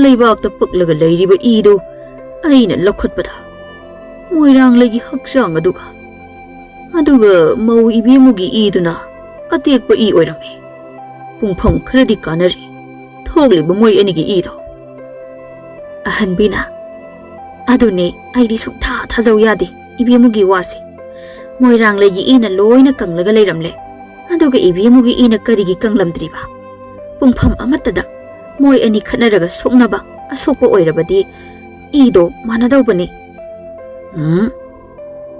ꯂꯩꯕꯥꯛꯇ ꯄꯛꯂꯒ ꯂꯩꯔꯤꯕ ꯏꯗꯨ ꯑꯩꯅ ꯂꯧꯈꯠꯄꯗ ꯃꯣꯏꯔꯥꯡꯂꯩꯒꯤ ꯍꯛꯆꯥꯡ ꯑꯗꯨꯒ, ꯑꯗꯨꯒ ꯃꯧ ꯏꯕꯦꯝꯃꯨꯒꯤ ꯏꯗꯨꯅ ꯑꯇꯦꯛꯄ ꯏ ꯑꯣꯏꯔꯝꯃꯤ꯫ ꯄꯨꯡꯐꯝ ꯈꯔꯗꯤ ꯀꯥꯟꯅꯔꯤ ꯊꯣꯛꯂꯤꯕ ꯃꯣꯏ ꯑꯅꯤꯒꯤ ꯏꯗꯣ꯫" ꯑꯍꯟꯕꯤꯅ, "ꯑꯗꯨꯅꯦ, ꯑꯩꯗꯤ ꯁꯨꯡꯊꯥ ꯊꯥꯖꯧ ꯌꯥꯗꯦ ꯏꯕꯦꯝꯃꯨꯒꯤ ꯋꯥꯁꯦ꯫ ꯃꯣꯏꯔꯥꯡꯂꯩꯒꯤ ꯏꯅ ꯂꯣꯏꯅ ꯀꯪꯂꯒ ꯂꯩꯔꯝꯂꯦ, ꯑꯗꯨꯒ ꯏꯕꯦꯝꯃꯨꯒꯤ ꯏꯅ ꯀꯔꯤꯒꯤ ꯀꯪꯂꯝꯗ꯭ꯔꯤꯕ? ꯄꯨꯡꯐꯝ ꯑꯃꯠꯇꯗ ꯃꯣꯏ ꯑꯅꯤ ꯈꯠꯅꯔꯒ ꯁꯣꯛꯅꯕ ꯑꯁꯣꯛꯄ ꯑꯣꯏꯔꯕꯗꯤ ꯏꯗꯣ ꯃꯥꯟꯅꯗꯧꯕꯅꯤ꯫" "ꯎꯝ,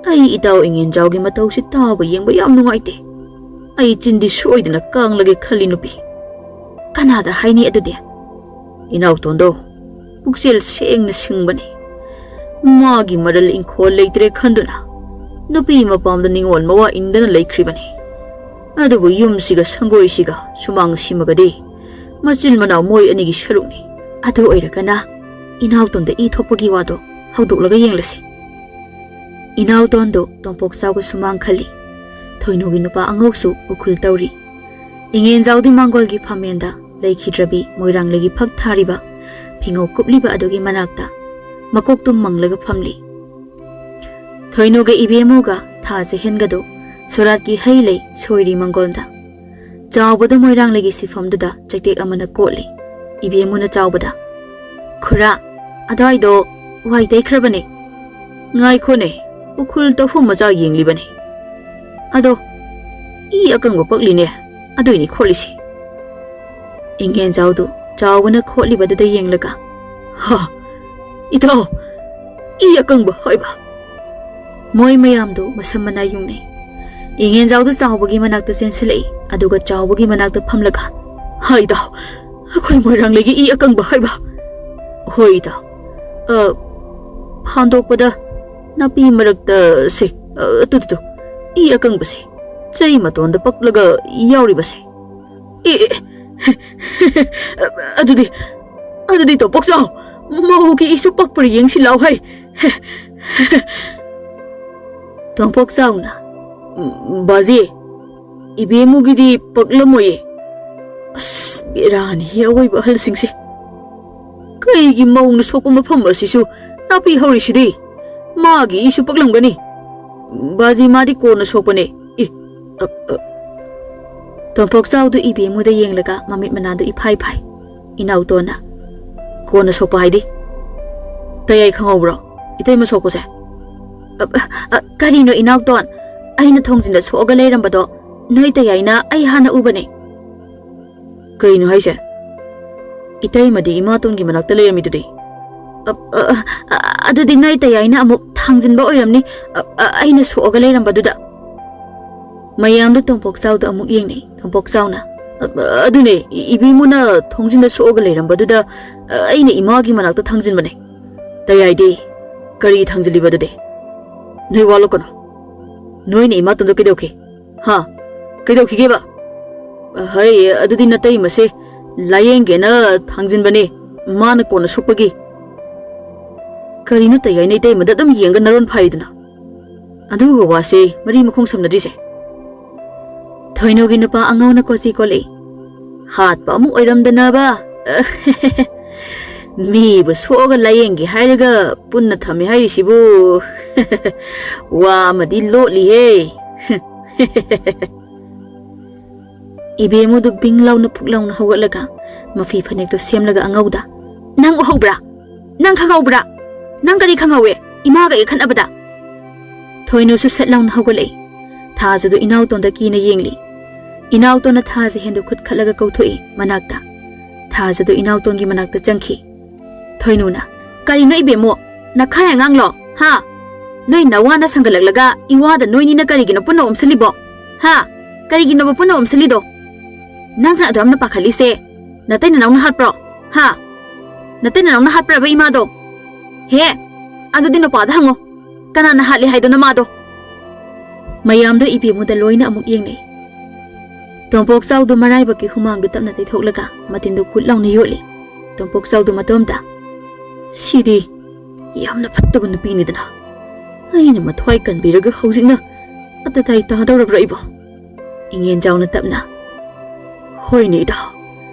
ꯑꯩ ꯏꯇꯥꯎ ꯏꯉꯦꯟꯖꯥꯎꯒꯤ ꯃꯇꯧꯁꯤ ꯇꯥꯕ ꯌꯦꯡꯕ ꯌꯥꯝ ꯅꯨꯡꯉꯥꯏꯇꯦ꯫ ꯑꯩ ꯆꯤꯟꯗꯤ ꯁꯣꯏꯗꯅ ꯀꯥꯡꯂꯒꯦ ꯈꯜꯂꯤ ꯅꯨꯄꯤ꯫" "ꯀꯅꯥꯗ ꯍꯥꯏꯅꯤ ꯑꯗꯨꯗꯤ?" "ꯏꯅꯥꯎꯇꯣꯟꯗꯣ ꯄꯨꯛꯆꯦꯜ ꯁꯦꯡꯅ ꯁꯤꯡꯕꯅꯤ꯫ ꯃꯥꯒꯤ ꯃꯔꯜ ꯏꯪꯈꯣꯜ ꯂꯩꯇ꯭ꯔꯦ ꯈꯟꯗꯨꯅ ꯅꯨꯄꯤ ꯃꯄꯥꯝꯗ ꯅꯤꯡꯉꯣꯜ ꯃꯋꯥ ꯏꯟꯗꯅ ꯂꯩꯈ꯭ꯔꯤꯕꯅꯤ꯫ ꯑꯗꯨꯕꯨ ꯌꯨꯝꯁꯤꯒ ꯁꯪꯒꯣꯏꯁꯤꯒ ꯁꯨꯃꯥꯡ ꯁꯤꯃꯒꯗꯤ ꯃꯆꯤꯟ ꯃꯅꯥꯎ ꯃꯣꯏ ꯑꯅꯤꯒꯤ ꯁꯔꯨꯛꯅꯤ꯫ ꯑꯗꯨ ꯑꯣꯏꯔꯒꯅ ꯏꯅꯥꯎꯇꯣꯟꯗ ꯏ ꯊꯣꯛꯄꯒꯤ ꯋꯥꯗꯣ ꯍꯧꯗꯣꯛꯂꯒ ꯌꯦꯡꯂꯁꯤ꯫ ꯏꯅꯥꯎꯇꯣꯟꯗꯣ ꯇꯣꯝꯄꯣꯛꯆꯥꯎꯒ ꯁꯨꯃꯥꯡ ꯈꯜꯂꯤ꯫ ꯊꯣꯏꯅꯨꯒꯤ ꯅꯨꯄꯥ ꯑꯉꯧꯁꯨ ꯎꯈꯨꯜ ꯇꯧꯔꯤ꯫ ꯏꯉꯦꯟꯖꯥꯎꯗꯤ ꯃꯥꯡꯒꯣꯜꯒꯤ ꯐꯝꯃꯦꯟꯗ ꯂꯩꯈꯤꯗ꯭ꯔꯕꯤ ꯃꯣꯏꯔꯥꯡꯂꯩꯒꯤ ꯐꯛ ꯊꯥꯔꯤꯕ ꯐꯤꯉꯧ ꯀꯨꯞꯂꯤꯕ ꯑꯗꯨꯒꯤ ꯃꯅꯥꯛꯇ ꯃꯀꯣꯛꯇꯨꯝ ꯃꯪꯂꯒ ꯐꯝꯂꯤ꯫ ꯊꯣꯏꯅꯨꯒ ꯏꯕꯦꯝꯃꯨꯒ ꯊꯥ ꯆꯦꯍꯦꯟꯒꯗꯨ ꯁꯣꯔꯥꯠꯀꯤ ꯍꯩ ꯂꯩ ꯁꯣꯏꯔꯤ ꯃꯪꯒꯣꯜꯗ꯫ ꯆꯥꯎꯕꯗ ꯃꯣꯏꯔꯥꯡꯂꯩꯒꯤ ꯁꯤꯐꯝꯗꯨꯗ ꯆꯩꯇꯦꯛ ꯑꯃꯅ ꯀꯣꯠꯂꯤ꯫ ꯏꯕꯦꯝꯃꯨꯅ ꯆꯥꯎꯕꯗ, "ꯈꯨꯔꯥ, ꯑꯗ꯭ꯋꯥꯏꯗꯣ ꯋꯥꯏ ꯇꯩꯈ꯭ꯔꯕꯅꯦ꯫ ꯉꯥꯏꯈꯣꯅꯦ, ꯎꯈꯨꯜ ꯇꯧꯐꯝ ꯃꯆꯥ ꯌꯦꯡꯂꯤꯕꯅꯦ꯫ ꯑꯗꯣ, ꯏ ꯑꯀꯪꯕ ꯄꯛꯂꯤꯅꯦ, ꯑꯗꯨꯏꯅꯤ ꯈꯣꯠꯂꯤꯁꯤ꯫" ꯏꯉꯦꯟꯖꯥꯎꯗꯨ ꯆꯥꯎꯕꯅ ꯈꯣꯠꯂꯤꯕꯗꯨꯗ ꯌꯦꯡꯂꯒ, "ꯍꯥ, ꯏꯇꯥꯎ, ꯏ ꯑꯀꯪꯕ ꯍꯥꯏꯕ?" ꯃꯣꯏ ꯃꯌꯥꯝꯗꯨ ꯃꯁꯝ ꯃꯅꯥ ꯌꯨꯡꯅꯩ꯫ ꯏꯉꯦꯟꯖꯥꯎꯗꯨ ꯆꯥꯎꯕꯒꯤ ꯃꯅꯥꯛꯇ ꯆꯦꯟꯁꯤꯜꯂꯛꯏ, ꯑꯗꯨꯒ ꯆꯥꯎꯕꯒꯤ ꯃꯅꯥꯛꯇ ꯐꯝꯂꯒ, "ꯍꯥꯏ ꯏꯇꯥꯎ, ꯑꯩꯈꯣꯏ ꯃꯣꯏꯔꯥꯡꯂꯩꯒꯤ ꯏ ꯑꯀꯪꯕ ꯍꯥꯏꯕ?" "ꯍꯣꯏ ꯏꯇꯥꯎ, ꯑ, ꯐꯥꯟꯗꯣꯛꯄꯗ ꯅꯥꯄꯤ ꯃꯔꯛꯇ ꯁꯦ, ꯑ, ꯇꯨ, ꯇꯨ, ꯇꯨ, ꯏ ꯑꯀꯪꯕꯁꯦ, ꯆꯩ ꯃꯇꯣꯟꯗ ꯄꯛꯂꯒ ꯌꯥꯎꯔꯤꯕꯁꯦ꯫ ꯑꯦ, ꯑꯦ, ꯑꯗꯨꯗꯤ, ꯑꯗꯨꯗꯤ ꯇꯣꯝꯄꯣꯛꯆꯥꯎ, ꯃꯧꯒꯤ ꯏꯁꯨ ꯄꯛꯄ꯭ꯔꯥ ꯌꯦꯡꯁꯤ ꯂꯥꯎ ꯍꯩ꯫" ꯇꯣꯝꯄꯣꯛꯆꯥꯎꯅ, "ꯎꯝ, ꯕꯥꯖꯤ, ꯏꯕꯦꯝꯃꯨꯒꯤꯗꯤ ꯄꯛꯂꯝꯃꯣꯏꯌꯦ꯫" ꯑꯁ, ꯕꯦꯔꯥꯅꯤꯍꯦ ꯑꯋꯣꯏꯕ ꯑꯍꯜꯁꯤꯡꯁꯦ꯫ ꯀꯩꯒꯤ ꯃꯧꯅ ꯁꯣꯛꯄ ꯃꯐꯝ ꯑꯁꯤꯁꯨ ꯅꯥꯄꯤ ꯍꯧꯔꯤꯁꯤꯗꯤ? ꯃꯥꯒꯤ ꯏꯁꯨ ꯄꯛꯂꯝꯒꯅꯤ꯫ ꯕꯥꯖꯤ, ꯃꯥꯗꯤ ꯀꯣꯟꯅ ꯁꯣꯛꯄꯅꯦ꯫ ꯑꯦ, ꯑ, ꯑ꯫ ꯇꯣꯝꯄꯣꯛꯆꯥꯎꯗꯨ ꯏꯕꯦꯝꯃꯨꯗ ꯌꯦꯡꯂꯒ ꯃꯃꯤꯠ ꯃꯅꯥꯗꯨ ꯏꯐꯥꯏ ꯐꯥꯏ꯫ ꯏꯅꯥꯎꯇꯣꯟꯅ, "ꯀꯣꯟꯅ ꯁꯣꯛꯄ ꯍꯥꯏꯗꯤ? ꯇꯌꯥꯏ ꯈꯪꯍꯧꯕ꯭ꯔꯣ? ꯏꯇꯩꯃ ꯁꯣꯛꯄꯁꯦ?" "ꯑ, ꯑ, ꯑ, ꯀꯔꯤꯅꯣ ꯏꯅꯥꯎꯇꯣꯟ? ꯑꯩꯅ ꯊꯣꯡꯖꯤꯟꯗ ꯁꯣꯛꯑꯒ ꯂꯩꯔꯝꯕꯗꯣ ꯅꯣꯏ ꯇꯌꯥꯏꯅ ꯑꯩ ꯍꯥꯟꯅ ꯎꯕꯅꯦ꯫" "ꯀꯩꯅꯣ ꯍꯥꯏꯁꯦ? ꯏꯇꯩꯃꯗꯤ ꯏꯃꯥꯇꯣꯟꯒꯤ ꯃꯅꯥꯛꯇ ꯂꯩꯔꯝꯃꯤꯗꯨꯗꯤ?" "ꯑ, ꯑ, ꯑ, ꯑꯗꯨꯗꯤ ꯅꯣꯏ ꯇꯌꯥꯏꯅ ꯑꯃꯨꯛ ꯊꯥꯡꯖꯤꯟꯕ ꯑꯣꯏꯔꯝꯅꯤ, ꯑ, ꯑ, ꯑꯩꯅ ꯁꯣꯛꯑꯒ ꯂꯩꯔꯝꯕꯗꯨꯗ꯫" ꯃꯌꯥꯝꯗꯨ ꯇꯣꯝꯄꯣꯛꯆꯥꯎꯗ ꯑꯃꯨꯛ ꯌꯦꯡꯅꯩ꯫ ꯇꯣꯝꯄꯣꯛꯆꯥꯎꯅ, "ꯑ, ꯑ, ꯑꯗꯨꯅꯦ, ꯏ-, ꯏꯕꯦꯝꯃꯨꯅ ꯊꯣꯡꯖꯤꯟꯗ ꯁꯣꯛꯑꯒ ꯂꯩꯔꯝꯕꯗꯨꯗ, ꯑ, ꯑꯩꯅ ꯏꯃꯥꯒꯤ ꯃꯅꯥꯛꯇ ꯊꯥꯡꯖꯤꯟꯕꯅꯦ꯫" "ꯇꯌꯥꯏꯗꯤ ꯀꯔꯤ ꯊꯥꯡꯖꯤꯜꯂꯤꯕ ꯑꯗꯨꯗꯤ? ꯅꯣꯏ ꯋꯥ ꯂꯣꯠꯀꯅꯨ꯫ ꯅꯣꯏꯅ ꯏꯃꯥꯇꯣꯟꯗ ꯀꯩꯗꯧꯈꯤ? ꯍꯥ? ꯀꯩꯗꯧꯈꯤꯒꯦꯕ? "ꯍꯩ, ꯑꯗꯨꯗꯤ ꯅꯇꯩꯃꯁꯦ ꯂꯥꯌꯦꯡꯒꯦꯅ ꯊꯥꯡꯖꯤꯟꯕꯅꯦ, ꯃꯥꯅ ꯀꯣꯟꯅ ꯁꯣꯛꯄꯒꯤ꯫" "ꯀꯔꯤꯅꯣ ꯇꯩ ꯍꯥꯏꯅ ꯏꯇꯩꯃꯗ ꯑꯗꯨꯝ ꯌꯦꯡꯒ ꯅꯔꯣꯟ ꯐꯥꯔꯤꯗꯨꯅ?" ꯑꯗꯨꯒ ꯋꯥꯁꯦ ꯃꯔꯤ ꯃꯈꯣꯡ ꯁꯝꯅꯗ꯭ꯔꯤꯁꯦ꯫ ꯊꯣꯏꯅꯨꯒꯤ ꯅꯨꯄꯥ ꯑꯉꯥꯎꯅ ꯀꯣꯆꯤ ꯀꯣꯠꯂꯛꯏ꯫ "ꯍꯥꯠꯄ ꯑꯃꯨꯛ ꯑꯣꯏꯔꯝꯗꯅꯕ꯫ ꯃꯤꯕꯨ ꯁꯣꯛꯑꯒ ꯂꯥꯌꯦꯡꯒꯦ ꯍꯥꯏꯔꯒ ꯄꯨꯟꯅ ꯊꯝꯃꯦ ꯍꯥꯏꯔꯤꯁꯤꯕꯨ꯫ ꯋꯥ ꯑꯃꯗꯤ ꯂꯣꯠꯂꯤꯍꯦ꯫" ꯏꯕꯦꯝꯃꯨꯗꯨ ꯕꯤꯡ ꯂꯥꯎꯅ ꯐꯨꯛ ꯂꯥꯎꯅ ꯍꯧꯒꯠꯂꯒ ꯃꯐꯤ ꯐꯅꯦꯛꯇꯣ ꯁꯦꯝꯂꯒ ꯑꯉꯧꯗ, "ꯅꯪ ꯎꯍꯧꯕ꯭ꯔꯥ? ꯅꯪ ꯈꯪꯍꯧꯕ꯭ꯔꯥ? ꯅꯪ ꯀꯔꯤ ꯈꯪꯍꯧꯋꯦ? ꯏꯃꯥꯒ ꯑꯩꯒ ꯈꯠꯅꯕꯗ?" ꯊꯣꯏꯅꯨꯁꯨ ꯁꯠ ꯂꯥꯎꯅ ꯍꯧꯒꯠꯂꯛꯏ꯫ ꯊꯥꯖꯗꯨ ꯏꯅꯥꯎꯇꯣꯟꯗ ꯀꯤꯅ ꯌꯦꯡꯂꯤ꯫ ꯏꯅꯥꯎꯇꯣꯟꯅ ꯊꯥꯖ ꯍꯦꯟꯗꯨ ꯈꯨꯠ ꯈꯠꯂꯒ ꯀꯧꯊꯣꯛꯏ ꯃꯅꯥꯛꯇ꯫ ꯊꯥꯖꯗꯨ ꯏꯅꯥꯎꯇꯣꯟꯒꯤ ꯃꯅꯥꯛꯇ ꯆꯪꯈꯤ꯫ ꯊꯣꯏꯅꯨꯅ, "ꯀꯔꯤꯅꯣ ꯏꯕꯦꯝꯃꯣ? ꯅꯈꯥꯏ ꯑꯉꯥꯡꯂꯣ? ꯍꯥ? ꯅꯣꯏ ꯅꯋꯥꯅ ꯁꯪꯒꯠꯂꯛꯂꯒ ꯏꯋꯥꯗ ꯅꯣꯏꯅꯤꯅ ꯀꯔꯤꯒꯤꯅꯣ ꯄꯨꯟꯅ ꯑꯣꯝꯁꯤꯜꯂꯤꯕꯣ? ꯍꯥ? ꯀꯔꯤꯒꯤꯅꯣꯕ ꯄꯨꯟꯅ ꯑꯣꯝꯁꯤꯜꯂꯤꯗꯣ? ꯅꯪꯅ ꯑꯗꯨ ꯌꯥꯝꯅ ꯄꯥꯈꯠꯂꯤꯁꯦ ꯅꯇꯩ ꯅꯅꯥꯎꯅ ꯍꯥꯠꯄ꯭ꯔꯣ? ꯍꯥ? ꯅꯇꯩ ꯅꯅꯥꯎꯅ ꯍꯥꯠꯄ꯭ꯔꯕ ꯏꯃꯥꯗꯣ? ꯍꯦ? ꯑꯗꯨꯗꯤ ꯅꯨꯄꯥꯗ ꯍꯪꯉꯣ꯫ ꯀꯅꯥꯅ ꯍꯥꯠꯂꯤ ꯍꯥꯏꯗꯣ ꯅꯃꯥꯗꯣ?" ꯃꯌꯥꯝꯗꯣ ꯏꯕꯦꯝꯃꯨꯗ ꯂꯣꯏꯅ ꯑꯃꯨꯛ ꯌꯦꯡꯅꯩ꯫ ꯇꯣꯝꯄꯣꯛ ꯆꯥꯎꯗꯣ ꯃꯔꯥꯏꯕꯛꯀꯤ ꯍꯨꯃꯥꯡꯗꯨ ꯇꯞꯅ ꯇꯩꯊꯣꯛꯂꯒ ꯃꯇꯤꯟꯗꯨ ꯀꯨꯠ ꯂꯥꯎꯅ ꯌꯣꯠꯂꯤ꯫ ꯇꯣꯝꯄꯣꯛ ꯆꯥꯎꯗꯣ ꯃꯇꯣꯝꯇ, "ꯁꯤꯗꯤ ꯌꯥꯝꯅ ꯐꯠꯇꯕ ꯅꯨꯄꯤꯅꯤꯗꯅ꯫ ꯑꯩꯅ ꯃꯊ꯭ꯋꯥꯏ ꯀꯟꯕꯤꯔꯒ ꯍꯧꯖꯤꯛꯅ ꯑꯇꯇꯥꯏ ꯇꯥꯗꯧꯔꯕ꯭ꯔꯥ ꯑꯩꯕꯣ?" ꯏꯉꯦꯟ ꯆꯥꯎꯅ ꯇꯞꯅ, "ꯍꯣꯏꯅꯦ ꯏꯇꯥ,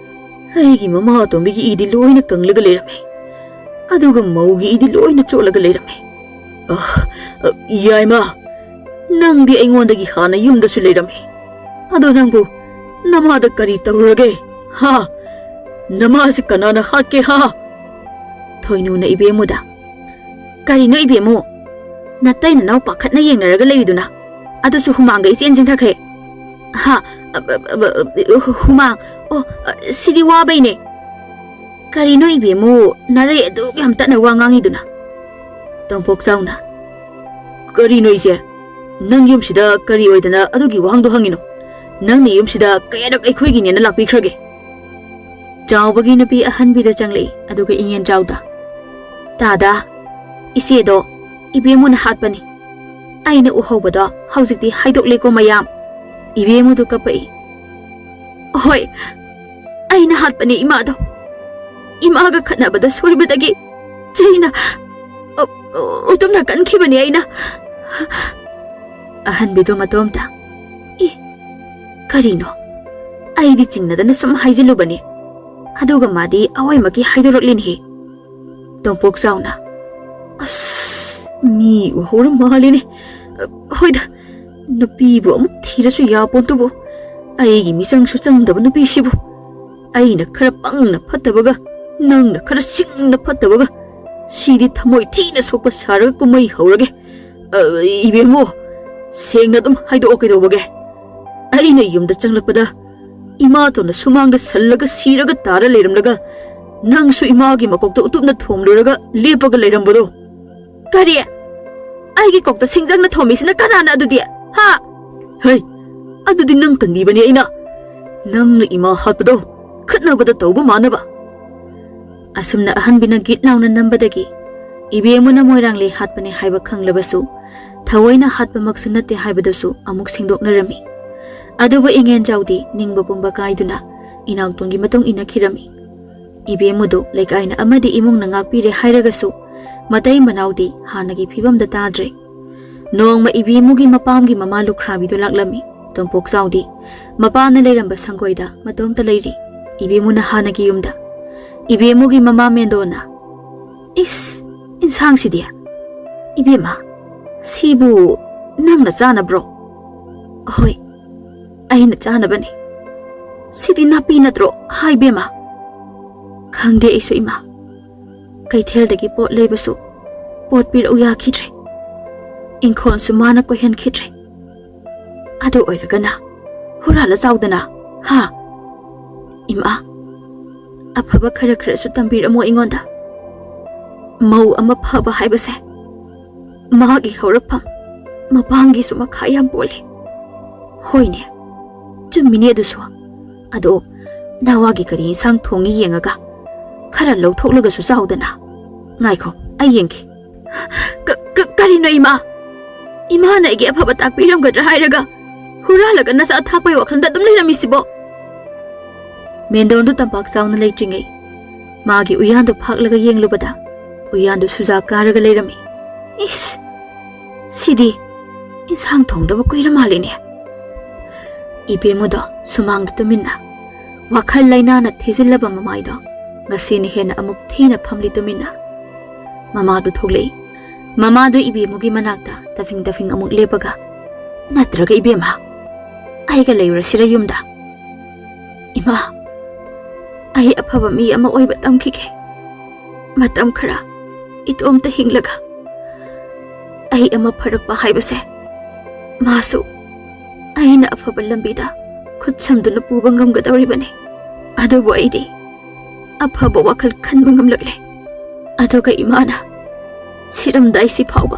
ꯑꯩꯒꯤ ꯃꯃꯥ ꯑꯇꯣꯝꯕꯤꯒꯤ ꯏꯗꯤ ꯂꯣꯏꯅ ꯀꯪꯂꯒ ꯂꯩꯔꯝꯃꯦ, ꯑꯗꯨꯒ ꯃꯧꯒꯤ ꯏꯗꯤ ꯂꯣꯏꯅ ꯆꯣꯠꯂꯒ ꯂꯩꯔꯝꯃꯦ꯫ ꯑ, ꯑ, ꯌꯥꯏꯃ, ꯅꯪꯗꯤ ꯑꯩꯉꯣꯟꯗꯒꯤ ꯍꯥꯟꯅ ꯌꯨꯝꯗꯁꯨ ꯂꯩꯔꯝꯃꯤ꯫ ꯑꯗꯣ ꯅꯪꯕꯨ ꯅꯃꯥꯗ ꯀꯔꯤ ꯇꯧꯔꯨꯔꯒꯦ? ꯍꯥ? ꯅꯃꯥꯁꯤ ꯀꯅꯥꯅ ꯍꯥꯠꯀꯦ, ꯍꯥ?" ꯊꯣꯏꯅꯨꯅ ꯏꯕꯦꯝꯃꯨꯗ, "ꯀꯔꯤꯅꯣ ꯏꯕꯦꯝꯃꯨ? ꯅꯇꯩ ꯅꯅꯥꯎ ꯄꯥꯈꯠꯅ ꯌꯦꯡꯅꯔꯒ ꯂꯩꯔꯤꯗꯨꯅ? ꯑꯗꯨꯁꯨ ꯍꯨꯃꯥꯡꯒ ꯏꯆꯦꯟ ꯆꯦꯟꯊꯈꯩ꯫ ꯍꯥ? ꯑ, ꯑ, ꯑ, ꯑ, ꯍꯨꯃꯥꯡ? ꯑꯣ, ꯑ, ꯁꯤꯗꯤ ꯋꯥꯕꯩꯅꯦ꯫ ꯀꯔꯤꯅꯣ ꯏꯕꯦꯝꯃꯨ, ꯅꯔꯩ ꯑꯗꯨꯛ ꯌꯥꯝ ꯇꯠꯅ ꯋꯥ ꯉꯥꯡꯉꯤꯗꯨꯅ?" ꯇꯣꯝꯄꯣꯛ ꯆꯥꯎꯅ, "ꯀꯔꯤꯅꯣ ꯏꯆꯦ? ꯅꯪ ꯌꯨꯝꯁꯤꯗ ꯀꯔꯤ ꯑꯣꯏꯗꯅ ꯑꯗꯨꯒꯤ ꯋꯥꯍꯪꯗꯣ ꯍꯪꯉꯤꯅꯣ? ꯅꯪꯅ ꯌꯨꯝꯁꯤꯗ ꯀꯌꯥꯔꯛ ꯑꯩꯈꯣꯏꯒꯤꯅꯦꯅ ꯂꯥꯛꯄꯤꯈ꯭ꯔꯒꯦ?" ꯆꯥꯎꯕꯒꯤ ꯅꯨꯄꯤ ꯑꯍꯟꯕꯤꯗ ꯆꯪꯂꯛꯏ, ꯑꯗꯨꯒ ꯏꯉꯦꯟ ꯆꯥꯎꯗ, "ꯇꯥꯗ, ꯏꯆꯦꯗꯣ ꯏꯕꯦꯝꯃꯨꯅ ꯍꯥꯠꯄꯅꯤ꯫ ꯑꯩꯅ ꯎꯍꯧꯕꯗꯣ ꯍꯧꯖꯤꯛꯇꯤ ꯍꯥꯏꯗꯣꯛꯂꯦꯀꯣ ꯃꯌꯥꯝ꯫ ꯏꯕꯦꯝꯃꯗꯨ ꯀꯞꯄꯛꯏ꯫ "ꯍꯣꯏ, ꯑꯩꯅ ꯍꯥꯠꯄꯅꯤ ꯏꯃꯥꯗꯣ꯫ ꯏꯃꯥꯒ ꯈꯠꯅꯕꯗ ꯁꯣꯏꯕꯗꯒꯤ ꯆꯩꯅ, ꯑ, ꯎꯇꯨꯞꯅ ꯀꯟꯈꯤꯕꯅꯤ ꯑꯩꯅ꯫" ꯑꯍꯟꯕꯤꯗꯣ ꯃꯇꯣꯝꯇ, "ꯏ, ꯀꯔꯤꯅꯣ? ꯑꯩꯗꯤ ꯆꯤꯡꯅꯗꯅ ꯁꯨꯝ ꯍꯥꯏꯖꯤꯜꯂꯨꯕꯅꯤ꯫ ꯑꯗꯨꯒ ꯃꯥꯗꯤ ꯑꯋꯥꯏꯃꯛꯀꯤ ꯍꯥꯏꯗꯣꯔꯛꯂꯤꯅꯦꯍꯦ꯫" ꯇꯣꯝꯄꯣꯛ ꯆꯥꯎꯅ, "ꯑꯁ, ꯃꯤ ꯎꯍꯧꯔ ꯃꯥꯜꯂꯤꯅꯦ꯫ ꯍꯣꯏꯗ, ꯅꯨꯄꯤꯕꯨ ꯑꯃꯨꯛ ꯊꯤꯔꯁꯨ ꯌꯥꯄꯣꯟꯇꯨꯕꯨ, ꯑꯩꯒꯤ ꯃꯤꯆꯪꯁꯨ ꯆꯪꯗꯕ ꯅꯨꯄꯤꯁꯤꯕꯨ꯫ ꯑꯩꯅ ꯈꯔ ꯄꯪꯅ ꯐꯠꯇꯕꯒ, ꯅꯪꯅ ꯈꯔ ꯁꯤꯡꯅ ꯐꯠꯇꯕꯒ, ꯁꯤꯗꯤ ꯊꯃꯣꯏ ꯊꯤꯅ ꯁꯣꯛꯄ ꯁꯥꯔꯒ ꯀꯨꯝꯍꯩ ꯍꯧꯔꯒꯦ꯫ ꯑ, ꯏꯕꯦꯝꯃꯣ, ꯁꯦꯡꯅ ꯑꯗꯨꯝ ꯍꯥꯏꯗꯣꯛꯑꯣ ꯀꯩꯗꯧꯕꯒꯦ? ꯑꯩꯅ ꯌꯨꯝꯗ ꯆꯪꯂꯛꯄꯗ ꯏꯃꯥꯇꯣꯟꯅ ꯁꯨꯃꯥꯡꯗ ꯁꯜꯂꯒ ꯁꯤꯔꯒ ꯇꯥꯔ ꯂꯩꯔꯝꯂꯒ, ꯅꯪꯁꯨ ꯏꯃꯥꯒꯤ ꯃꯀꯣꯛꯇ ꯎꯇꯨꯞꯅ ꯊꯣꯝꯂꯨꯔꯒ ꯂꯦꯞꯄꯒ ꯂꯩꯔꯝꯕꯗꯣ꯫" "ꯀꯔꯤ? ꯑꯩꯒꯤ ꯀꯣꯛꯇ ꯁꯤꯡꯖꯪꯅ ꯊꯣꯝꯃꯤꯁꯤꯅ ꯀꯅꯥꯅ ꯑꯗꯨꯗꯤ? ꯍꯥ?" "ꯍꯩ, ꯑꯗꯨꯗꯤ ꯅꯪ ꯀꯟꯕꯤꯕꯅꯤ ꯑꯩꯅ꯫ ꯅꯪꯅ ꯏꯃꯥ ꯍꯥꯠꯄꯗꯣ ꯈꯠꯅꯕꯗ ꯇꯧꯕ ꯃꯥꯟꯅꯕ꯫" ꯑꯁꯨꯝꯅ ꯑꯍꯟꯕꯤꯅ ꯒꯤꯠ ꯂꯥꯎꯅ ꯅꯝꯕꯗꯒꯤ ꯏꯕꯦꯝꯃꯨꯅ ꯃꯣꯏꯔꯥꯡꯂꯩ ꯍꯥꯠꯄꯅꯦ ꯍꯥꯏꯕ ꯈꯪꯂꯕꯁꯨ, ꯊꯑꯣꯏꯅ ꯍꯥꯠꯄꯃꯛꯁꯨ ꯅꯠꯇꯦ ꯍꯥꯏꯕꯗꯨꯁꯨ ꯑꯃꯨꯛ ꯁꯦꯡꯗꯣꯛꯅꯔꯝꯃꯤ꯫ ꯑꯗꯨꯕꯨ ꯏꯉꯦꯟꯖꯥꯎꯗꯤ ꯅꯤꯡꯕ ꯄꯨꯝꯕ ꯀꯥꯏꯗꯨꯅ ꯏꯅꯥꯎꯇꯣꯟꯒꯤ ꯃꯇꯨꯡ ꯏꯟꯅꯈꯤꯔꯝꯃꯤ꯫ ꯏꯕꯦꯝꯃꯨꯗꯨ ꯂꯩꯀꯥꯏꯅ ꯑꯃꯗꯤ ꯏꯃꯨꯡꯅ ꯉꯥꯛꯄꯤꯔꯦ ꯍꯥꯏꯔꯒꯁꯨ, ꯃꯇꯩ ꯃꯅꯥꯎꯗꯤ ꯍꯥꯟꯅꯒꯤ ꯐꯤꯕꯝꯗ ꯇꯥꯗ꯭ꯔꯦ꯫ ꯅꯣꯡꯃ ꯏꯕꯦꯝꯃꯨꯒꯤ ꯃꯄꯥꯝꯒꯤ ꯃꯃꯥ ꯂꯨꯈ꯭ꯔꯥꯕꯤꯗꯨ ꯂꯥꯛꯂꯝꯃꯤ꯫ ꯇꯣꯝꯄꯣꯛꯆꯥꯎꯗꯤ ꯃꯄꯥꯅ ꯂꯩꯔꯝꯕ ꯁꯪꯒꯣꯏꯗ ꯃꯇꯣꯝꯇ ꯂꯩꯔꯤ꯫ ꯏꯕꯦꯝꯃꯨꯅ ꯍꯥꯟꯅꯒꯤ ꯌꯨꯝꯗ꯫ ꯏꯕꯦꯝꯃꯨꯒꯤ ꯃꯃꯥ ꯃꯦꯟꯗꯣꯟꯅ, "ꯏꯁ, ꯏꯟꯁꯥꯡꯁꯤꯗꯤ? ꯏꯕꯦꯝꯃ, ꯁꯤꯕꯨ ꯅꯪꯅ ꯆꯥꯅꯕ꯭ꯔꯣ?" "ꯍꯣꯏ, ꯑꯩꯅ ꯆꯥꯅꯕꯅꯤ꯫ ꯁꯤꯗꯤ ꯅꯥꯄꯤ ꯅꯠꯇ꯭ꯔꯣ? ꯍꯥꯏ ꯏꯕꯦꯝꯃ!" "ꯈꯪꯗꯦ ꯑꯩꯁꯨ ꯏꯃꯥ꯫ ꯀꯩꯊꯦꯜꯗꯒꯤ ꯄꯣꯠ ꯂꯩꯕꯁꯨ ꯄꯣꯠ ꯄꯤꯔꯛꯎ ꯌꯥꯈꯤꯗ꯭ꯔꯦ꯫ ꯏꯪꯈꯣꯜꯁꯨ ꯃꯥꯅ ꯀꯣꯏꯍꯟꯈꯤꯗ꯭ꯔꯦ꯫ ꯑꯗꯨ ꯑꯣꯏꯔꯒꯅ ꯍꯨꯔꯥꯜꯂ ꯆꯥꯎꯗꯅ, ꯍꯥ? ꯏꯃꯥ, ꯑꯐꯕ ꯈꯔ ꯈꯔꯁꯨ ꯇꯝꯕꯤꯔꯝꯃꯣ ꯑꯩꯉꯣꯟꯗ꯫ ꯃꯧ ꯑꯃ ꯐꯕ ꯍꯥꯏꯕꯁꯦ ꯃꯥꯒꯤ ꯍꯧꯔꯛꯐꯝ, ꯃꯄꯥꯝꯒꯤꯁꯨ ꯃꯈꯥ ꯌꯥꯝ ꯄꯣꯜꯂꯤ꯫" "ꯍꯣꯏꯅꯦ, ꯆꯨꯝꯃꯤꯅꯦ ꯑꯗꯨꯁꯨ꯫ ꯑꯗꯣ ꯅꯋꯥꯒꯤ ꯀꯔꯤ ꯏꯟꯁꯥꯡ ꯊꯣꯡꯉꯤ ꯌꯦꯡꯉꯒ ꯈꯔ ꯂꯧꯊꯣꯛꯂꯒꯁꯨ ꯆꯥꯎꯗꯅ꯫ ꯉꯥꯏꯈꯣ, ꯑꯩ ꯌꯦꯡꯒꯦ꯫" "ꯀ-, ꯀ-, ꯀꯔꯤꯅꯣ ꯏꯃꯥ? ꯏꯃꯥꯅ ꯑꯩꯒꯤ ꯑꯐꯕ ꯇꯥꯛꯄꯤꯔꯝꯒꯗ꯭ꯔꯥ ꯍꯥꯏꯔꯒ ꯍꯨꯔꯥꯜꯂꯒ ꯅꯆꯥ ꯊꯥꯛꯄꯒꯤ ꯋꯥꯈꯜꯗ ꯑꯗꯨꯝ ꯂꯩꯔꯝꯃꯤꯁꯤꯕꯣ?" ꯃꯦꯟꯗꯣꯟꯗꯨ ꯇꯝꯄꯥꯛ ꯆꯥꯎꯅ ꯂꯩꯇ꯭ꯔꯤꯉꯩ ꯃꯥꯒꯤ ꯎꯌꯥꯟꯗꯨ ꯐꯥꯛꯂꯒ ꯌꯦꯡꯂꯨꯕꯗ ꯎꯌꯥꯟꯗꯨ ꯁꯨꯖꯥ ꯀꯥꯔꯒ ꯂꯩꯔꯝꯃꯤ꯫ "ꯏꯁ! ꯁꯤꯗꯤ ꯏꯟꯁꯥꯡ ꯊꯣꯡꯗꯕ ꯀꯨꯏꯔ ꯃꯥꯜꯂꯤꯅꯦ꯫" ꯏꯕꯦꯝꯃꯨꯗꯣ ꯁꯨꯃꯥꯡꯗ ꯇꯨꯃꯤꯟꯅ, ꯋꯥꯈꯜ ꯂꯩꯅꯥꯅ ꯊꯤꯖꯤꯜꯂꯕ ꯃꯃꯥꯏꯗꯣ ꯉꯁꯤꯅ ꯍꯦꯟꯅ ꯑꯃꯨꯛ ꯊꯤꯅ ꯐꯝꯂꯤ ꯇꯨꯃꯤꯟꯅ꯫ ꯃꯃꯥꯗꯨ ꯊꯣꯛꯂꯛꯏ꯫ ꯃꯃꯥꯗꯨ ꯏꯕꯦꯝꯃꯨꯒꯤ ꯃꯅꯥꯛꯇ ꯇꯐꯤꯡ ꯇꯐꯤꯡ ꯑꯃꯨꯛ ꯂꯦꯞꯄꯒ, "ꯅꯠꯇ꯭ꯔꯒ ꯏꯕꯦꯝꯃ, ꯑꯩꯒ ꯂꯩꯔꯨꯔꯁꯤꯔ ꯌꯨꯝꯗ?" "ꯏꯃꯥ, ꯑꯩ ꯑꯐꯕ ꯃꯤ ꯑꯃ ꯑꯣꯏꯕ ꯇꯝꯈꯤꯒꯦ꯫ ꯃꯇꯝ ꯈꯔ ꯏꯇꯣꯝꯇ ꯍꯤꯡꯂꯒ ꯑꯩ ꯑꯃ ꯐꯔꯛꯄ ꯍꯥꯏꯕꯁꯦ, ꯃꯥꯁꯨ ꯑꯩꯅ ꯑꯐꯕ ꯂꯝꯕꯤꯗ ꯈꯨꯠ ꯁꯝꯗꯨꯅ ꯄꯨꯕ ꯉꯝꯒꯗꯧꯔꯤꯕꯅꯤ꯫ ꯑꯗꯨꯕꯨ ꯑꯩꯗꯤ ꯑꯐꯕ ꯋꯥꯈꯜ ꯈꯟꯕ ꯉꯝꯂꯛꯂꯦ꯫ ꯑꯗꯨꯒ ꯏꯃꯥꯅ ꯁꯤꯔꯝꯗꯥꯏꯁꯤ ꯐꯥꯎꯕ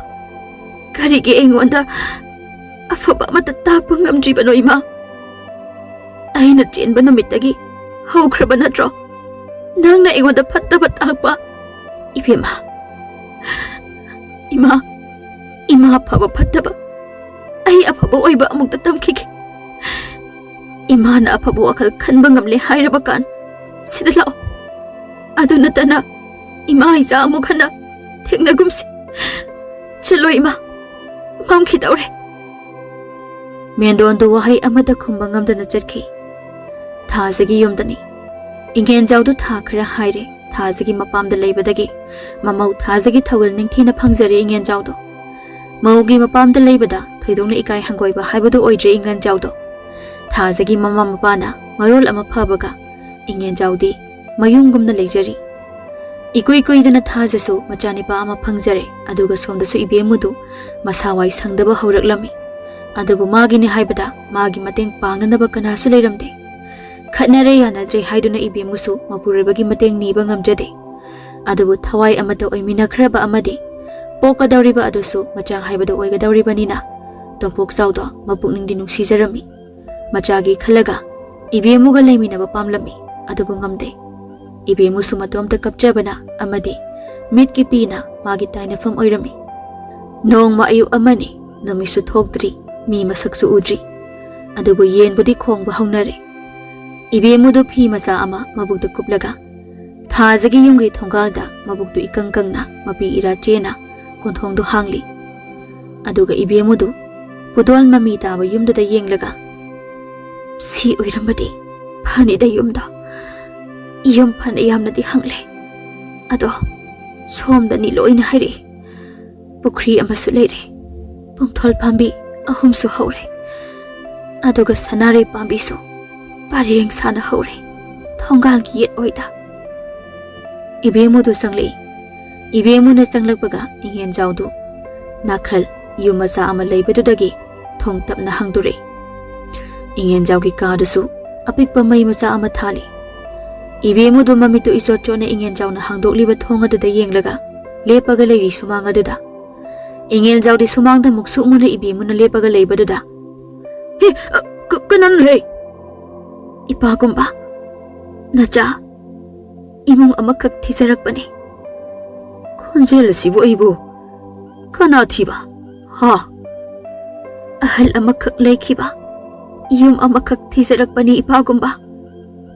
ꯀꯔꯤꯒꯤ ꯑꯩꯉꯣꯟꯗ ꯑꯐꯕ ꯑꯃꯠꯇ ꯇꯥꯛꯄ ꯉꯝꯗ꯭ꯔꯤꯕꯅꯣ, ꯏꯃꯥ? ꯑꯩꯅ ꯆꯦꯟꯕ ꯅꯨꯃꯤꯠꯇꯒꯤ ꯍꯧꯈ꯭ꯔꯕ ꯅꯠꯇ꯭ꯔꯣ ꯅꯪꯅ ꯑꯩꯉꯣꯟꯗ ꯐꯠꯇꯕ ꯇꯥꯛꯄ? ꯏꯕꯦꯝꯃ, ꯏꯃꯥ, ꯏꯃꯥ ꯑꯐꯕ ꯐꯠꯇꯕ, ꯑꯩ ꯑꯐꯕ ꯑꯣꯏꯕ ꯑꯃꯨꯛꯇ ꯇꯝꯈꯤꯒꯦ꯫ ꯏꯃꯥꯅ ꯑꯐꯕ ꯋꯥꯈꯜ ꯈꯟꯕ ꯉꯝꯂꯦ ꯍꯥꯏꯔꯕ ꯀꯥꯟ ꯁꯤꯗ ꯂꯥꯛꯑꯣ꯫ ꯑꯗꯨ ꯅꯠꯇꯅ ꯏꯃꯥ ꯏꯆꯥ ꯑꯃꯨꯛ ꯍꯟꯅ ꯊꯦꯡꯅꯒꯨꯝꯁꯤ꯫ ꯆꯠꯂꯣ ꯏꯃꯥ, ꯃꯝꯈꯤꯗꯧꯔꯦ꯫" ꯃꯦꯟꯗꯣꯟꯗꯨ ꯋꯥꯍꯩ ꯑꯃꯠꯇ ꯈꯨꯝꯕ ꯉꯝꯗꯅ ꯆꯠꯈꯤ꯫ ꯊꯥꯖꯒꯤ ꯌꯨꯝꯗꯅꯤ꯫ ꯏꯉꯦꯟꯖꯥꯎꯗꯨ ꯊꯥ ꯈꯔ ꯍꯥꯏꯔꯦ ꯊꯥꯖꯒꯤ ꯃꯄꯥꯝꯗ ꯂꯩꯕꯗꯒꯤ ꯃꯃꯧ ꯊꯥꯖꯒꯤ ꯊꯧꯒꯜ ꯅꯤꯡꯊꯤꯅ ꯐꯪꯖꯔꯦ ꯏꯉꯦꯟꯖꯥꯎꯗꯣ꯫ ꯃꯧꯒꯤ ꯃꯄꯥꯝꯗ ꯂꯩꯕꯗ ꯊꯣꯏꯗꯣꯛꯅ ꯏꯀꯥꯏ ꯍꯪꯒꯣꯏꯕ ꯍꯥꯏꯕꯗꯨ ꯑꯣꯏꯗ꯭ꯔꯦ ꯏꯉꯦꯟꯖꯥꯎꯗꯣ꯫ ꯊꯥꯖꯒꯤ ꯃꯃꯥ ꯃꯄꯥꯅ ꯃꯔꯣꯜ ꯑꯃ ꯐꯕꯒ ꯏꯉꯦꯟꯖꯥꯎꯗꯤ ꯃꯌꯨꯝꯒꯨꯝꯅ ꯂꯩꯖꯔꯤ꯫ ꯏꯀꯨꯏ ꯀꯨꯏꯗꯅ ꯊꯥꯖꯁꯨ ꯃꯆꯥꯅꯤꯄꯥ ꯑꯃ ꯐꯪꯖꯔꯦ, ꯑꯗꯨꯒ ꯁꯣꯝꯗꯁꯨ ꯏꯕꯦꯝꯃꯨꯗꯨ ꯃꯁꯥ ꯋꯥꯏ ꯁꯪꯗꯕ ꯍꯧꯔꯛꯂꯝꯃꯤ꯫ ꯑꯗꯨꯕꯨ ꯃꯥꯒꯤꯅꯤ ꯍꯥꯏꯕꯗ ꯃꯥꯒꯤ ꯃꯇꯦꯡ ꯄꯥꯡꯅꯅꯕ ꯀꯅꯥꯁꯨ ꯂꯩꯔꯝꯗꯦ꯫ ꯈꯠꯅꯔꯦ ꯌꯥꯅꯗ꯭ꯔꯦ ꯍꯥꯏꯗꯨꯅ ꯏꯕꯦꯝꯃꯨꯁꯨ ꯃꯄꯨꯔꯣꯏꯕꯒꯤ ꯃꯇꯦꯡ ꯅꯤꯕ ꯉꯝꯖꯗꯦ꯫ ꯑꯗꯨꯕꯨ ꯊꯋꯥꯏ ꯑꯃꯠꯇ ꯑꯣꯏꯃꯤꯟꯅꯈ꯭ꯔꯕ ꯑꯃꯗꯤ ꯄꯣꯛꯀꯗꯧꯔꯤꯕ ꯑꯗꯨꯁꯨ ꯃꯆꯥ ꯍꯥꯏꯕꯗꯨ ꯑꯣꯏꯒꯗꯧꯔꯤꯕꯅꯤꯅ ꯇꯣꯝꯄꯣꯛꯆꯥꯎꯗꯣ ꯃꯄꯨꯛꯅꯤꯡꯗꯤ ꯅꯨꯡꯁꯤꯖꯔꯝꯃꯤ꯫ ꯃꯆꯥꯒꯤ ꯈꯜꯂꯒ ꯏꯕꯦꯝꯃꯨꯒ ꯂꯩꯃꯤꯟꯅꯕ ꯄꯥꯝꯂꯝꯃꯤ, ꯑꯗꯨꯕꯨ ꯉꯝꯗꯦ꯫ ꯏꯕꯦꯝꯃꯨꯁꯨ ꯃꯇꯣꯝꯇ ꯀꯞꯆꯕꯅ ꯑꯃꯗꯤ ꯃꯤꯠꯀꯤ ꯄꯤꯅ ꯃꯥꯒꯤ ꯇꯥꯏꯅꯐꯝ ꯑꯣꯏꯔꯝꯃꯤ꯫ ꯅꯣꯡꯃ ꯑꯌꯨꯛ ꯑꯃꯅꯤ, ꯅꯨꯃꯤꯠꯁꯨ ꯊꯣꯛꯇ꯭ꯔꯤ, ꯃꯤ ꯃꯁꯛꯁꯨ ꯎꯗ꯭ꯔꯤ꯫ ꯑꯗꯨꯕꯨ ꯌꯦꯟꯕꯨꯗꯤ ꯈꯣꯡꯕ ꯍꯧꯅꯔꯦ꯫ ꯏꯕꯦꯝꯃꯨꯗꯨ ꯐꯤ ꯃꯆꯥ ꯑꯃ ꯃꯕꯨꯛꯇ ꯀꯨꯞꯂꯒ ꯊꯥꯖꯒꯤ ꯌꯨꯝꯒꯤ ꯊꯣꯡꯒꯥꯜꯗ ꯃꯕꯨꯛꯇꯨ ꯏꯀꯪ ꯀꯪꯅ ꯃꯄꯤ ꯏꯔꯥ ꯆꯦꯅ ꯀꯣꯟꯊꯣꯡꯗꯨ ꯍꯥꯡꯂꯤ꯫ ꯑꯗꯨꯒ ꯏꯕꯦꯝꯃꯨꯗꯨ ꯄꯨꯗꯣꯜ ꯃꯃꯤ ꯇꯥꯕ ꯌꯨꯝꯗꯨꯗ ꯌꯦꯡꯂꯒ, "ꯁꯤ ꯑꯣꯏꯔꯝꯃꯗꯤ ꯐꯅꯤꯗ ꯌꯨꯝꯗꯣ꯫ ꯌꯨꯝ ꯐꯅ ꯌꯥꯝꯅꯗꯤ ꯍꯪꯂꯦ꯫ ꯑꯗꯣ ꯁꯣꯝꯗꯅꯤ ꯂꯣꯏꯅ ꯍꯥꯏꯔꯛꯏ꯫ ꯄꯨꯈ꯭ꯔꯤ ꯑꯃꯁꯨ ꯂꯩꯔꯦ꯫ ꯄꯨꯡꯊꯣꯜ ꯄꯥꯝꯕꯤ ꯑꯍꯨꯝꯁꯨ ꯍꯧꯔꯦ꯫ ꯑꯗꯨꯒ ꯁꯅꯥꯔꯩ ꯄꯥꯝꯕꯤꯁꯨ ꯄꯔꯦꯡ ꯁꯥꯅ ꯍꯧꯔꯦ ꯊꯣꯡꯒꯥꯜꯒꯤ ꯌꯦꯠ ꯑꯣꯏꯗ꯫" ꯏꯕꯦꯝꯃꯨꯗꯨ ꯆꯪꯂꯛꯏ꯫ ꯏꯕꯦꯝꯃꯨꯅ ꯆꯪꯂꯛꯄꯒ ꯏꯉꯦꯟꯖꯥꯎꯗꯨ ꯅꯥꯀꯜ ꯌꯨꯝ ꯃꯆꯥ ꯑꯃ ꯂꯩꯕꯗꯨꯗꯒꯤ ꯊꯣꯡ ꯇꯞꯅ ꯍꯥꯡꯗꯣꯔꯛꯏ꯫ ꯏꯉꯦꯟꯖꯥꯎꯒꯤ ꯀꯥꯗꯨꯁꯨ ꯑꯄꯤꯛꯄ ꯃꯩ ꯃꯆꯥ ꯑꯃ ꯊꯥꯜꯂꯤ꯫ ꯏꯕꯦꯝꯃꯨꯗꯨ ꯃꯃꯤꯠꯇꯨ ꯏꯆꯣꯠ ꯆꯣꯠꯅ ꯏꯉꯦꯟꯖꯥꯎꯅ ꯍꯥꯡꯗꯣꯛꯂꯤꯕ ꯊꯣꯡ ꯑꯗꯨꯗ ꯌꯦꯡꯂꯒ ꯂꯦꯞꯄꯒ ꯂꯩꯔꯤ ꯁꯨꯃꯥꯡ ꯑꯗꯨꯗ꯫ ꯏꯉꯦꯟꯖꯥꯎꯗꯤ ꯁꯨꯃꯥꯡꯗ ꯃꯨꯛꯁꯨꯛ ꯃꯨꯅ ꯏꯕꯦꯝꯃꯨꯅ ꯂꯦꯞꯄꯒ ꯂꯩꯕꯗꯨꯗ, "ꯍꯦ, ꯑ, ꯀ-, ꯀꯅꯥꯅꯣꯍꯦ?" "ꯏꯄꯥꯒꯨꯝꯕ, ꯅꯆꯥ, ꯏꯃꯨꯡ ꯑꯃꯈꯛ ꯊꯤꯖꯔꯛꯄꯅꯤ꯫" "ꯈꯣꯟꯖꯦꯜ ꯑꯁꯤꯕꯨ ꯑꯩꯕꯨ ꯀꯅꯥ ꯊꯤꯕ? ꯍꯥ?" "ꯑꯍꯜ ꯑꯃꯈꯛ ꯂꯩꯈꯤꯕ, ꯌꯨꯝ ꯑꯃꯈꯛ ꯊꯤꯖꯔꯛꯄꯅꯤ ꯏꯄꯥꯒꯨꯝꯕ꯫"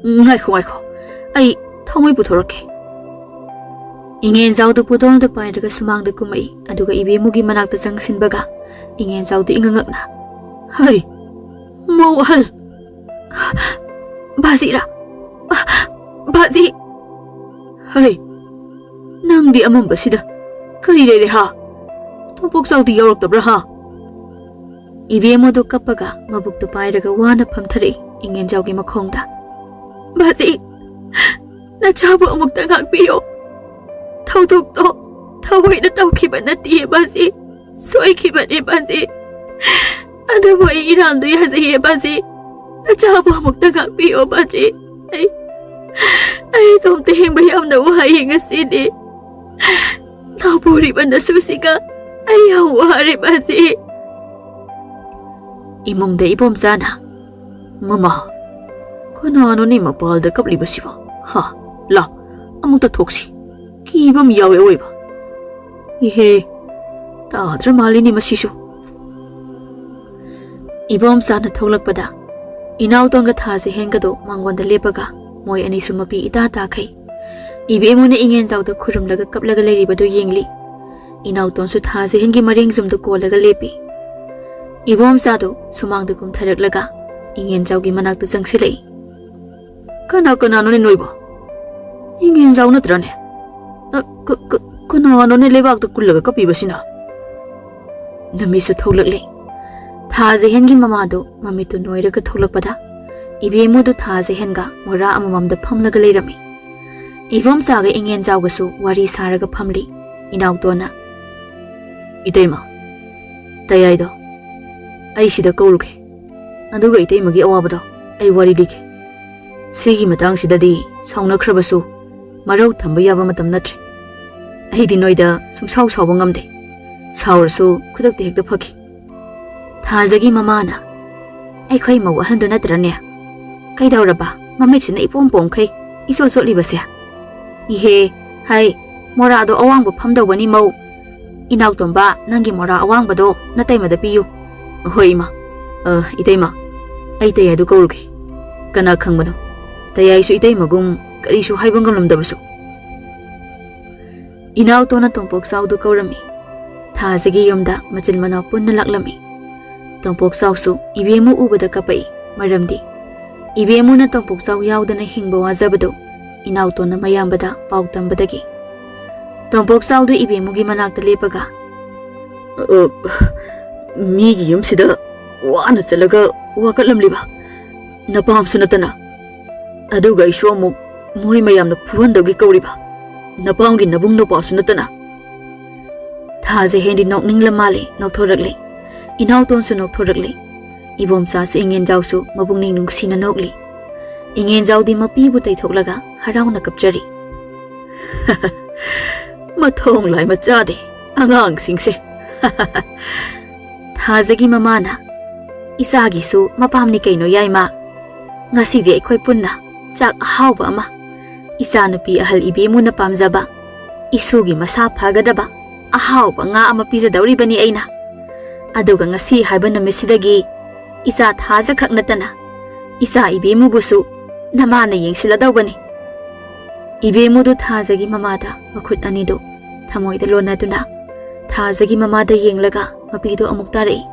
"ꯉꯥꯏꯈꯣ, ꯉꯥꯏꯈꯣ, ꯑꯩ ꯊꯥꯎꯃꯩ ꯄꯨꯊꯣꯔꯛꯀꯦ꯫" ꯏꯉꯦꯟꯖꯥꯎꯗꯨ ꯄꯨꯗꯣꯜꯗ ꯄꯥꯏꯔꯒ ꯁꯨꯃꯥꯡꯗ ꯀꯨꯝꯃꯛꯏ, ꯑꯗꯨꯒ ꯏꯕꯦꯝꯃꯨꯒꯤ ꯃꯅꯥꯛꯇ ꯆꯪꯁꯤꯟꯕꯒ ꯏꯉꯦꯟꯖꯥꯎꯗꯨ ꯏꯉꯛꯉꯛꯅ, "ꯍꯩ, ꯃꯧ ꯑꯍꯜ! ꯕꯥꯖꯤꯔꯥ? ꯕꯥꯖꯤ!" "ꯍꯩ, ꯅꯪꯗꯤ ꯑꯃꯝꯕꯁꯤꯗ ꯀꯔꯤ ꯂꯩꯔꯦ ꯍꯥ? ꯇꯣꯝꯄꯣꯛ ꯆꯥꯎꯗꯤ ꯌꯥꯎꯔꯛꯇꯕ꯭ꯔꯥ ꯍꯥ?" ꯏꯕꯦꯝꯃꯗꯨ ꯀꯞꯄꯒ ꯃꯕꯨꯛꯇꯨ ꯄꯥꯏꯔꯒ ꯋꯥꯅ ꯐꯝꯊꯔꯛꯏ ꯏꯉꯦꯟꯖꯥꯎꯒꯤ ꯃꯈꯣꯡꯗ꯫ "ꯕꯥꯖꯤ, ꯅꯆꯥꯕꯨ ꯑꯃꯨꯛꯇ ꯉꯥꯛꯄꯤꯌꯣ꯫ ꯊꯧꯗꯣꯛꯇꯣ ꯊꯑꯣꯏꯅ ꯇꯧꯈꯤꯕ ꯅꯠꯇꯤꯌꯦ ꯕꯥꯖꯤ, ꯁꯣꯏꯈꯤꯕꯅꯦ ꯕꯥꯖꯤ꯫ ꯑꯗꯨꯕꯨ ꯑꯩ ꯏꯔꯥꯜꯗꯣ ꯌꯥꯖꯩꯌꯦ ꯕꯥꯖꯤ꯫ ꯅꯆꯥꯕꯨ ꯑꯃꯨꯛꯇ ꯉꯥꯛꯄꯤꯌꯣ ꯕꯥꯖꯤ꯫ ꯑꯩ, ꯑꯩ ꯏꯇꯣꯝꯇ ꯍꯤꯡꯕ ꯌꯥꯝꯅ ꯋꯥꯏꯌꯦ ꯉꯁꯤꯗꯤ꯫ ꯅꯥꯎꯄꯣꯔꯤꯕ ꯅꯁꯨꯁꯤꯒ ꯑꯩ ꯌꯥꯝ ꯋꯥꯔꯦ ꯕꯥꯖꯤ꯫" ꯏꯃꯨꯡꯗ ꯏꯕꯣꯝꯆꯥꯅ, "ꯃꯃꯥ, ꯀꯅꯥꯅꯣꯅꯦ ꯃꯄꯥꯜꯗ ꯀꯞꯂꯤꯕꯁꯤꯕꯣ? ꯍꯥ? ꯂꯥꯎ, ꯑꯃꯨꯛꯇ ꯊꯣꯛꯁꯤ꯫ ꯀꯤꯕ ꯑꯃ ꯌꯥꯎꯋꯦ ꯑꯑꯣꯏꯕ꯫ ꯏꯍꯦ, ꯇꯥꯗ꯭ꯔ ꯃꯥꯜꯂꯤꯅꯦ ꯃꯁꯤꯁꯨ꯫" ꯏꯕꯣꯝꯆꯥꯅ ꯊꯣꯛꯂꯛꯄꯗ ꯏꯅꯥꯎꯇꯣꯟꯒ ꯊꯥꯖꯍꯦꯟꯒꯗꯣ ꯃꯉꯣꯟꯗ ꯂꯦꯞꯄꯒ ꯃꯣꯏ ꯑꯅꯤꯁꯨ ꯃꯄꯤ ꯏꯇꯥ ꯇꯥꯈꯩ꯫ ꯏꯕꯦꯝꯃꯨꯅ ꯏꯉꯦꯟꯖꯥꯎꯗ ꯈꯨꯔꯨꯝꯂꯒ ꯀꯞꯂꯒ ꯂꯩꯔꯤꯕꯗꯨ ꯌꯦꯡꯂꯤ꯫ ꯏꯅꯥꯎꯇꯣꯟꯁꯨ ꯊꯥꯖꯍꯦꯟꯒꯤ ꯃꯔꯦꯡꯖꯨꯝꯗꯨ ꯀꯣꯜꯂꯒ ꯂꯦꯞꯄꯤ꯫ ꯏꯕꯣꯝꯆꯥꯗꯨ ꯁꯨꯃꯥꯡꯗ ꯀꯨꯝꯊꯔꯛꯂꯒ ꯏꯉꯦꯟꯖꯥꯎꯒꯤ ꯃꯅꯥꯛꯇ ꯆꯪꯁꯤꯜꯂꯛꯏ꯫ "ꯀꯅꯥ ꯀꯅꯥꯅꯣꯅꯦ ꯅꯣꯏꯕꯣ? ꯏꯉꯦꯟꯖꯥꯎ ꯅꯠꯇ꯭ꯔꯅꯦ? ꯑ, ꯀ-, ꯀ-, ꯀꯅꯥꯅꯣꯅꯦ ꯂꯩꯕꯥꯛꯇ ꯀꯨꯜꯂꯒ ꯀꯞꯄꯤꯕꯁꯤꯅ?" ꯅꯨꯃꯤꯠꯁꯨ ꯊꯣꯛꯂꯛꯂꯦ꯫ ꯊꯥꯖꯍꯦꯟꯒꯤ ꯃꯃꯥꯗꯨ ꯃꯃꯤꯠꯇꯨ ꯅꯣꯏꯔꯒ ꯊꯣꯛꯂꯛꯄꯗ ꯏꯕꯦꯝꯃꯨꯗꯨ ꯊꯥꯖꯍꯦꯟꯒ ꯃꯣꯔꯥ ꯑꯃꯃꯝꯗ ꯐꯝꯂꯒ ꯂꯩꯔꯝꯃꯤ꯫ ꯏꯕꯣꯝꯆꯥꯒ ꯏꯉꯦꯟꯖꯥꯎꯒꯁꯨ ꯋꯥꯔꯤ ꯁꯥꯔꯒ ꯐꯝꯂꯤ꯫ ꯏꯅꯥꯎꯇꯣꯟꯅ, "ꯏꯇꯩꯃ, ꯇꯌꯥꯏꯗꯣ ꯑꯩ ꯁꯤꯗ ꯀꯧꯔꯨꯒꯦ, ꯑꯗꯨꯒ ꯏꯇꯩꯃꯒꯤ ꯑꯋꯥꯕꯗꯣ ꯑꯩ ꯋꯥꯔꯤ ꯂꯤꯒꯦ꯫ ꯁꯤꯒꯤ ꯃꯇꯥꯡꯁꯤꯗꯗꯤ ꯁꯥꯎꯅꯈ꯭ꯔꯕꯁꯨ ꯃꯔꯧ ꯊꯝꯕ ꯌꯥꯕ ꯃꯇꯝ ꯅꯠꯇ꯭ꯔꯦ꯫ ꯑꯩꯗꯤ ꯅꯣꯏꯗ ꯁꯨꯡꯁꯥꯎ ꯁꯥꯎꯕ ꯉꯝꯗꯦ꯫ ꯁꯥꯎꯔꯁꯨ ꯈꯨꯗꯛꯇ ꯍꯦꯛꯇ ꯐꯈꯤ꯫" ꯊꯥꯖꯒꯤ ꯃꯃꯥꯅ, "ꯑꯩꯈꯣꯏ ꯃꯧ ꯑꯍꯟꯗꯨ ꯅꯠꯇ꯭ꯔꯅꯦ? ꯀꯩꯗꯧꯔꯕ? ꯃꯃꯤꯠꯁꯤꯅ ꯏꯄꯣꯝ ꯄꯣꯝꯈꯩ ꯏꯆꯣꯠ ꯆꯣꯠꯂꯤꯕꯁꯦ?" "ꯏꯍꯦ, ꯍꯥꯏ, ꯃꯣꯔꯥꯗꯣ ꯑꯋꯥꯡꯕ ꯐꯝꯗꯧꯕꯅꯤ ꯃꯧ꯫ ꯏꯅꯥꯎꯇꯣꯝꯕ, ꯅꯪꯒꯤ ꯃꯣꯔꯥ ꯑꯋꯥꯡꯕꯗꯣ ꯅꯇꯩꯃꯗ ꯄꯤꯌꯨ꯫" "ꯍꯣꯏ ꯏꯃꯥ꯫ ꯑ, ꯏꯇꯩꯃ, ꯑꯩ ꯇꯌꯥꯏꯗꯨ ꯀꯧꯔꯨꯒꯦ꯫ ꯀꯅꯥ ꯈꯪꯕꯅꯣ, ꯇꯌꯥꯏꯁꯨ ꯏꯇꯩꯃꯒꯨꯝ ꯀꯔꯤꯁꯨ ꯍꯥꯏꯕ ꯉꯝꯂꯝꯗꯕꯁꯨ꯫" ꯏꯅꯥꯎꯇꯣꯟꯅ ꯇꯣꯝꯄꯣꯛꯆꯥꯎꯗꯨ ꯀꯧꯔꯝꯃꯤ꯫ ꯊꯥꯖꯒꯤ ꯌꯨꯝꯗ ꯃꯆꯤꯟ ꯃꯅꯥꯎ ꯄꯨꯟꯅ ꯂꯥꯛꯂꯝꯃꯤ꯫ ꯇꯣꯝꯄꯣꯛꯆꯥꯎꯁꯨ ꯏꯕꯦꯝꯃꯨ ꯎꯕꯗ ꯀꯞꯄꯛꯏ꯫ ꯃꯔꯝꯗꯤ ꯏꯕꯦꯝꯃꯨꯅ ꯇꯣꯝꯄꯣꯛꯆꯥꯎ ꯌꯥꯎꯗꯅ ꯍꯤꯡꯕ ꯋꯥꯖꯕꯗꯨ ꯏꯅꯥꯎꯇꯣꯟꯅ ꯃꯌꯥꯝꯕꯗ ꯄꯥꯎ ꯇꯝꯕꯗꯒꯤ꯫ ꯇꯣꯝꯄꯣꯛꯆꯥꯎꯗꯨ ꯏꯕꯦꯝꯃꯨꯒꯤ ꯃꯅꯥꯛꯇ ꯂꯦꯞꯄꯒ, "ꯑ, ꯃꯤꯒꯤ ꯌꯨꯝꯁꯤꯗ ꯋꯥꯅ ꯆꯠꯂꯒ ꯋꯥꯀꯠꯂꯝꯂꯤꯕ ꯅꯄꯥꯝꯁꯨ ꯅꯠꯇꯅ, ꯑꯗꯨꯒ ꯑꯩꯁꯨ ꯑꯃꯨꯛ ꯃꯣꯏ ꯃꯌꯥꯝꯅ ꯐꯨꯍꯟꯗꯧꯒꯤ ꯀꯧꯔꯤꯕ ꯅꯄꯥꯝꯒꯤ ꯅꯕꯨꯡ ꯅꯧꯄꯥꯁꯨ ꯅꯠꯇꯅ꯫" ꯊꯥꯖꯍꯦꯟꯗꯤ ꯅꯣꯛꯅꯤꯡꯂ ꯃꯥꯜꯂꯦ, ꯅꯣꯛꯊꯣꯔꯛꯂꯦ꯫ ꯏꯅꯥꯎꯇꯣꯟꯁꯨ ꯅꯣꯛꯊꯣꯔꯛꯂꯦ꯫ ꯏꯕꯣꯝꯆꯥꯁꯨ ꯏꯉꯦꯟꯖꯥꯎꯁꯨ ꯃꯕꯨꯛꯅꯤꯡ ꯅꯨꯡꯁꯤꯅ ꯅꯣꯛꯂꯤ꯫ ꯏꯉꯦꯟꯖꯥꯎꯗꯤ ꯃꯄꯤꯕꯨ ꯇꯩꯊꯣꯛꯂꯒ ꯍꯔꯥꯎꯅ ꯀꯞꯆꯔꯤ꯫ "ꯃꯊꯣꯡ ꯂꯥꯏ ꯃꯆꯥꯗꯦ ꯑꯉꯥꯡꯁꯤꯡꯁꯦ꯫" ꯊꯥꯖꯒꯤ ꯃꯃꯥꯅ, "ꯏꯆꯥꯒꯤꯁꯨ ꯃꯄꯥꯝꯅꯤ ꯀꯩꯅꯣ ꯌꯥꯏꯃ꯫ ꯉꯁꯤꯗꯤ ꯑꯩꯈꯣꯏ ꯄꯨꯟꯅ ꯆꯥꯛ ꯑꯍꯥꯎꯕ ꯑꯃ, ꯏꯆꯥꯅꯨꯄꯤ ꯑꯍꯜ ꯏꯕꯦꯝꯃꯨꯅ ꯄꯥꯝꯖꯕ, ꯏꯁꯨꯒꯤ ꯃꯁꯥ ꯐꯒꯗꯕ ꯑꯍꯥꯎꯕ ꯉꯥ ꯑꯃ ꯄꯤꯖꯗꯧꯔꯤꯕꯅꯤ ꯑꯩꯅ꯫ ꯑꯗꯨꯒ ꯉꯁꯤ ꯍꯥꯏꯕ ꯅꯨꯃꯤꯠꯁꯤꯗꯒꯤ ꯏꯆꯥ ꯊꯥꯖ ꯈꯛ ꯅꯠꯇꯅ ꯏꯆꯥ ꯏꯕꯦꯝꯃꯨꯕꯨꯁꯨ ꯅꯃꯥꯅ ꯌꯦꯡꯁꯤꯜꯂꯗꯧꯕꯅꯤ꯫ ꯏꯕꯦꯝꯃꯨꯗꯨ ꯊꯥꯖꯒꯤ ꯃꯃꯥꯗ ꯃꯈꯨꯠ ꯑꯅꯤꯗꯨ ꯊꯃꯣꯏꯗ ꯂꯣꯟꯅꯗꯨꯅ ꯊꯥꯖꯒꯤ ꯃꯃꯥꯗ ꯌꯦꯡꯂꯒ ꯃꯄꯤꯗꯨ ꯑꯃꯨꯛ ꯇꯥꯔꯛꯏ꯫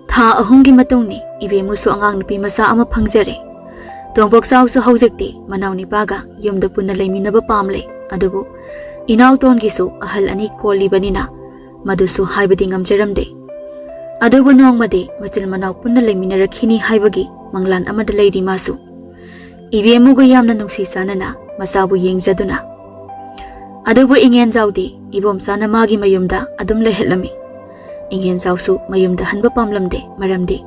ꯊꯥ ꯑꯍꯨꯝꯒꯤ ꯃꯇꯨꯡꯅꯤ ꯏꯕꯦꯝꯃꯨꯁꯨ ꯑꯉꯥꯡ ꯅꯨꯄꯤ ꯃꯆꯥ ꯑꯃ ꯐꯪꯖꯔꯦ꯫ ꯇꯣꯝꯄꯣꯛꯆꯥꯎꯁꯨ ꯍꯧꯖꯤꯛꯇꯤ ꯃꯅꯥꯎ ꯅꯤꯄꯥꯒ ꯌꯨꯝꯗ ꯄꯨꯟꯅ ꯂꯩꯃꯤꯟꯅꯕ ꯄꯥꯝꯂꯦ꯫ ꯑꯗꯨꯕꯨ ꯏꯅꯥꯎꯇꯣꯟꯒꯤꯁꯨ ꯑꯍꯜ ꯑꯅꯤ ꯀꯣꯜꯂꯤꯕꯅꯤꯅ ꯃꯗꯨꯁꯨ ꯍꯥꯏꯕꯗꯤ ꯉꯝꯖꯔꯝꯗꯦ꯫ ꯑꯗꯨꯕꯨ ꯅꯣꯡꯃꯗꯤ ꯃꯆꯤꯜ ꯃꯅꯥꯎ ꯄꯨꯟꯅ ꯂꯩꯃꯤꯟꯅꯔꯛꯈꯤꯅꯤ ꯍꯥꯏꯕꯒꯤ ꯃꯪꯂꯥꯟ ꯑꯃꯗ ꯂꯩꯔꯤ ꯃꯥꯁꯨ꯫ ꯏꯕꯦꯝꯃꯨꯒ ꯌꯥꯝꯅ ꯅꯨꯡꯁꯤ ꯆꯥꯟꯅꯅ ꯃꯆꯥꯕꯨ ꯌꯦꯡꯖꯗꯨꯅ꯫ ꯑꯗꯨꯕꯨ ꯏꯉꯦꯟꯖꯥꯎꯗꯤ ꯏꯕꯣꯝꯆꯥꯅ ꯃꯥꯒꯤ ꯃꯌꯨꯝꯗ ꯑꯗꯨꯝ ꯂꯩꯍꯜꯂꯝꯃꯤ꯫ ꯏꯉꯦꯟꯖꯥꯎꯁꯨ ꯃꯌꯨꯝꯗ ꯍꯟꯕ ꯄꯥꯝꯂꯝꯗꯦ, ꯃꯔꯝꯗꯤ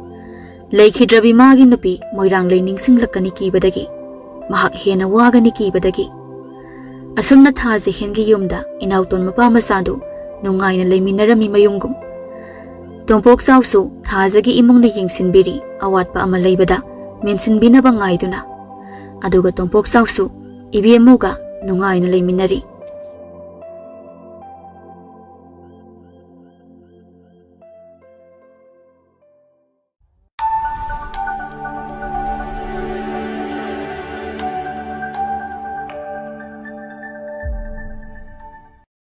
ꯂꯩꯈꯤꯗ꯭ꯔꯕꯤ ꯃꯥꯒꯤ ꯅꯨꯄꯤ ꯃꯣꯏꯔꯥꯡꯂꯩ ꯅꯤꯡꯁꯤꯡꯂꯛꯀꯅꯤ ꯀꯤꯕꯗꯒꯤ, ꯃꯍꯥꯛ ꯍꯦꯟꯅ ꯋꯥꯒꯅꯤ ꯀꯤꯕꯗꯒꯤ꯫ ꯑꯁꯨꯝꯅ ꯊꯥꯖꯍꯦꯟꯒꯤ ꯌꯨꯝꯗ ꯏꯅꯥꯎꯇꯣꯟ ꯃꯄꯥ ꯃꯆꯥꯗꯨ ꯅꯨꯡꯉꯥꯏꯅ ꯂꯩꯃꯤꯟꯅꯔꯝꯃꯤ ꯃꯌꯨꯝꯒꯨꯝ꯫ ꯇꯣꯝꯄꯣꯛꯆꯥꯎꯁꯨ ꯊꯥꯖꯒꯤ ꯏꯃꯨꯡꯅ ꯌꯦꯡꯁꯤꯟꯕꯤꯔꯤ, ꯑꯋꯥꯠꯄ ꯑꯃ ꯂꯩꯕꯗ ꯃꯦꯟꯁꯤꯟꯕꯤꯅꯕ ꯉꯥꯏꯗꯨꯅ꯫ ꯑꯗꯨꯒ ꯇꯣꯝꯄꯣꯛꯆꯥꯎꯁꯨ ꯏꯕꯦꯝꯃꯨꯒ ꯅꯨꯡꯉꯥꯏꯅ ꯂꯩꯃꯤꯟꯅꯔꯤ꯫